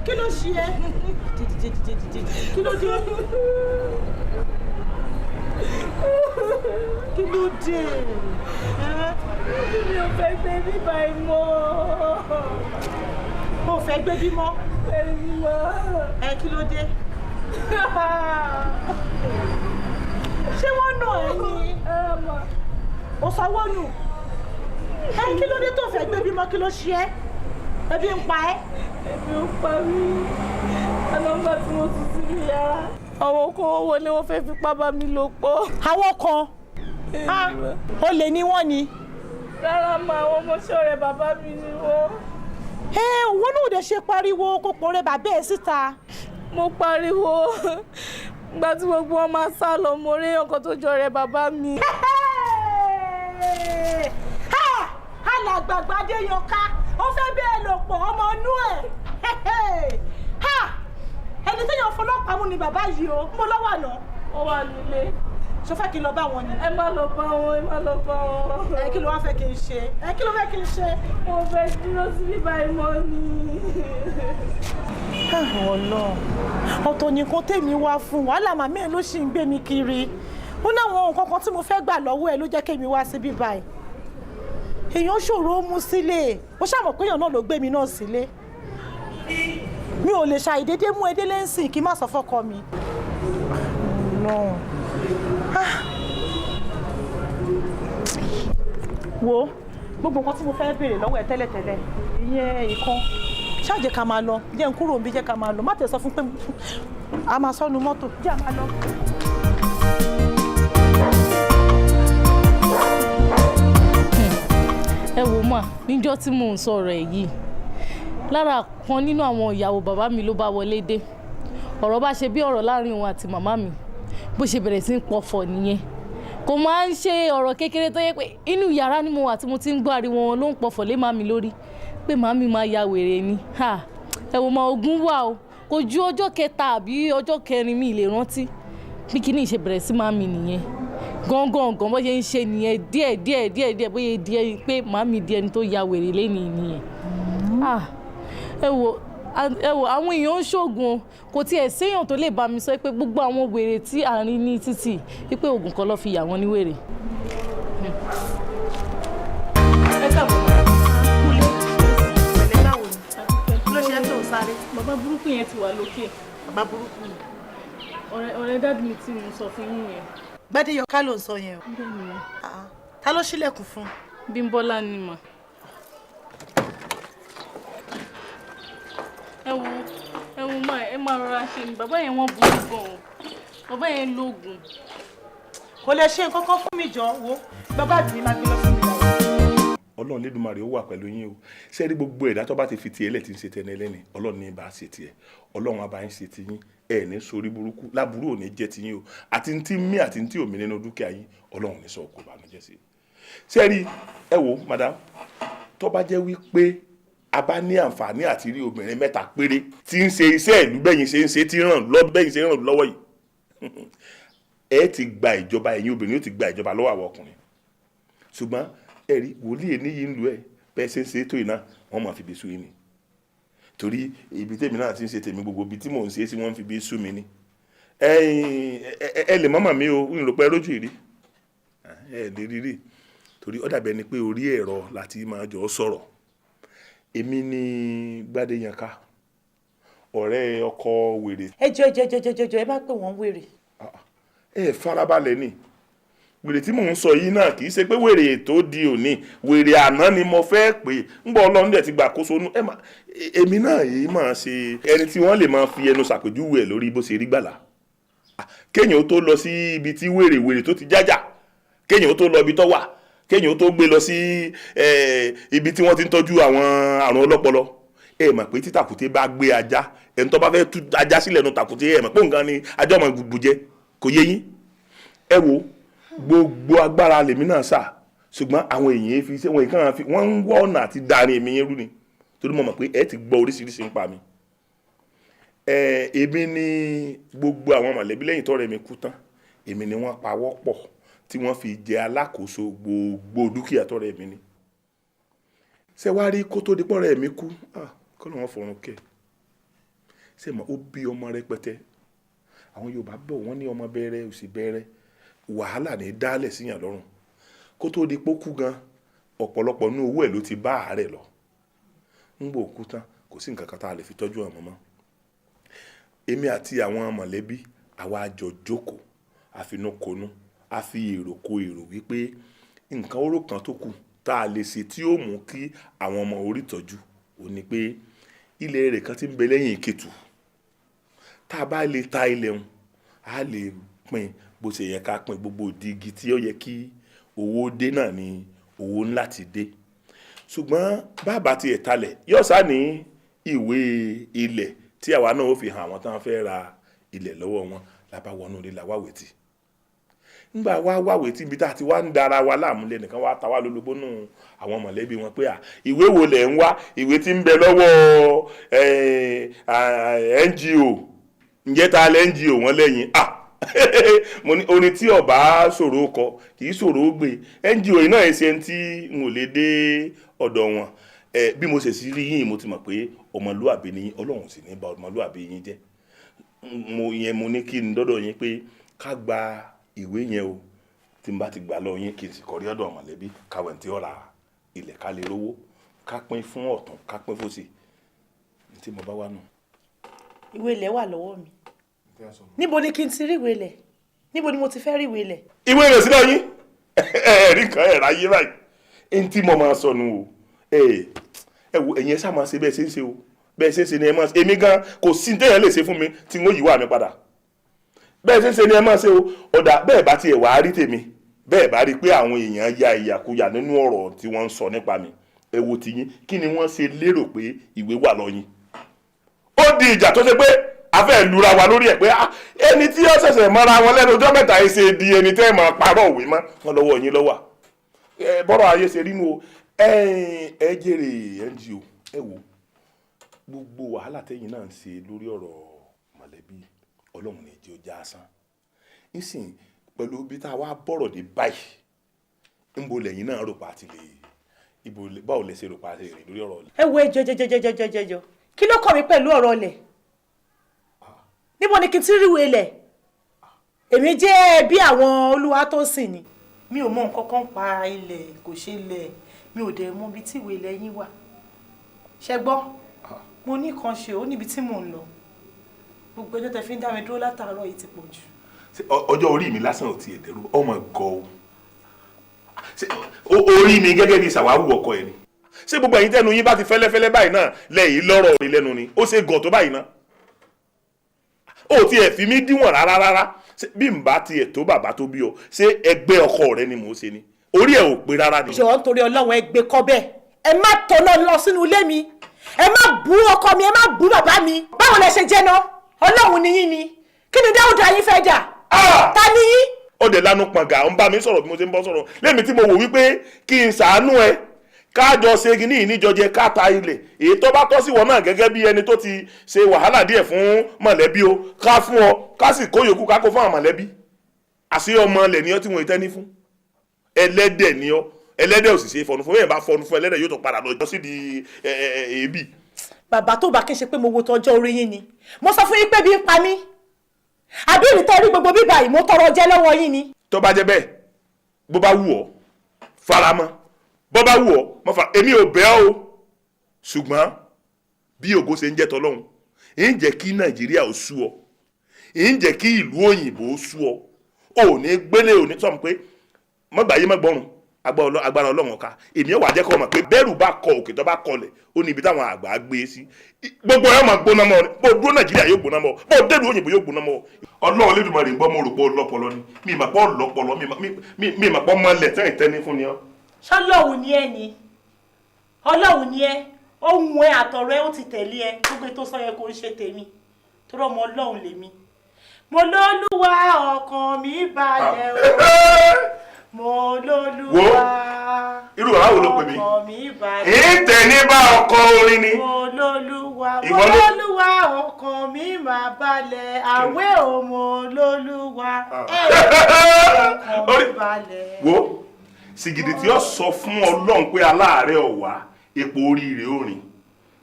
Kí ló ṣe ẹ́? Dìde, dìde, dìde, kí ló dé? Kí ló dé? Mi ò fẹ́ gbé bíbá ẹ mọ́. O fẹ́ gbé bímọ? Ẹ kí ló dé? Ṣé wọ́n nà ẹ́ ni? O sanwó nù. Ẹ kí ló dé tó fẹ́ gbé bímọ? Kí ló ṣe ẹ́? Ebi ń pa ẹ́? Ebi ń pa mí. Àlọ́gbà tí mo tún sí ní yàrá. Àwọn kan wọlé, wọ́n fẹ́ fipá bá mi lò pọ̀. Àwọn kan? Olè ni wọ́n ni. Rárá mà, àwọn ọmọọṣẹ́ ọ̀rẹ́ bàbá mi ni wọ́n. Ẹ òun náà ò dé ṣe pariwo kó pọ̀rẹ́ bàbá ẹ̀ síta. Mo pariwo. Ìgbà tí gbogbo wọn máa sá lọ, mo rí ọkọ̀ tó jọ ọ̀rẹ́ bàbá mi. Alàgbàgbà Adéyanká, ó fẹ́ bẹ́ẹ̀ lò pọ̀ ọmọ inú ẹ̀. Ẹni téèyàn fọlọ́pàá mú ni bàbá yìí o, mo lọ́wọ́ àná. Ó wà nílé. Ṣo fẹ́ kí n lọ bá wọn ni? Ẹ má lọ bá wọn, ẹ má lọ bá wọn. Ẹ kí ló wá fẹ́ kí n ṣe? Ẹ kí ló fẹ́ kí n ṣe? Mo fẹ́ dúró sí bíbá ìmọ̀ ni. Ọlọ́run, ọ̀tọ̀ nìkan tèmi wá fún wàhálà, màmí ẹ̀ ló ṣì ń gbé mi kiri. Ó náwọn nǹkan kan tí mo fẹ́ gbà lọ́wọ́ ẹ ló jẹ́ kémi wá sí bíbá ẹ̀. Èèyàn ṣòro ó mú sílé, ó ṣàmọ̀ pé èèyàn náà ló gbé mi náà sílé. Mi ò lè ṣàìdédé mú edé lẹ́sìn kí n má sọ fọ́kọ mi. Ọlọ́run. Wo gbogbo nǹkan tí mo fẹ́ béèrè lọ́wọ́ ẹ tẹ́lẹ̀tẹ́lẹ̀, ìyẹn ìkan ṣáà jẹ́ ká máa lọ, jẹ́ n kúrò níbí, jẹ́ ká máa lọ, má tẹ̀ sọ fún pé a máa sọ́nu mọ́tò, jẹ́ a máa lọ. Ẹ wò mà, níjọ́ tí mò ń sọ̀rọ̀ ẹ̀ yìí, lára kan nínú àwọn ìyàwó bàbá mi ló bá wọlé dé. Ọ̀rọ̀ bá ṣe bí ọ̀rọ̀ láàrin òun àti màmá mi, bó ṣe bẹ̀rẹ̀ sí ń pọ̀fọ̀ nìyẹn. Kò máa ń ṣe ọ̀rọ̀ kékeré tó yẹ pé inú yàrá ni mo wà tí mo ti ń gbọ́ ariwo wọn ló ń pọ̀fọ̀ lé màmí lórí pé màmí máa ya wèrè ni. Ẹ wò mà, ogun wà o. Kò ju ọjọ́ kẹta àbí ọjọ́ kẹrin, mi lè rántí bí kíní ṣe bẹ̀rẹ̀ sí màmí nìyẹn. Gangan bó ṣe ń ṣe nìyẹn, díẹ̀ díẹ̀ díẹ̀ díẹ̀, bóyá díẹ̀ pé màmí di ẹni tó ya wèrè lẹ́nìí nìyẹn. Ẹ wò, ẹ wò, àwọn èèyàn ń ṣoògùn o. Kò tiẹ̀ séèyàn tó lè bá mi sọ pé gbogbo àwọn wèrè tí à ń rí ní títì wípé oògùn kan ló fi yà wọ́n ní wèrè. Ẹ káàbọ̀. Pẹ̀lẹ́, báwo ni? Kí ló ṣe é tó ń sáré? Bàbá burúkú yẹn ti wà lókè. Bàbá burúkú ni? Ọ̀rẹ́ dáàdì mi tí mo sọ fún yín yẹn. Gbádéyọká ló ń sọ yẹn o. Bẹ́ẹ̀ni mà. Ta ló ṣílẹ̀kùn fún? Bímbọ́lá ni mà. Ẹ wo, ẹ wo máa, ẹ máa rọra ṣe ni, bàbá yẹn wọ́n burú gan-an, bàbá yẹn lóògùn. Kò lè ṣe nǹkan kan fún mi, jọ wo bàbá mi máa gbé lọ sí mi lọ. Ọlọ́run Lédùmarè ó wà pẹ̀lú yín o. Ṣé rí gbogbo ẹ̀dá tó bá ti fi tiẹ̀ lẹ̀ tí ń ṣe tẹni ẹlẹ́ni, Ọlọ́run ní bá ṣe tiẹ̀, Ọlọ́run á bá yín ṣe tiyín. Ẹ̀ ní sórí burúkú, láburú ò ní jẹ́ tiyín o, àti ntí mí àti ntí òmí nínú dúkìá yín, Ọlọ́run ní sọ kò bànújẹ́ sí i. Ṣé rí, ẹ wo madam, tó bá jẹ́ wípé a bá ní àǹfààní àti rí obìnrin mẹ́ta péré tí ń ṣe iṣẹ́ ìlú bẹ́yìn ṣe ń ṣe, tí ràn lọ bẹ́yìn ṣe ń ràn lọ́wọ́ yìí, ẹ ti gba ìjọba, ẹ̀yin obìnrin ó ti gba ìjọba lọ́wọ́ àwọn ọkùnrin. Ṣùgbọ́n ẹ rí wòlíì eníyìí ń lu ẹ bẹ́ẹ̀ ṣe ń ṣe tó iná, wọ́n máa fi bí sú yín ni, torí ibi tèmi náà ti ń ṣe tèmi, gbogbo ibi tí mò ń ṣe sí wọ́n ń fi bí sú mi ni. Ẹ lè mọ́mọ́ mi o, ń rò pé rójú ìrí. Ẹ lè rí rí torí ó dàbí ẹni pé orí ẹ̀rọ láti máa jọ sọ̀rọ̀. Èmi ni Gbádéyanká, ọ̀rẹ́ ọkọ wèrè. Ẹ jọ̀ọ́, ẹ jọ̀ọ́, ẹ jọ̀ọ́, ẹ jọ̀ọ́, ẹ má pè wọ́n wèrè. Ẹ farabalẹ̀ ni. Wèrè tí mò ń sọ yìí náà kì í ṣe pé wèrè tó di òní, wèrè àná ni mo fẹ́ pè. Ń bọ̀, Ọlọ́run dẹ̀ ti gbàkóso nú. Èmi náà yìí máa ṣe ẹni tí wọ́n lè máa fi ẹnu ṣàpèjúwe ẹ̀ lórí bó ṣe rí gbàlà. Kéèyàn ó tó lọ sí ibi tí wèrè wèrè tó ti jájà, kéèyàn ó tó lọ ibi tó wà, kéèyàn ó tó gbé lọ sí ibi tí wọ́n ti ń tọ́jú àwọn àrùn ọlọ́pọlọ, ẹ mọ̀ pé tí tàkúté bá gbé ajá, ẹni tó bá fẹ́ tú ajá sílẹ̀ nu tàkúté, ẹ mọ̀ pé nǹkan ni ajá ọmọ gbùgbù jẹ. Kò yé yín? Ẹ wo, gbogbo agbára lèmi náà sà, ṣùgbọ́n àwọn èèyàn fi ṣé wọn kàn fi wọ́n ń wọ́ ọ̀nà àti darin èmi yẹn rú ni, torí mo mọ̀ pé ẹ ti gbọ́ oríṣiríṣi ń pa mi. Ẹ èmi ní gbogbo àwọn mọ̀lẹ́bí lẹ́yìn tọ́rẹ́ mi kú tán, èmi ni wọ́n pawọ́ pọ̀ tí wọ́n fi jẹ alákòóso gbogbo dúkìá tọ́rẹ́ mi ní. Ṣé wàá rí, kó tó di pọ́rẹ́ mi kú, kọ́ ló wọ́n fọ̀run kẹ́. Ṣé mọ̀, ó bí ọmọ rẹpẹtẹ. Àwọn Yorùbá bọ̀, wọ́n ní ọmọ bẹ̀rẹ̀ òsì bẹ̀rẹ̀, wàhálà ní dálẹ̀ síyàn lọ́rùn. Kó tó di pókú gan, ọ̀pọ̀lọpọ̀ nínú owó ẹ̀ ló ti bá àárẹ̀ lọ. Ń gbò kú tán, kò sí nǹkan kan tá a lè fi tọ́jú ọmọ mọ́. Èmi àti àwọn mọ̀lẹ́bí àwa jọ jókòó, àfinúkonú, a fi èrò ko èrò wípé nǹkan oró kan tó kù tá a lè ṣe tí ó mú kí àwọn ọmọ orí tọ́jú ò ní pé ilẹ̀ rẹ̀ kan ti ń bẹ lẹ́yìn Ìkẹtù, tá a bá lè ta ilẹ̀ ń, a lè pín bó ṣe yẹ ká pín. Gbogbo ìdígi tí ó yẹ kí owó dé náà ni owó ńlá ti dé, ṣùgbọ́n bàbá tiẹ̀ talẹ̀ yóò sá ní ìwé ilẹ̀ tí àwa náà ó fi hàn àwọn tí wọ́n fẹ́ ra ilẹ̀ lọ́wọ́ wọn. La bá wọnú ilé, la wáwèé tì. Ńgbà wá wáwèé tí ibi tá a ti wá ń dara wa láàmú, lẹ́nìkan wá ta wá lólobó nù àwọn mọ̀lẹ́bí wọn pé à, ìwé wo lẹ̀ ń wá? Ìwé tí ń bẹ lọ́wọ́ NGO. Ǹjẹ́ ta lẹ́ NGO wọn lẹ́yìn? À, mo ní orin tí ọba ṣòro kọ kì í ṣòro gbé. NGO yìí náà ṣe tí n ò lè dé ọ̀dọ̀ wọn. Bí mo ṣe sí rí yín, mo ti mọ̀ pé ọmọlúàbí ni. Ọlọ́run sì ní bà ọmọlúàbí yín jẹ́. Mo yẹn, mo ní kí n dọ́dọ̀ yín pé ká gba ìwé yẹn o. Tí n bá ti gbà lọ yín, kí n sì kọrí ọ̀dọ̀ mọ̀lẹ́bí, káwé tí ó ra ilẹ̀, ká lè rówó, ká pín fún ọ̀tún, ká pín fósì, tí mo bá wà nù. Ìwé ilẹ̀ wà lọ́wọ́ mi. Níbo ni kí n ti rí ìwé ilẹ̀? Níbo ni mo ti fẹ́ rí ìwé ilẹ̀? Ìwé rẹ̀ sílẹ̀ yín. Ẹ rí nǹkan ẹ̀ ráyé báyìí ẹni tí mo máa sọnù o. Ẹ wo, ẹ̀yin ẹ ṣáà máa ṣe bẹ́ẹ̀ ṣe ń ṣe o. Bẹ́ẹ̀ ṣe ń ṣe ni ẹ máa ṣe. Èmi gan, kò sí ní téèyàn lè ṣe fún mi tí n ó yíwà mi padà. Bẹ́ẹ̀ ṣe ń ṣe ni ẹ máa ṣe o. Ọ̀dà bẹ́ẹ̀ bá tiẹ̀ wàá rí tèmi, bẹ́ẹ̀ bá rí pé àwọn èèyàn ya ìyàkuyà nínú ọ̀rọ̀ tí wọ́n ń sọ nípa mi, ẹ wo tiyín, kí ni wọ́n ṣe lérò pé ìwé wà lọ́yìn? Ó di ìjà tó ṣe pé a fẹ́ lura wa lórí ẹ̀ pé ẹni tí ó ṣẹ̀ṣẹ̀ mọ́ra wọn lẹ́nu ọjọ́ mẹ́ta yìí ṣe di ẹni tẹ́ ẹ̀ máa parọ́ òwe mọ́ wọn lọ́wọ́ yín lọ́wọ́. Bọ́rọ̀ ayé ṣe rí nu o. Ẹ jèrè NGO. Ẹ wo, gbogbo wàhálà tẹ́yìn náà ń ṣe lórí ọ̀rọ̀ mọ̀lẹ́bí, Ọlọ́run ní jẹ́ ó já asán nísìn. Pẹ̀lú bí tá a wá bọ̀rọ̀ dé báyìí, ńbo lẹ́yìn náà rò pa àti lè ibo, báwo lẹ ṣe rò pa àti rìn lórí ọ̀rọ̀? Ẹ wo, ẹjọ jẹjẹjẹjẹjẹjọ, kí ló kàn mí pẹ̀lú ọ̀rọ̀ ilẹ̀? Níbo ni kí n ti rí ìwé ilẹ̀? Èmi jẹ́ bí àwọn Olúwatósìn ni. Mi ò mọ nǹkan kan pa ilẹ̀, kò ṣe ilẹ̀. Mi ò dẹ̀ mọ ibi tí ìwé ilẹ̀ yín wà. Ṣẹ gbọ́, mo ní kan ṣe, ó níbi tí mò ń lọ. Gbogbo ẹjọ́ tẹ fi ń dá mi dúró látàárọ̀ yìí ti pọ̀ jù. Ọjọ́ orí mi lásán ò tiẹ̀ dẹ̀rù ọmọ gan o. Orí mi gẹ́gẹ́ bí sàwáwù ọkọ ẹ̀ ni. Ṣé gbogbo ẹ̀yin tẹ́nu yín bá ti fẹ́lẹ́fẹ́lẹ́ báyìí náà lẹ́yìn lọ́rọ̀ orí lẹ́nu ni? Ó ṣe gàn tó báyìí náà, ó tiẹ̀ fi mí díwọ̀n rárá rárá. Bí n bá tiẹ̀ tó bàbá tó bí ọ, ṣé ẹgbẹ́ ọkọ rẹ ni mò ń ṣe ni? Orí ẹ̀ ò pé rárá ni. Jọ̀ọ́, nítorí Ọlọ́run, ẹ gbé kọ́ bẹ́ẹ̀. Ẹ má tọ̀nà lọ sínú ilé mi. Ẹ má bú ọkọ mi, ẹ má bú bàbá mi. Báwo lẹ ṣe jẹ́ náà? Ọlọ́run ni yín ni? Kí ni Dáúdà yín fẹ́ dà? Ta ni yín? Ó dẹ̀ lanu pọ̀ngà, ń bá mi sọ̀rọ̀ bí mo ṣe ń bọ́ sọ̀rọ̀ lẹ́mi tí mo wò wípé kí n ṣàánú ẹ, káàjọ ṣe ní ìníjọjẹ, káta ilẹ̀ èyí tó bá tọ́ sí wọn náà gẹ́gẹ́ bí ẹni tó ti ṣe wàhálà díẹ̀ fún mọ̀lẹ́bí o, ká fún ọ, ká sì kó yòókù, ká kó fún àwọn mọ̀lẹ́bí. Àṣé ọmọ ilẹ̀ ni ọ tí wọn ìtẹ́ní fún. Ẹlẹ́dẹ̀ ni ọ. Ẹlẹ́dẹ̀ ò sì ṣe fọnù fún. Bẹ́ẹ̀ bá fọnù fún ẹlẹ́dẹ̀, yóò tó padà lọ sí di èébì. Bàbá, tó bá kí n ṣe pé mo wo tọjọ́ orí yín ni, mo sọ fún yín pé bí ń pa mí, àbí ìrìtẹ́ rí gbogbo bíbá yìí, mo tọrọ jẹ́ lọ́wọ́ yín ni. Tó bá jẹ́ bẹ́ẹ̀, Bó bá wù ọ́ faramọ́, bó bá wù ọ́ mọ́ fara. Èmi ò bẹ̀ ọ́ o, ṣùgbọ́n bí ògo ṣe ń jẹ́ tọ́lọ́hún, ń jẹ́ kí Nàìjíríà ó sú ọ, ń jẹ́ kí ìlú òyìnbó ó sú ọ. Ò ní gbélé, ò ní sọ̀rọ̀ pé mọ́gbàáyé mọ́gbọ́rùn agbára Ọlọ́run ọ̀ka. Èmi ò wá jẹ́ kó mọ̀ pé bẹ́rù bá kọ òkè tó bá kọlẹ̀, ó ní ibi táwọn àgbà gbé e sí. Gbogbo ẹ̀ máa gbóná mọ́ ọ ni. Bó o dúró Nàìjíríà yóò gbóná mọ́ ọ, bó o dẹ́lu òyìnbó yóò gbóná mọ́ ọ. Ọlọ́run Olódùmarè ń gbọ́, mo rò pé ọlọ́pọlọ ni mi mà pọ́ ọlọ́pọlọ mi mà pọ́ mọ́lẹ̀ tẹ́ ìtẹ́ni fún ni ọ́. Ṣọlọ́hun ni ẹ ni, Ọlọ́hun ni ẹ, ohun ẹ àtọ̀rọ̀ ẹ ó ti tẹ̀lé ẹ. Gbogbo ètò sọ yẹ kó ń ṣe tèmi torí ọmọ Ọlọ́run lèmi. Mo lólúwa ọkàn mi balẹ̀ o, mo lólúwa irú bàbá wo ló pè mí? ọkàn mi balẹ̀. Ìtẹ̀ ní bá ọkọ orin ni. Mo lólúwa, mo Ìwọ ló- lólúwa ọkàn mi máa balẹ̀ àwẹ̀ o, mo lólúwa ọkàn mi balẹ̀. Wo sìgìdì tí ó sọ fún Ọlọ́run pé aláàárẹ̀ ọ̀wá epo oríire orin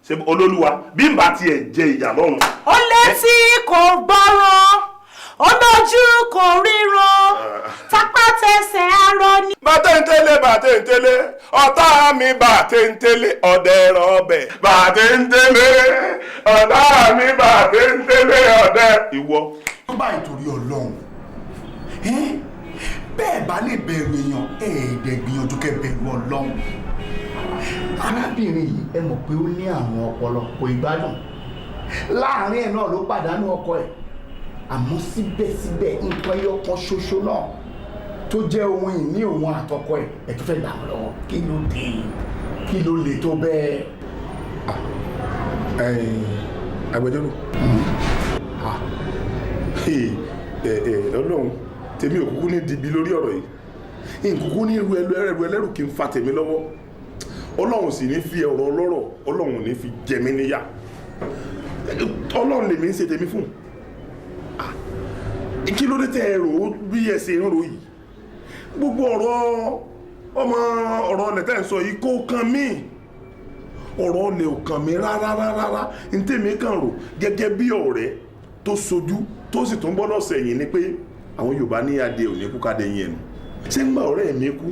ṣe olólùwà bí n bá tiẹ̀ jẹ ìyà lọ́run. Ó létí kò gbọ́ràn, ó lójú kò ríran, tapá tẹsẹ̀ arọ ni. Bàtẹ́ntẹ́lẹ̀ bàtẹ́ntẹ́lẹ̀ ọ̀tá mi, bàtẹ́ntẹ́lẹ̀ ọ̀dẹ ẹ̀rọ ọbẹ̀, bàtẹ́ntẹ́lẹ̀ ọ̀tá mi, bàtẹ́ntẹ́lẹ̀ ọ̀dẹ. Ìwọ. Tó bá ìtorí Ọlọ́run bẹ́ẹ̀ bá lè bẹ̀rù èèyàn, ẹ̀ẹ́dẹ̀ gbìyànjú kẹ́ bẹ̀rù Ọlọ́run. Arábìnrin yìí, ẹ mọ̀ pé ó ní àrùn ọpọlọ, kò ìgbádùn láàrin ẹ̀ náà ló pàdánù ọkọ ẹ̀. Àmọ́ síbẹ̀síbẹ̀, nǹkan ẹyọ kan ṣoṣo náà tó jẹ́ ohun ìní òun àtọkọ ẹ̀, ẹ̀ tó fẹ́ gbà wọ́n lọ́wọ́. Kí ló dé? Kí ló lè tó bẹ́ẹ̀? Agbẹjọ́rò, Ọlọ́run tèmi ò kúkú ní dibi lórí ọ̀rọ̀ yìí, nkúkú ní irú ẹlẹ́rù ẹlẹ́rù kí n fa tèmi lọ́wọ́. Ọlọ́run sì ní fi ọ̀rọ̀ ọlọ́rọ̀, Ọlọ́run ní fi jẹ mí níyà. Ọlọ́run lèmi ń ṣe tèmi fún. Kí ló dé tẹ ẹ rò ó bí ẹ ṣe ń rò yìí? Gbogbo ọ̀rọ̀ ọmọ ọ̀rọ̀ ọ̀lẹ̀ tẹ́ ń sọ yìí kò kàn mí. Ọ̀rọ̀ ọ̀lẹ̀ ò kàn mí rárá rárá. Ní tèmi kàn rò gẹ́gẹ́ bí ọ̀rẹ́ tó sojú tó sì tún gbọ́dọ̀ sẹ̀yìn ni pé àwọn Yorùbá ní adé ò ní kú ká dẹ̀yìn ẹnu. Ṣé ń gbà ọ̀rẹ́ mi kú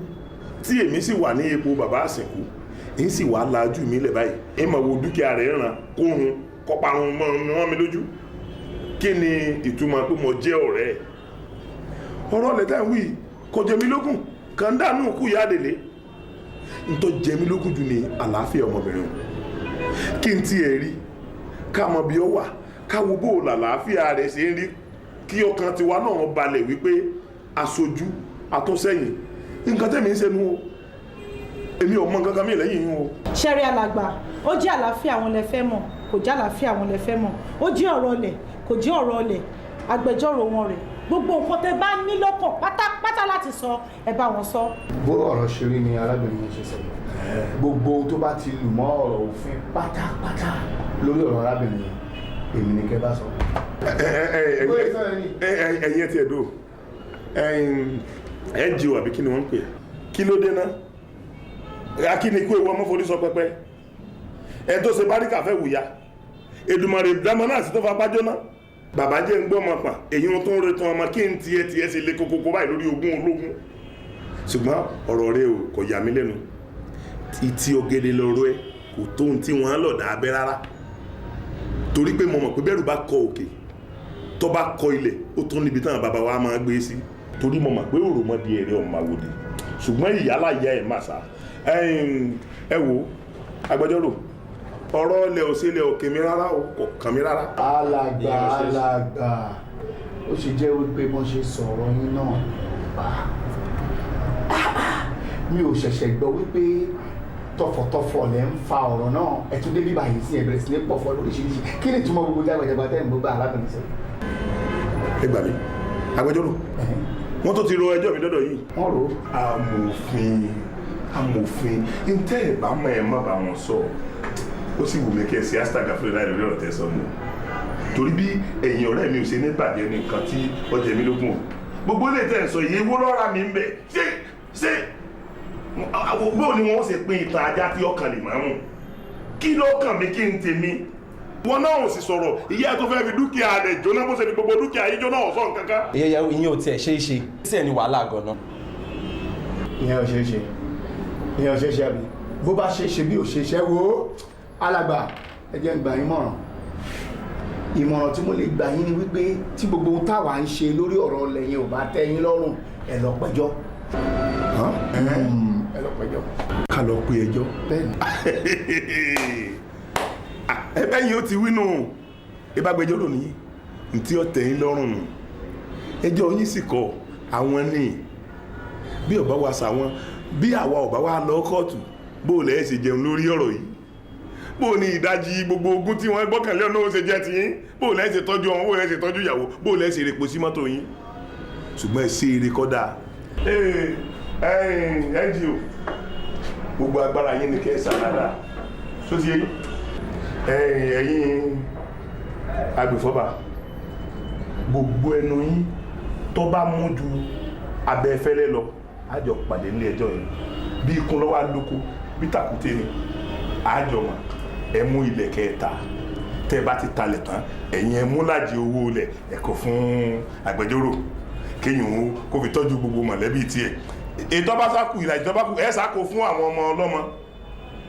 tí èmi sì wà ní ipò bàbá àsìkú, ń sì wà lájú mi lẹ̀ báyìí, ẹ máa wo dúkìá rẹ̀ ràn kóhun kọparun mọ́ mi lójú? Kí ni ìtumọ̀ pé mo jẹ́ ọ̀rẹ́ ẹ̀? Ọ̀rọ̀ lẹ́tà ń wí kò jẹ mí lógún, kàn dànù kú ìyá àdèlé. Ntọ́ jẹ mí lógún jù ní àlàáfíà ọmọbìnrin o. Kí n tiẹ̀ rí ká mọ bí ó wà, ká wo bó làlàáfíà rẹ̀ ṣe ń rí, kí ọkàn tiwa náà balẹ̀ wípé aṣojú àtúnṣẹ́yìn nǹkan tẹ̀mí ń ṣe nu o. Èmi ò mọ nǹkan kan mí lẹ́yìn yín o. Ṣẹ́rí alàgbà, ó jẹ́ àlàáfíà àwọn lẹ fẹ́ mọ̀, kò jẹ́ àlàáfíà àwọn lẹ fẹ́ mọ̀, ó jẹ́ ọ̀rọ̀ ọlẹ̀, kò jẹ́ ọ̀rọ̀ ọlẹ̀, agbẹjọ́rò wọn rẹ̀. Gbogbo nǹkan tẹ́ bá ní lọ́kàn pátápátá láti sọ, ẹ bá wọn sọ. Bó ọ̀rọ̀ ṣe rí ni arábìnrin yẹn ṣe sọ. Gbogbo ohun tó bá ti lù mọ́ ọ̀rọ̀ òfin pátápátá lórí ọ̀rọ̀ arábìnrin yẹn, èmi ni kẹ́ bá sọ. Ẹ̀yin ẹ ti ẹ̀ dò ẹ jí o, àbí kí ni wọ́n ń pè é? Kí ló dé náà? Akíní kú ewu ọmọ forí sọ pẹpẹ ẹ tó ṣe báríkà fẹ́ wùyá Èdùmàrè dámọ náà sì tó fapá jóná. Bàbá jẹ́ ń gbọ́ ọmọ pà èyí tó ń retan ọmọ kí n tiẹ̀ tiẹ̀ ṣe lé kókókó báyìí lórí ogún ológun. Ṣùgbọ́n ọ̀rọ̀ rẹ o kò yà mí lẹ́nu. Ìtì ògèdè lọ́rọ̀ ẹ kò tó ohun tí wọ́n lọ̀dà abẹ́ rárá, torí pé mo mọ̀ pé bẹ́rù bá kọ òkè tó bá kọ ilẹ̀, ó tún níbi táwọn bàbá wa máa gbé sí, torí mo mọ̀ pé òròmọdì ẹ̀rẹ́ ọ̀mà àwòdì, ṣùgbọ́n ìyálà ìyá ẹ̀ máa sá. Ẹ wo agbẹjọ́rò, ọ̀rọ̀ ilẹ̀ òsèlè òkè mi rárá o, kò kàn mí rárá. Alàgbà, alàgbà, ó ṣe jẹ́ wípé bọ́n ṣe sọ̀rọ̀ yín náà, mi ò ṣẹ̀ṣẹ̀ gbọ́ wípé tọ̀fọ̀tọ̀fọ̀ lẹ̀ ń fa ọ̀rọ̀ náà. Ẹ tún dé bíbá yìí sí, ẹ bẹ̀rẹ̀ sí ní pọ̀fọ̀ lóríṣiríṣi. Kí ni ìtumọ̀ gbogbo jágbàjàgbà tẹ́ ń gbogbo arábìnrin sọ? Ẹ gbà mí, agbẹjọ́rò, wọ́n tó ti ro ẹjọ́ mi dọ́dọ̀ yìí. Wọ́n rò ó. Amòfin, amòfin, ntẹ́ ẹ̀ bá mọ̀ ẹ̀ má bá wọn sọ. Ó sì wù mí kí ẹ ṣe hashtag àfúrẹ́ láì lórí ọ̀rọ̀ tẹ́ sọ mọ́, torí bí ẹ̀yin ọ̀rẹ́ mi ò ṣe ní bàjẹ́ ní nǹkan tí ó jẹ mí lógún o. Gbogbo ilé tẹ́ ẹ̀ sọ yìí, ewu lọ́ra mi ń bẹ̀. Ṣé bóò ni wọ́n ṣe pín ìtàn ajá tí ọkàn lè máa mú? Kí ló kàn mí kí n tèmi? Wọn náà ò sì sọ̀rọ̀. Ìyá tó fẹ́ fi dúkìá rẹ̀ jóná, bó ṣe fi gbogbo dúkìá yìí jóná, ọ̀sán kankan. Ìyẹn ò tiẹ̀ ṣe é ṣe. Ṣé ẹ ní wàhálà gan-an? Ìyẹn ò ṣeé ṣe, ìyẹn ò ṣeé ṣe, àbí bó bá ṣe ṣe bí ò ṣe ṣe. Wo, alàgbà, ẹ jẹ́ n gbà yín mọ̀ràn. Ìmọ̀ràn tí mo lè gbà yín ni wípé tí gbogbo ohun táwa ń ṣe lórí ọ̀rọ̀ ilẹ̀ yẹn ò bá tẹ́ yín lọ́rùn, ẹ lọ pẹjọ́, ẹ lọ pẹjọ́. Ká lọ pe ẹjọ́? Bẹ́ẹ̀ni. Ẹbẹ́ yìí ó ti wí nù, ìbágbẹjọ́rò nìyí ntí ó tẹ́ yín lọ́rùn nù. Ẹjọ́ yín sì kọ́ àwọn ní bí ọba wa sàwọn, bí àwa ọba wa lọ kóòtù, bó o lẹ́ẹ̀ ṣe jẹun lórí ọ̀rọ̀ yìí? Bó o ní ìdajì gbogbo ogún tí wọ́n gbọ́kànlé ọ̀nà ó ṣe jẹ́ tiyín? Bó o lẹ́ẹ̀ ṣe tọ́jú ọmọ? Bó o lẹ́ẹ̀ ṣe tọ́jú ìyàwó? Bó o lẹ́ẹ̀ ṣe rèpo sí mọ́tò yín? Ṣùgbọ́n ẹ ṣe eré kọ́dà ngo, gbogbo agbára yín ni kẹ́ ẹ sàrádà tó ti yé ẹ̀yin agbèfọ́ba. Gbogbo ẹnu yín tó bá mú ju abẹ́fẹ́lẹ́ lọ, àjọ pàdé nílé ẹjọ́ yẹn. Bí ikun lọ́wọ́ alóko, bí tàkúté ni àjọ mọ̀. Ẹ mú ilẹ̀ kẹta, tẹ́ ẹ bá ti talẹ̀ tán, ẹ̀yin ẹ mú lájì owó ilẹ̀ ẹ kó fún agbẹjọ́rò, kéèyàn ó kó fi tọ́jú gbogbo mọ̀lẹ́bí tiẹ̀. Ètò bá sáku, ìlàjì tó bá kù, ẹ sáko fún àwọn ọmọ ọlọ́mọ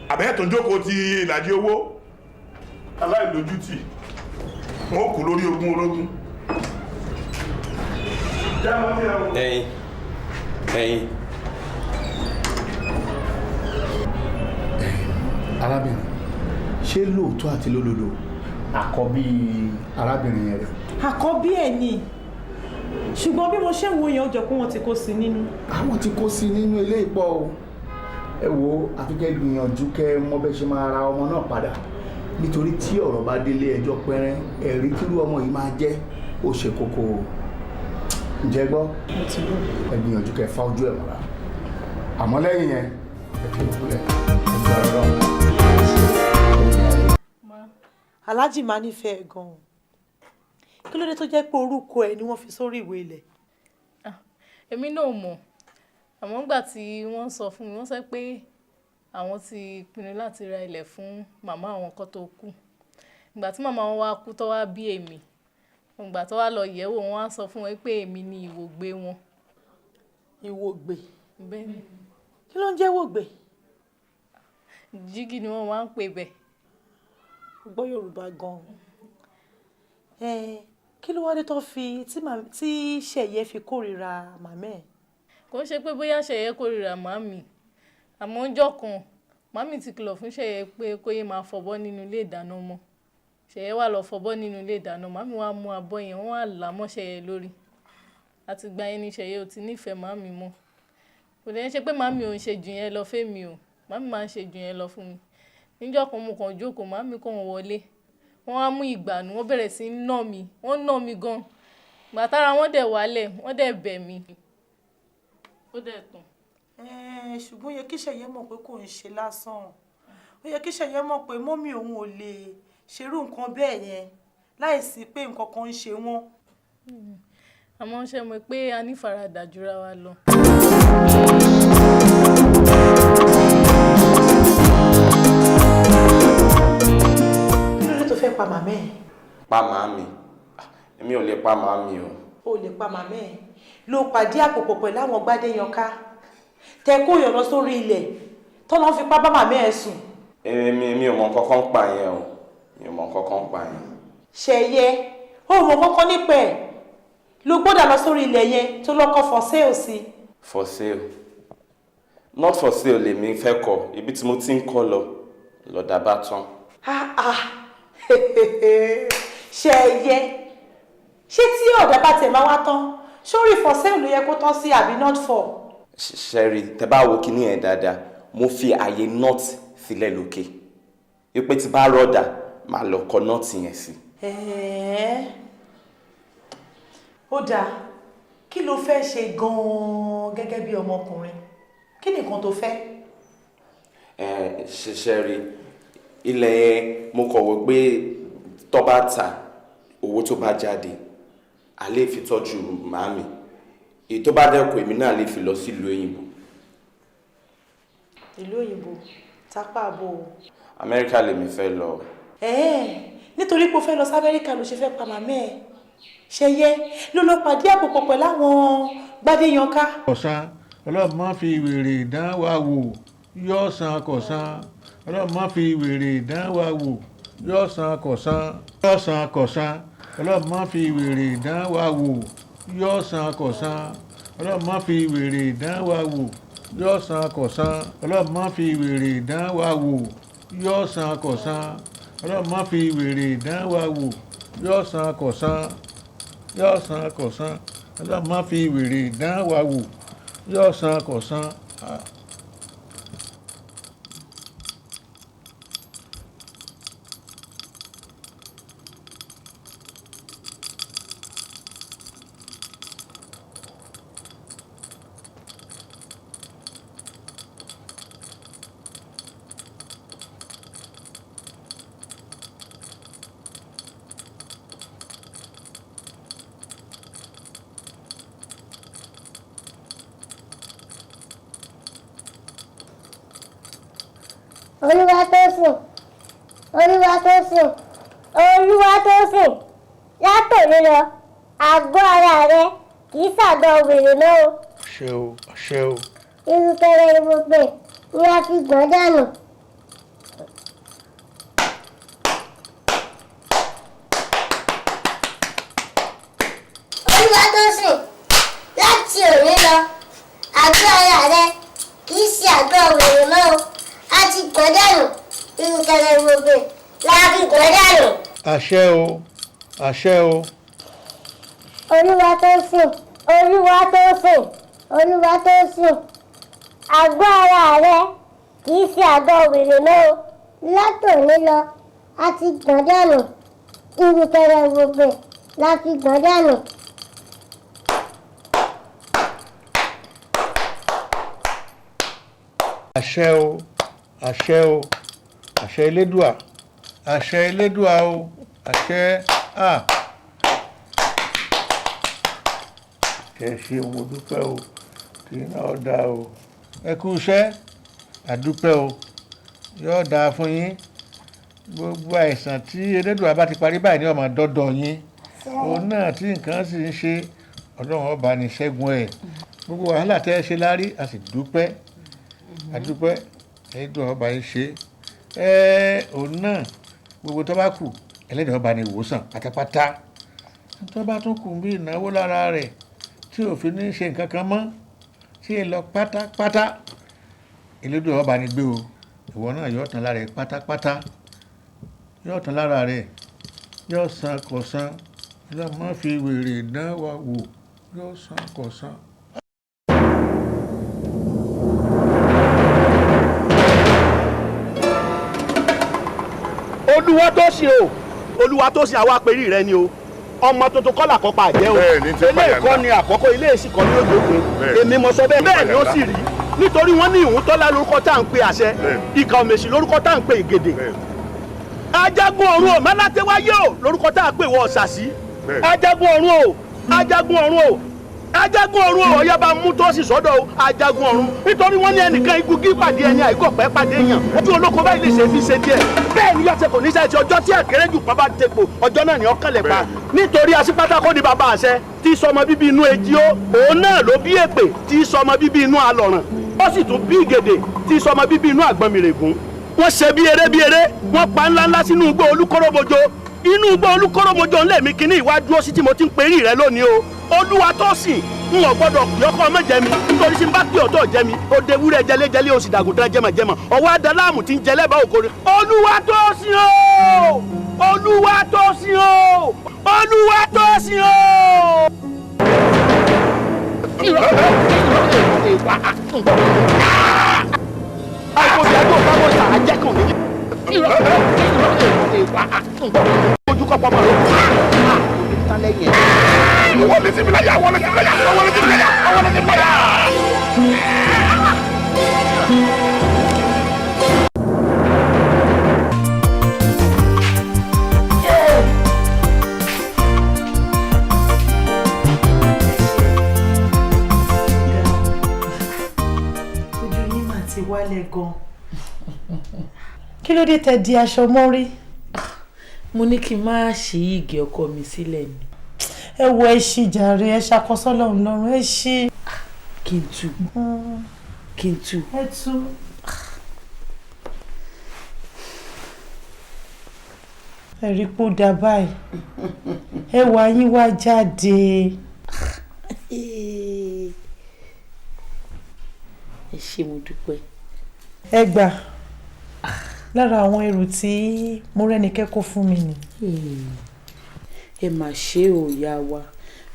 àbẹ́yẹ̀ tó ń jókòó ti ìlàjì owó. Aláìlójútì, wọn kú lórí ogún ológun. Ẹyin, ẹyin. Arábìnrin, ṣé lóòótọ́ àti lódodo àkọ́bí arábìnrin yẹn rẹ̀? Àkọ́bí ẹ̀ ni, ṣùgbọ́n bí mo ṣe ń wo yẹn, ó jọ pé wọ́n ti kó sí nínú. Àwọn ti kó sí nínú ilé ìpọ́ o. Ẹ wo, àfi kẹ́ gbìyànjú kẹ́ mọ̀ bẹ́ ṣe máa ra ọmọ náà padà, nítorí tí ọ̀rọ̀ bá délé ẹjọ́ pẹ́rẹ́, ẹ̀rí tírú ọmọ yìí máa jẹ́ ó ṣe kókó o. Ǹjẹ́ gbọ́? Ẹ gbìyànjú kẹ́ fa ojú ẹ̀ mọ́ra, àmọ́ lẹ́yìn yẹn, ẹ fi ìkúlẹ̀ ẹ gbà rọrùn. Aláàjì máa nífẹ̀ẹ́ gan-an. Kí ló dé tó jẹ́ pé orúkọ ẹ̀ ni wọ́n fi sórí ìwé ilẹ̀? Èmi náà mọ̀, àmọ́ nígbà tí wọ́n sọ fún mi, wọ́n sọ pé àwọn ti pinnu láti ra ilẹ̀ fún màmá àwọn kan tó kú. Ìgbà tí màmá wọn wá kú tó wá bí èmi, ìgbà tó wá lọ yẹ̀wò, wọ́n wá sọ fún wọn pé èmi ni ìwògbé wọn. Ìwògbé? Bẹ́ẹ̀ni. Kí ló ń jẹ́ wògbé? Jígí ni wọ́n máa ń pè bẹ́ẹ̀. Gbọ́ Yorùbá gan-an. Kí ló wá dé tó fi tí Ṣẹ̀yẹ fi kórìíra màmá ẹ̀? Kò ń ṣe pé bóyá Ṣẹ̀yẹ kórìíra màmí, àmọ́ ọjọ́ kan màmí ti kìlọ̀ fún Ṣẹ̀yẹ pé kó yé máa fọbọ́ nínú ilé ìdáná mọ́. Ṣẹ̀yẹ wá lọ fọbọ́ nínú ilé ìdáná, màmí wá mú abọ́ yẹn, wọ́n wá là mọ́ Ṣẹ̀yẹ lórí. Àtìgbà yẹn ni Ṣẹ̀yẹ ò ti nífẹ̀ẹ́ màmí mọ́. Kò dẹ̀ ń ṣe pé màmí ò ń ṣe jù yẹn lọ fémi o, màmí máa ń ṣe jù yẹn lọ fún mi. Níjọ́ kan mo kàn jókòó, màmí kàn wọlé, wọ́n wá mú ìgbànú, wọ́n bẹ̀rẹ̀ sí í nà mí, wọ́n nà mí gan. Ìgbà tára wọ́n dẹ̀ wálẹ̀, wọ́n dẹ̀ bẹ̀ mí. Ó dẹ̀ tán. Ṣùgbọ́n ó yẹ kí Ṣẹ̀yẹ mọ̀ pé kò ń ṣe lásán. Ó yẹ kí Ṣẹ̀yẹ mọ̀ pé mọ́mì òun ò lè ṣerú nǹkan bẹ́ẹ̀ yẹn láìsí pé nǹkan kan ń ṣe wọ́n. Àmọ́ ṣé mọ̀ pé a ní faradà jura wa lọ. Kí ló dé tó fẹ́ pa màmá ẹ̀? Pa màámi? Èmi ò lè pa màámi o. O lè pa màmá ẹ̀? Ló pàdé àpòpọ̀ pẹ̀lú àwọn Gbádéyanká, tẹ kó yàn lọ sórí ilẹ̀ tọ́nà fipá bá màmá ẹ̀ sùn. Èmi ò mọ nǹkan kan pa yẹn o, mi ò mọ nǹkan kan pa yẹn. Ṣẹ̀yẹ, o mọ kankan nípa ẹ̀, ló gbọ́dọ̀ lọ sórí ilẹ̀ yẹn tó lọ́kọ́ for sale sí. For sale, not for sale lèmi fẹ́ kọ. Ibi tí mo ti ń kọ́ lọ lọ́dà bá tán. Ah ah, Ṣẹ̀yẹ, ṣé tí ọ̀dà bá tẹ̀ máa wá tán, sórí for sale ló yẹ kó tán sí àbí not for? Ṣẹ́rí, tẹ bá wo kinní yẹn dáadáa, mo fi àyè not sílẹ̀ lókè, wípé tí bá rọ̀dà, máa lọ kọ not yẹn sí. Ẹ̀ẹ́, ó dáa. Kí ló fẹ́ ṣe gan-an gẹ́gẹ́ bí ọmọkùnrin? Kí ni nǹkan tó fẹ́? Ẹ ṣiṣẹ́ rí ilẹ̀ yẹn, mo kọ̀ wò pé tó bá ta, owó tó bá jáde, a lè fi tọ́jú màámi. Èyí tó bá dẹ́kun, èmi náà lè fi lọ sílùú òyìnbó. Ìlú òyìnbó tápà bò ó? Amẹ́ríkà lèmi fẹ́ lọ. Ẹ̀ẹ́, nítorí pé o fẹ́ lọ sí Amẹ́ríkà ló ṣe fẹ́ pa màmá ẹ̀? Ṣẹ̀yẹ, ló lọ pàdé àpòpọ̀ pẹ̀lú àwọn Gbádéyanká. Ọ̀sá. Ọlọ́run má fi wèrè dán wa wò, yóò san kò san. Ọlọ́run má fi wèrè dán wa wò, yóò san kò san, yóò san kò san. Ọlọ́run má fi wèrè dán wa wò, yóò san kò san. Ọlọ́run má fi wèrè dán wa wò, yóò san kò san. Ọlọ́run má fi wèrè dán wa wò, yóò san kò san. Ọlọ́run má fi wèrè dán wa wò, yóò san kò san, yóò san kò san. Ọlọ́run má fi wèrè dán wa wò, yóò san kò san. Olúwatósìn, Olúwatósìn, Olúwatósìn, látòní lọ, àgọ́ ara rẹ kì í ṣàgọ́ wèrè mọ́ o. Àṣẹ o, àṣẹ o. Irúkẹrẹ gbogbo ni a fi gbọ̀n dànù. Olúwatósìn, láti òní lọ, àgọ́ ara rẹ kì í ṣe àgọ́ wèrè mọ́ o. A ti gbọ̀n dànù. Irúkẹrẹ gbogbo la fi gbọ̀n dànù. Àṣẹ o, àṣẹ o. Olúwatósìn, Olúwatósìn, Olúwatósìn, àgọ́ ara rẹ kì í ṣe àgọ́ wèrè mọ́ o. Látòní lọ, a ti gbọ̀n dànù. Irúkẹrẹ gbogbo la fi gbọ̀n dànù. Àṣẹ o, àṣẹ o, àṣẹ Elédùà, àṣẹ Elédùà o, àṣẹ à. Ẹ ṣé, mo dúpẹ́ o, kí náà dáa o. Ẹ kú iṣẹ́, àdúpẹ́ o, yóò dáa fún yín. Gbogbo àìsàn tí Elédùà bá ti parí báyìí ni ó máa dọ́dọ̀ yín. Òun náà tí nǹkan sì ń ṣe, Ọlọ́run ọba ní ṣẹ́gun ẹ̀. Gbogbo wàhálà tẹ́ ẹ ṣe lárí, a sì dúpẹ́. Àdúpẹ́, Elédùà ọba yìí ṣe. Òun náà gbogbo tó bá kù, Ẹlẹ́dàá ọba ní ìwòsàn pátápátá. Tó bá tún kù bí ìnáwó lára rẹ̀ tí ò fi ní ṣe nǹkan kan mọ́, tí ẹ lọ pátápátá. Elédùà ọba ní gbé o. Ìwọ náà yóò tán lára rẹ pátápátá. Yóò tán lára rẹ. Yóò san kò san. Ọlọ́run má fi wèrè dán wa wò. Yóò san kò san. Olúwatósìn o, Olúwatósìn, àwa àpèrí rẹ ni o. Ọmọ tuntun kọ́ làkọ́pá àjẹ́ o. Eléyìí kọ́ ni àkọ́kọ́, ilé èsì kọ́ ni ó dópin. Èmi mo sọ bẹ́ẹ̀, bẹ́ẹ̀ ni ó sì rí. Nítorí wọ́n ní ìhun tọ́lá lórúkọ tá à ń pe àṣẹ, ìkà òmèsì lórúkọ tá à ń pe ìgèdè. Ajagun ọ̀run o, mẹ́látẹ́wáyé o, lórúkọ tá à ń pe ìwọ ọ̀sàsí. Ajagun ọ̀run o, ajagun ọ̀run o, ajagun ọ̀run o, ọ̀yá bá mú tó sì sọ́dọ̀ o, ajagun ọ̀run. Nítorí wọ́n ní ẹnìkan igugi pàdé ẹni àìkọ̀pẹ́ pàdé èèyàn. Ojú olóko báyìí lè ṣe fi ṣe díẹ̀. Bẹ́ẹ̀ ni yọ̀ọ́sẹ̀ kò ní sẹ́ẹ̀sì ọjọ́ tí àkéré jù pọ́n bá tegbò, ọjọ́ náà ni ọkàn lẹ̀ pa. Nítorí asípátákó ni bàbá àṣẹ tí sọmọ bíbí inú ejì ó, òun náà ló bí èpè tí sọmọ bíbí inú alọ̀ràn. Ó sì tún bí ìgèdè tí sọmọ bíbí inú àgbọnmìrègún. Wọ́n ṣe bí eré bí eré, wọ́n pa ńláńlá sínú igbó olúkóróbojo. Inú igbó olúkóróbojo ńlẹ̀ mi kíní ìwá dúró sí tí mo ti ń perí rẹ lónìí o. Olúwatósìn, n ò gbọ́dọ̀ pè ọkọ ọmọ jẹ mi, nítorí tí n bá pè ọtọ jẹ mi, ó de ewúrẹ́ jẹlẹ́jẹlẹ́, ó sì dàgùntàn jẹmọ̀jẹmọ̀, ọwọ́ adaláàmù ti ń jẹ lẹ́bàá òkòrè. Olúwatósìn o, Olúwatósìn o, Olúwatósìn o. Wọlé sí mi láyà, wọlé sí mi láyà, wọlé sí mi láyà, wọlé sí mi láyà. Ojú yín mà ti wálẹ̀ gan. Kí ló dé tẹ́ di aṣọ mọ́rí? Mo ní kí n má ṣí igi ọkọ mi sílẹ̀ ni. Ẹ wo, ẹ ṣí jàre, ẹ ṣàkóso lọ́run lọ́run, ẹ ṣí. Kí n tú, kí n tú. Ẹ tú. Ẹ rí pé ó dáa báyìí, ẹwà yín wá jáde. Ẹ ṣé, mo dúpẹ́. Ẹ gbà, lára àwọn ẹrù tí Mọ́rẹ́nikẹ́ kó fún mi ni. Ẹ mà ṣe o, ìyá wa,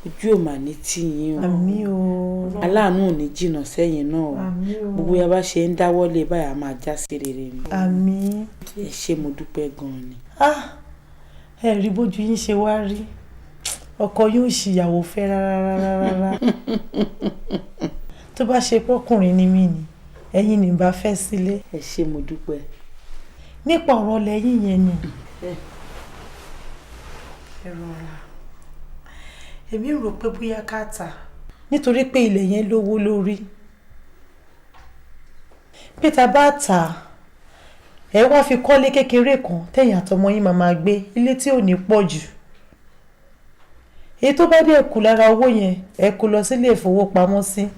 ojú ò mà ní tì yín o. Àmín o. Aláàánú ò ní jìnnà sẹ́yìn náà o. Àmín o. Gbogbo ya bá ṣe ń dáwọ́lé báyà máa já sí rere ni. Àmín. Ẹ ṣé, mo dúpẹ́ gan-an ni. Ah, ẹ rí bójú yín ṣe wá rí, ọkọ yóò ṣìyàwó fẹ́ rárá rárá rárá. Tó bá ṣe pọ́kùnrin ni mí ni, ẹ̀yin ní bá fẹ́ sílé. Ẹ ṣé, mo dúpẹ́. Nípa ọ̀rọ̀ lẹ́yìn yẹn ni. Ẹ rọra, èmi rò pé bóyá ká tà, nítorí pé ilẹ̀ yẹn lówó lórí, pé tá a bá tà á, ẹ wá fi kọ́lé kékeré kan tẹ̀yìn àtọmọ yín máa máa gbé, ilé tí ò ní pọ̀ jù. Èyí tó bá dẹ̀ kù lára owó yẹn, ẹ kó lọ sílé ìfowópamọ́sí.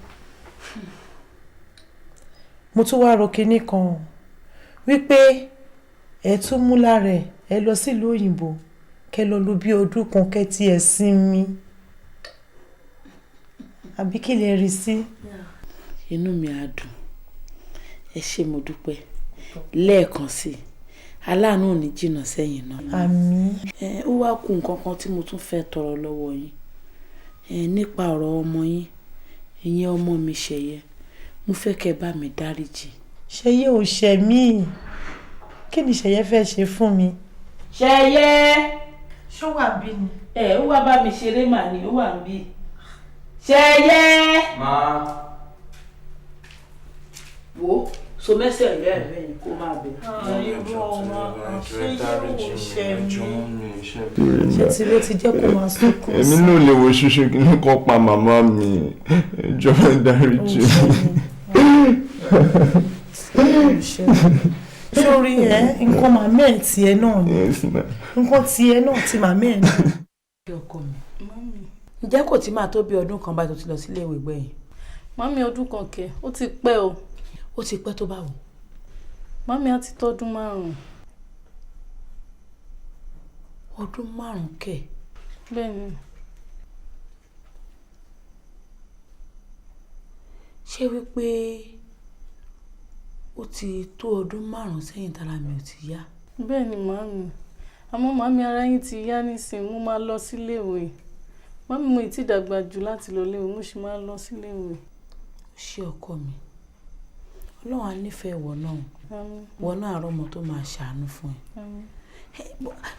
Mo tún wá ro kinní kan o, wípé ẹ tún mú lára ẹ, ẹ lọ sílùú òyìnbó, kẹ lọ lò bí ọdún kan, kẹ tiẹ̀ sinmi, àbí kí lè rí sí. Inú mi á dùn, ẹ ṣé, mo dúpẹ́ lẹ́ẹ̀kan sí i. Aláàánú ò ní jìnnà sẹ́yìn náà. Àmín. Ẹ ó wá kù nǹkan kan tí mo tún fẹ́ tọrọ lọ́wọ́ yín, ẹ nípa ọ̀rọ̀ ọmọ yín, ìyẹn ọmọ mi Ṣẹ̀yẹ. Mo fẹ́ kẹ́ ẹ bá mi dáríjì. Ṣẹ̀yẹ ò ṣẹ̀ mí, kí ni Ṣẹ̀yẹ fẹ́ ṣe fún mi. Ṣẹ̀yẹ. Ṣó wà bí ni. Ẹ ó wá bá mi ṣeré mà ní, ó wà ń bí. Ṣẹ̀yẹ. Máa. Wo so mẹ́sẹ̀ ìyá ẹ̀ bẹ́yìn kó máa bẹ̀. Ṣé tí ló ti jẹ́ kó máa sunkún sí. Èmi náà lè wo ṣoṣo kí ní kó pa màmá mi, ìjọba dáríjì mi. Sórí ẹ, nǹkan màmá ẹ tiẹ̀ náà ni, nǹkan tiẹ̀ náà ti màmá ẹ náà. Ọkọ mi, ǹjẹ́ kò tí máa tó bí ọdún kan báyìí tó ti lọ sílé ìwé gbẹ̀yìn? Mami, ọdún kan kẹ̀, ó ti pẹ́ o. Ó ti pẹ́ tó báwo? Mami, á ti tọ́dún 5. Ọdún 5 kẹ̀? Bẹ́ẹ̀ni. Ṣé wípé ó ti tó ọdún 5 sẹ́yìn tára mi ò ti yá? Bẹ́ẹ̀ni màmí, àmọ́ màmí ara yín ti yá nísìnyí, mo máa lọ síléèwé. Màmí, mo ì tí dàgbà jù láti lọ léèwé, mo sì máa lọ síléèwé. Ṣé ọkọ mi, Ọlọ́run á nífẹ̀ẹ́ ìwọ náà, ìwọ náà àrọ́mọ tó máa ṣàánú fún ẹ.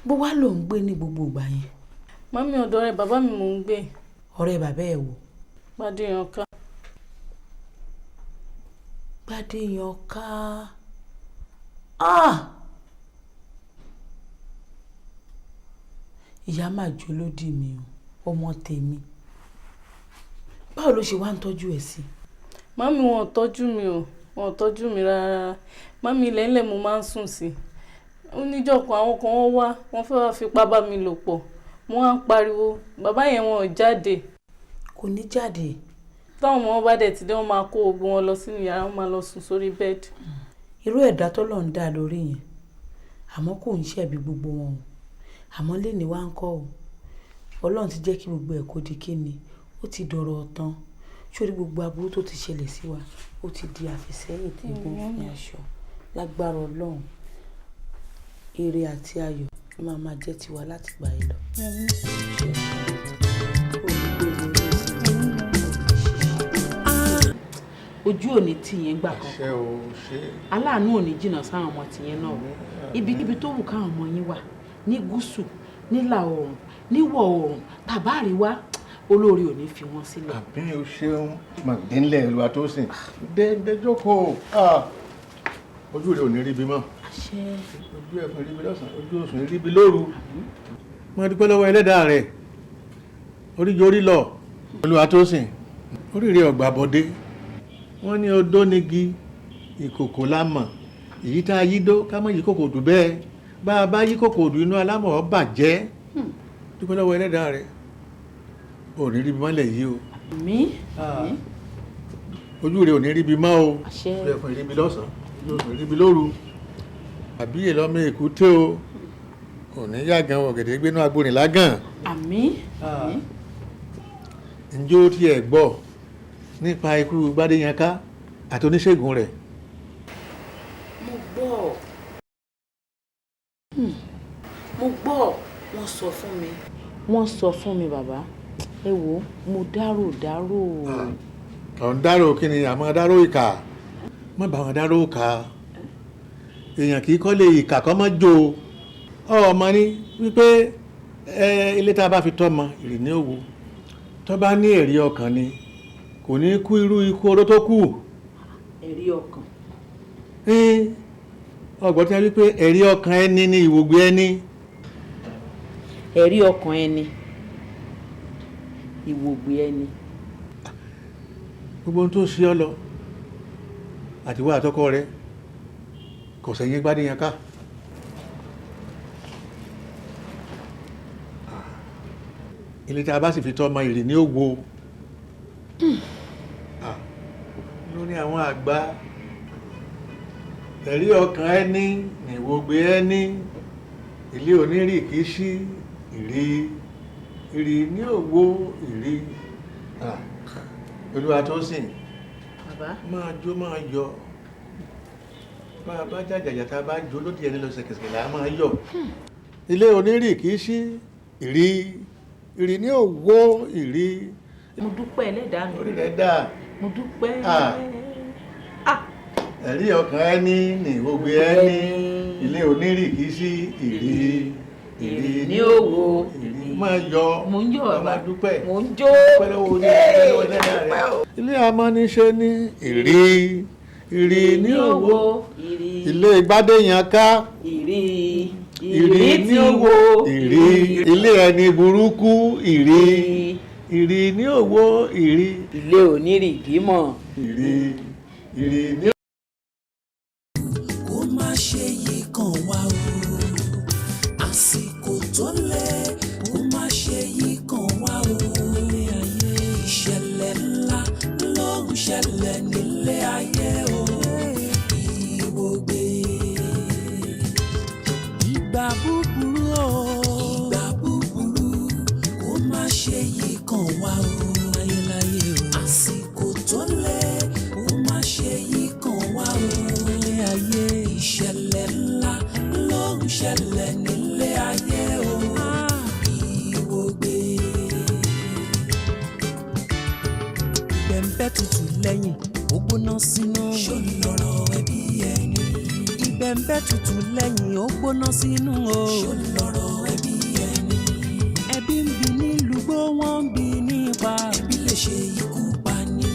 Bó wá ló ń gbé ní gbogbo ìgbà yẹn? Màmí, ọ̀dọ̀ ọ̀rẹ́ bàbá mi mò ń gbé. Ọ̀rẹ́ bàbá ẹ wo? Gbádéyanká. Gbádéyanká. Ah! Ìyá máa jó lódì mi o, ọmọ tèmi. Báwo ló ṣe wá ń tọ́jú ẹ sí? Màmí, wọn ò tọ́jú mi o, wọn ò tọ́jú mi rárá. Màmí, ilẹ̀ ńlẹ̀ mo máa ń sùn sí. Ó níjọ́ kan àwọn kan wọ́n wá, wọ́n fẹ́ wá fipá bá mi lò pọ̀. Mo wá ń pariwo, bàbá yẹn wọn ò jáde. Kò ní jáde. Táwọn ọmọ bá dẹ̀ ti dé, wọ́n máa kó gbogbo wọn lọ sínú yàrá, wọ́n máa lọ sùn sórí bẹ́ẹ̀dì. Irú ẹ̀dá tọ́lọ́run ń dá lórí yẹn, àmọ́ kò ń ṣẹ̀bi gbogbo wọn o. Àmọ́ léni wá ń kọ́ o. Ọlọ́run ti jẹ́ kí gbogbo ẹ̀ kó di kíni, ó ti dọ̀rọ̀ ọ̀tàn. Sórí gbogbo aburú tó ti ṣẹlẹ̀ sí wa, ó ti di àfìsẹ́yìn tí egun fi aṣọ. Lágbára Ọlọ́run, ire àti ayọ̀ ló máa máa jẹ́ tiwa láti gbà yìí lọ. Ojú ò ní tìyẹn gbà kankan, aláàánú ò ní jìnnà sáwọn ọmọ tìyẹn náà. Ibikíbi tó wù káwọn ọmọ yín wà, ní gúúsù, nílà oòrùn, níwọ̀ oòrùn tàbá àríwá, olóore ò ní fi wọ́n sílẹ̀. Àbí o ṣeun, màdínlẹ̀ ìlú àtọ́sìn dé jókòó, ojú rẹ ò ní ríbi mọ́, ojú ẹ̀fọn ríbi lọ́sàn-án, ojú òsùn ríbi lóru. Mo dúpẹ́ lọ́wọ́ ẹlẹ́dàá rẹ̀, oríjì orí lọ, olúwa tó sìn, oríire ọ̀gbà bọ́dé. Wọ́n ní odó nígi ìkòkò lámọ̀, èyí tá a yí dó ká mọ̀ yí kòkò dùn bẹ́ẹ̀, bá a bá yí kòkò dùn inú alámọ̀ ọ bàjẹ́. Dúpẹ́ lọ́wọ́ ẹlẹ́dàá rẹ̀, ò ní ríbi mọ́lẹ̀ yìí o. Àmín. Ojú rẹ ò ní ríbi mọ́ o. Rẹ fún ìríbi lọ́sàn-án, yóò fún ìríbi lóru. Àbíyè lọ́mọ èkúté o. Kò ní yàgàn ọ̀gẹ̀dẹ̀ gbénú agbórin lágàn. Àmín. Ǹjẹ́ ó tiẹ̀ gbọ́ nípa ikú Gbádéyanká àti oníṣègùn rẹ̀? Mo gbọ́. Mo gbọ́, wọ́n sọ fún mi. Wọ́n sọ fún mi bàbá, ẹ wo, mo dárò dárò. Ọ̀ ń dárò kí ni? Àmọ́ dárò ìkà, má bá wọn dárò ìkà. Èèyàn kì í kọ́lé ìkà kọ́ mọ́ jò ọmọ ní wípé ilé tá a bá fi tọ́mọ ìrì ní òwò tó bá ní ẹ̀rí ọkàn ni kò ní kú irú ikú oró tó kù. Ẹ̀rí ọkàn. Ọgbọ́n tí a wí pé ẹ̀rí ọkàn ẹni ni ìwògbé ẹni. Ẹ̀rí ọkàn ẹni ìwògbé ẹni. Gbogbo ohun tó ṣe ọ lọ àtiwá àtọkọ rẹ kò sẹ́yìn Gbádéyanká. Ilé tí a bá sì fi tọ́ ọmọ ìrì ní òwò lórí àwọn àgbà. Ẹ̀rí ọkàn ẹni nìwògbé ẹni. Ilé onírì kì í sí ìrì, ìrì ní òwò ìrì. Olúwa tó sìn, máa jó máa yọ. Bá a bá jàjàjà tá a bá jó lódì ẹni lọ ṣẹ̀kẹ̀ṣẹ̀kẹ̀ là á máa yọ. Ilé onírì kì í sí ìrì, ìrì ní òwò ìrì. Mo dúpẹ́ ẹlẹ́dàá mi. Orí rẹ̀ dà. Mo dúpẹ́. Ẹ̀rí ọkàn ẹni ní ìwògbé ẹni. Ilé onírì kì í sí ìrì, ìrì ní òwò ìrì. Máa yọ. Mo ń yọ̀ bàbá. Máa dúpẹ́. Mo ń jó. Dúpẹ́ lọ́wọ́ orí rẹ̀, lọ́wọ́ ẹlẹ́dàá rẹ̀. Ilé amọ́niṣe ní ìrì, ìrì ní òwò ilé Gbádéyanká ìrì, ìrì ní òwò ìrì. Ilé ẹni burúkú ìrì, ìrì ní òwò ìrì. Ilé onírìgímọ̀ ìrì, ìrì ní. Kó má ṣe yí kan wá o, àsìkò tó lẹ, kó má ṣe yí kan wá o. Ilé ayé ìṣẹ̀lẹ̀ ńlá ló ń ṣẹlẹ̀ nílé ayé o. Ìwògbé ìgbà búburú o, ìgbà búburú, kó má ṣe yí kan wá o. Láyéláyé o, àsìkò tó lẹ, kó má ṣe yí kan wá o. Ilé ayé ìṣẹ̀lẹ̀ ńlá ló ń ṣẹlẹ̀ nílé ayé o. Ìwògbé ìbẹ̀ǹbẹ̀ tutù lẹ́yìn ó gbóná sínú. Ṣó lọ̀rọ̀ ẹbí ẹni. Ìbẹ̀ǹbẹ̀ tutù lẹ́yìn ó gbóná sínú o. Ṣó lọ̀rọ̀ ẹbí ẹni. Ẹbí ń bi nílùú wọ́n ń bi nípa. Ẹbí lè ṣe ikú pa ni.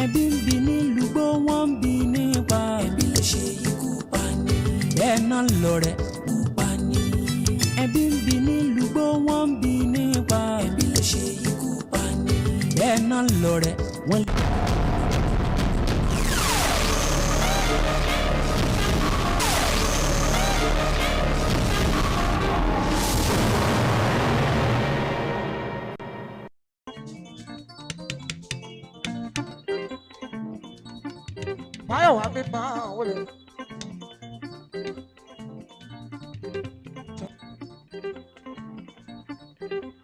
Ẹbí ń bi nílùú wọ́n ń bi nípa. Ẹbí lè ṣe ikú pa ni. Bẹ́ẹ̀ náà lọ̀rẹ́ kú pa ni. Ẹbí ń bi nílùú wọ́n ń bi nípa. Ẹbí lè ṣe ikú pa ni. Bẹ́ẹ̀ náà lọ̀rẹ́ wọ́n. Báyọ̀wá mi máa wọlé.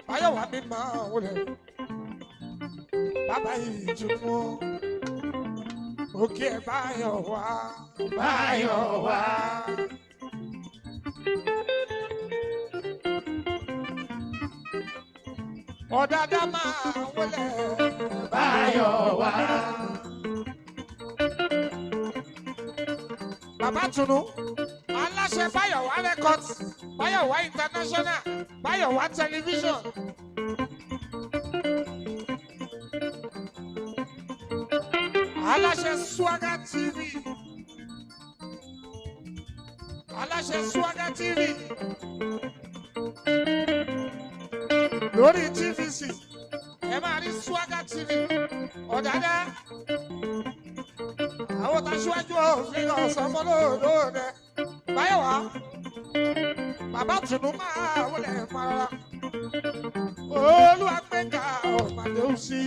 Báyọ̀wá mi máa wọlé. Bàbá ìjùmọ̀ òkè Báyọ̀wá, Báyọ̀wá. Ọ̀dàdà máa wọlé. Báyọ̀wá. Bàbá Tunu, aláṣẹ Báyọ̀wá Records, Báyọ̀wá International, Báyọ̀wá Television. Aláṣẹ Swagger TV, aláṣẹ Swagger TV lórí TVC, ẹ máa rí Swagger TV. Ọ̀dàdà àwọn tá a ṣíwájú òfin ọ̀sán fọlọ́ọ̀dọ́ rẹ. Báyọ̀wá, Bàbá Tunu máa wọlé mara. Olúwagbénga ọ̀màdéhùn sí.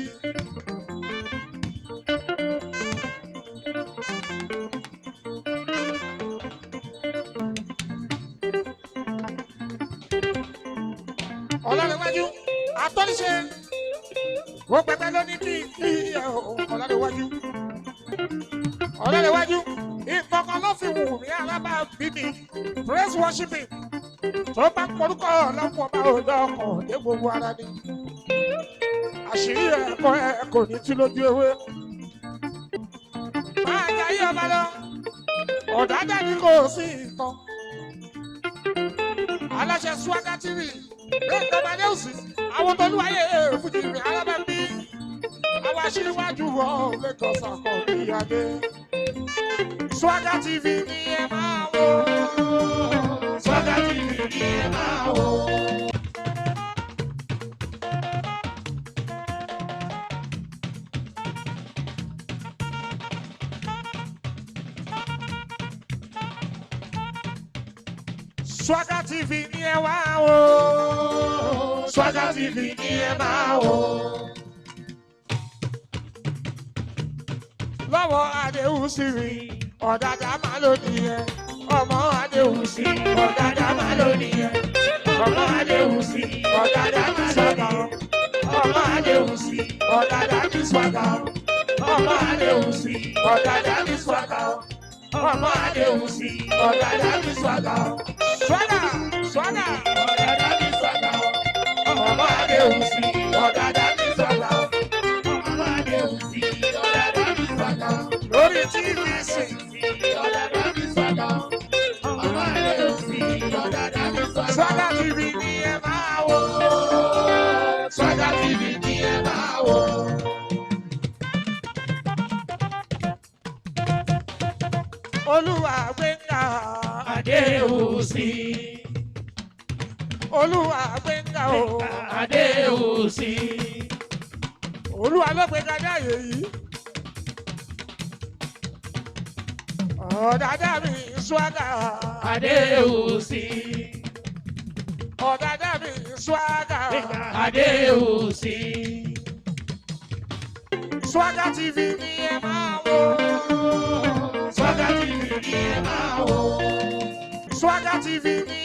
Atọ́níṣe ó pẹpẹ lóní kí kí ọ̀làlẹ́wájú ọ̀làlẹ́wájú ìkọ̀kan ló fi wù mí alábàbí mi praise worshiping tó bá porúkọ ọlọ́run ọba òde ọkàn dé gbogbo ara ni àṣírí ẹ̀kọ́ ẹ̀ kò ní tú lójú ewé. Máa jayé ọba lọ, ọ̀dádá ni kò sí ìtàn. Aláṣẹ Swaga TV, bẹ́ẹ̀ tọ́ba ní òsì, àwọn tó lúwayé fújì mi alábàbí. Àwọn aṣíwájú wọ Lagos àkọ́bí adé. Swaga TV ni ẹ máa wò. Swaga TV ni ẹ máa wò. Swaga TV ni ẹ wá wò. Swaga TV ni ẹ máa wò. Lọ́wọ́ Adéhùsì rí ọ̀dàdà máa ló nìyẹn. Ọmọ Adéhùsì ọ̀dàdà máa ló nìyẹn. Ọmọ Adéhùsì ọ̀dàdà ní swaga. Ọmọ Adéhùsì ọ̀dàdà ní swaga. Ọmọ Adéhùsì ọ̀dàdà ní swaga. Ọmọ Adéhùsì ọ̀dàdà ní swaga. Swaga swaga ọ̀dàdà ní swaga. Ọmọ Adéhùsì ọ̀dàdà ní swaga. Ọmọ Adéhùsì ọ̀dàdà ní swaga. Lórí TVC ọ̀dàdà ní swaga. Ọmọ Adéhùsì ọ̀dàdà ní swaga. Swaga TV ni ẹ máa wò. Swaga TV ni ẹ máa wò. Olúwa gbẹ̀ngà Adéhùsì. Olúwa gbẹ̀ngà o Adéhùsì. Olúwa ló gbẹ̀ngà ní àyè yìí. Ọ̀dàdà mi swaga Adéhùsì. Ọ̀dàdà mi swaga Adéhùsì. Swaga TV ni ẹ máa wò. Swaga TV ni ẹ máa wò. Swaga TV ni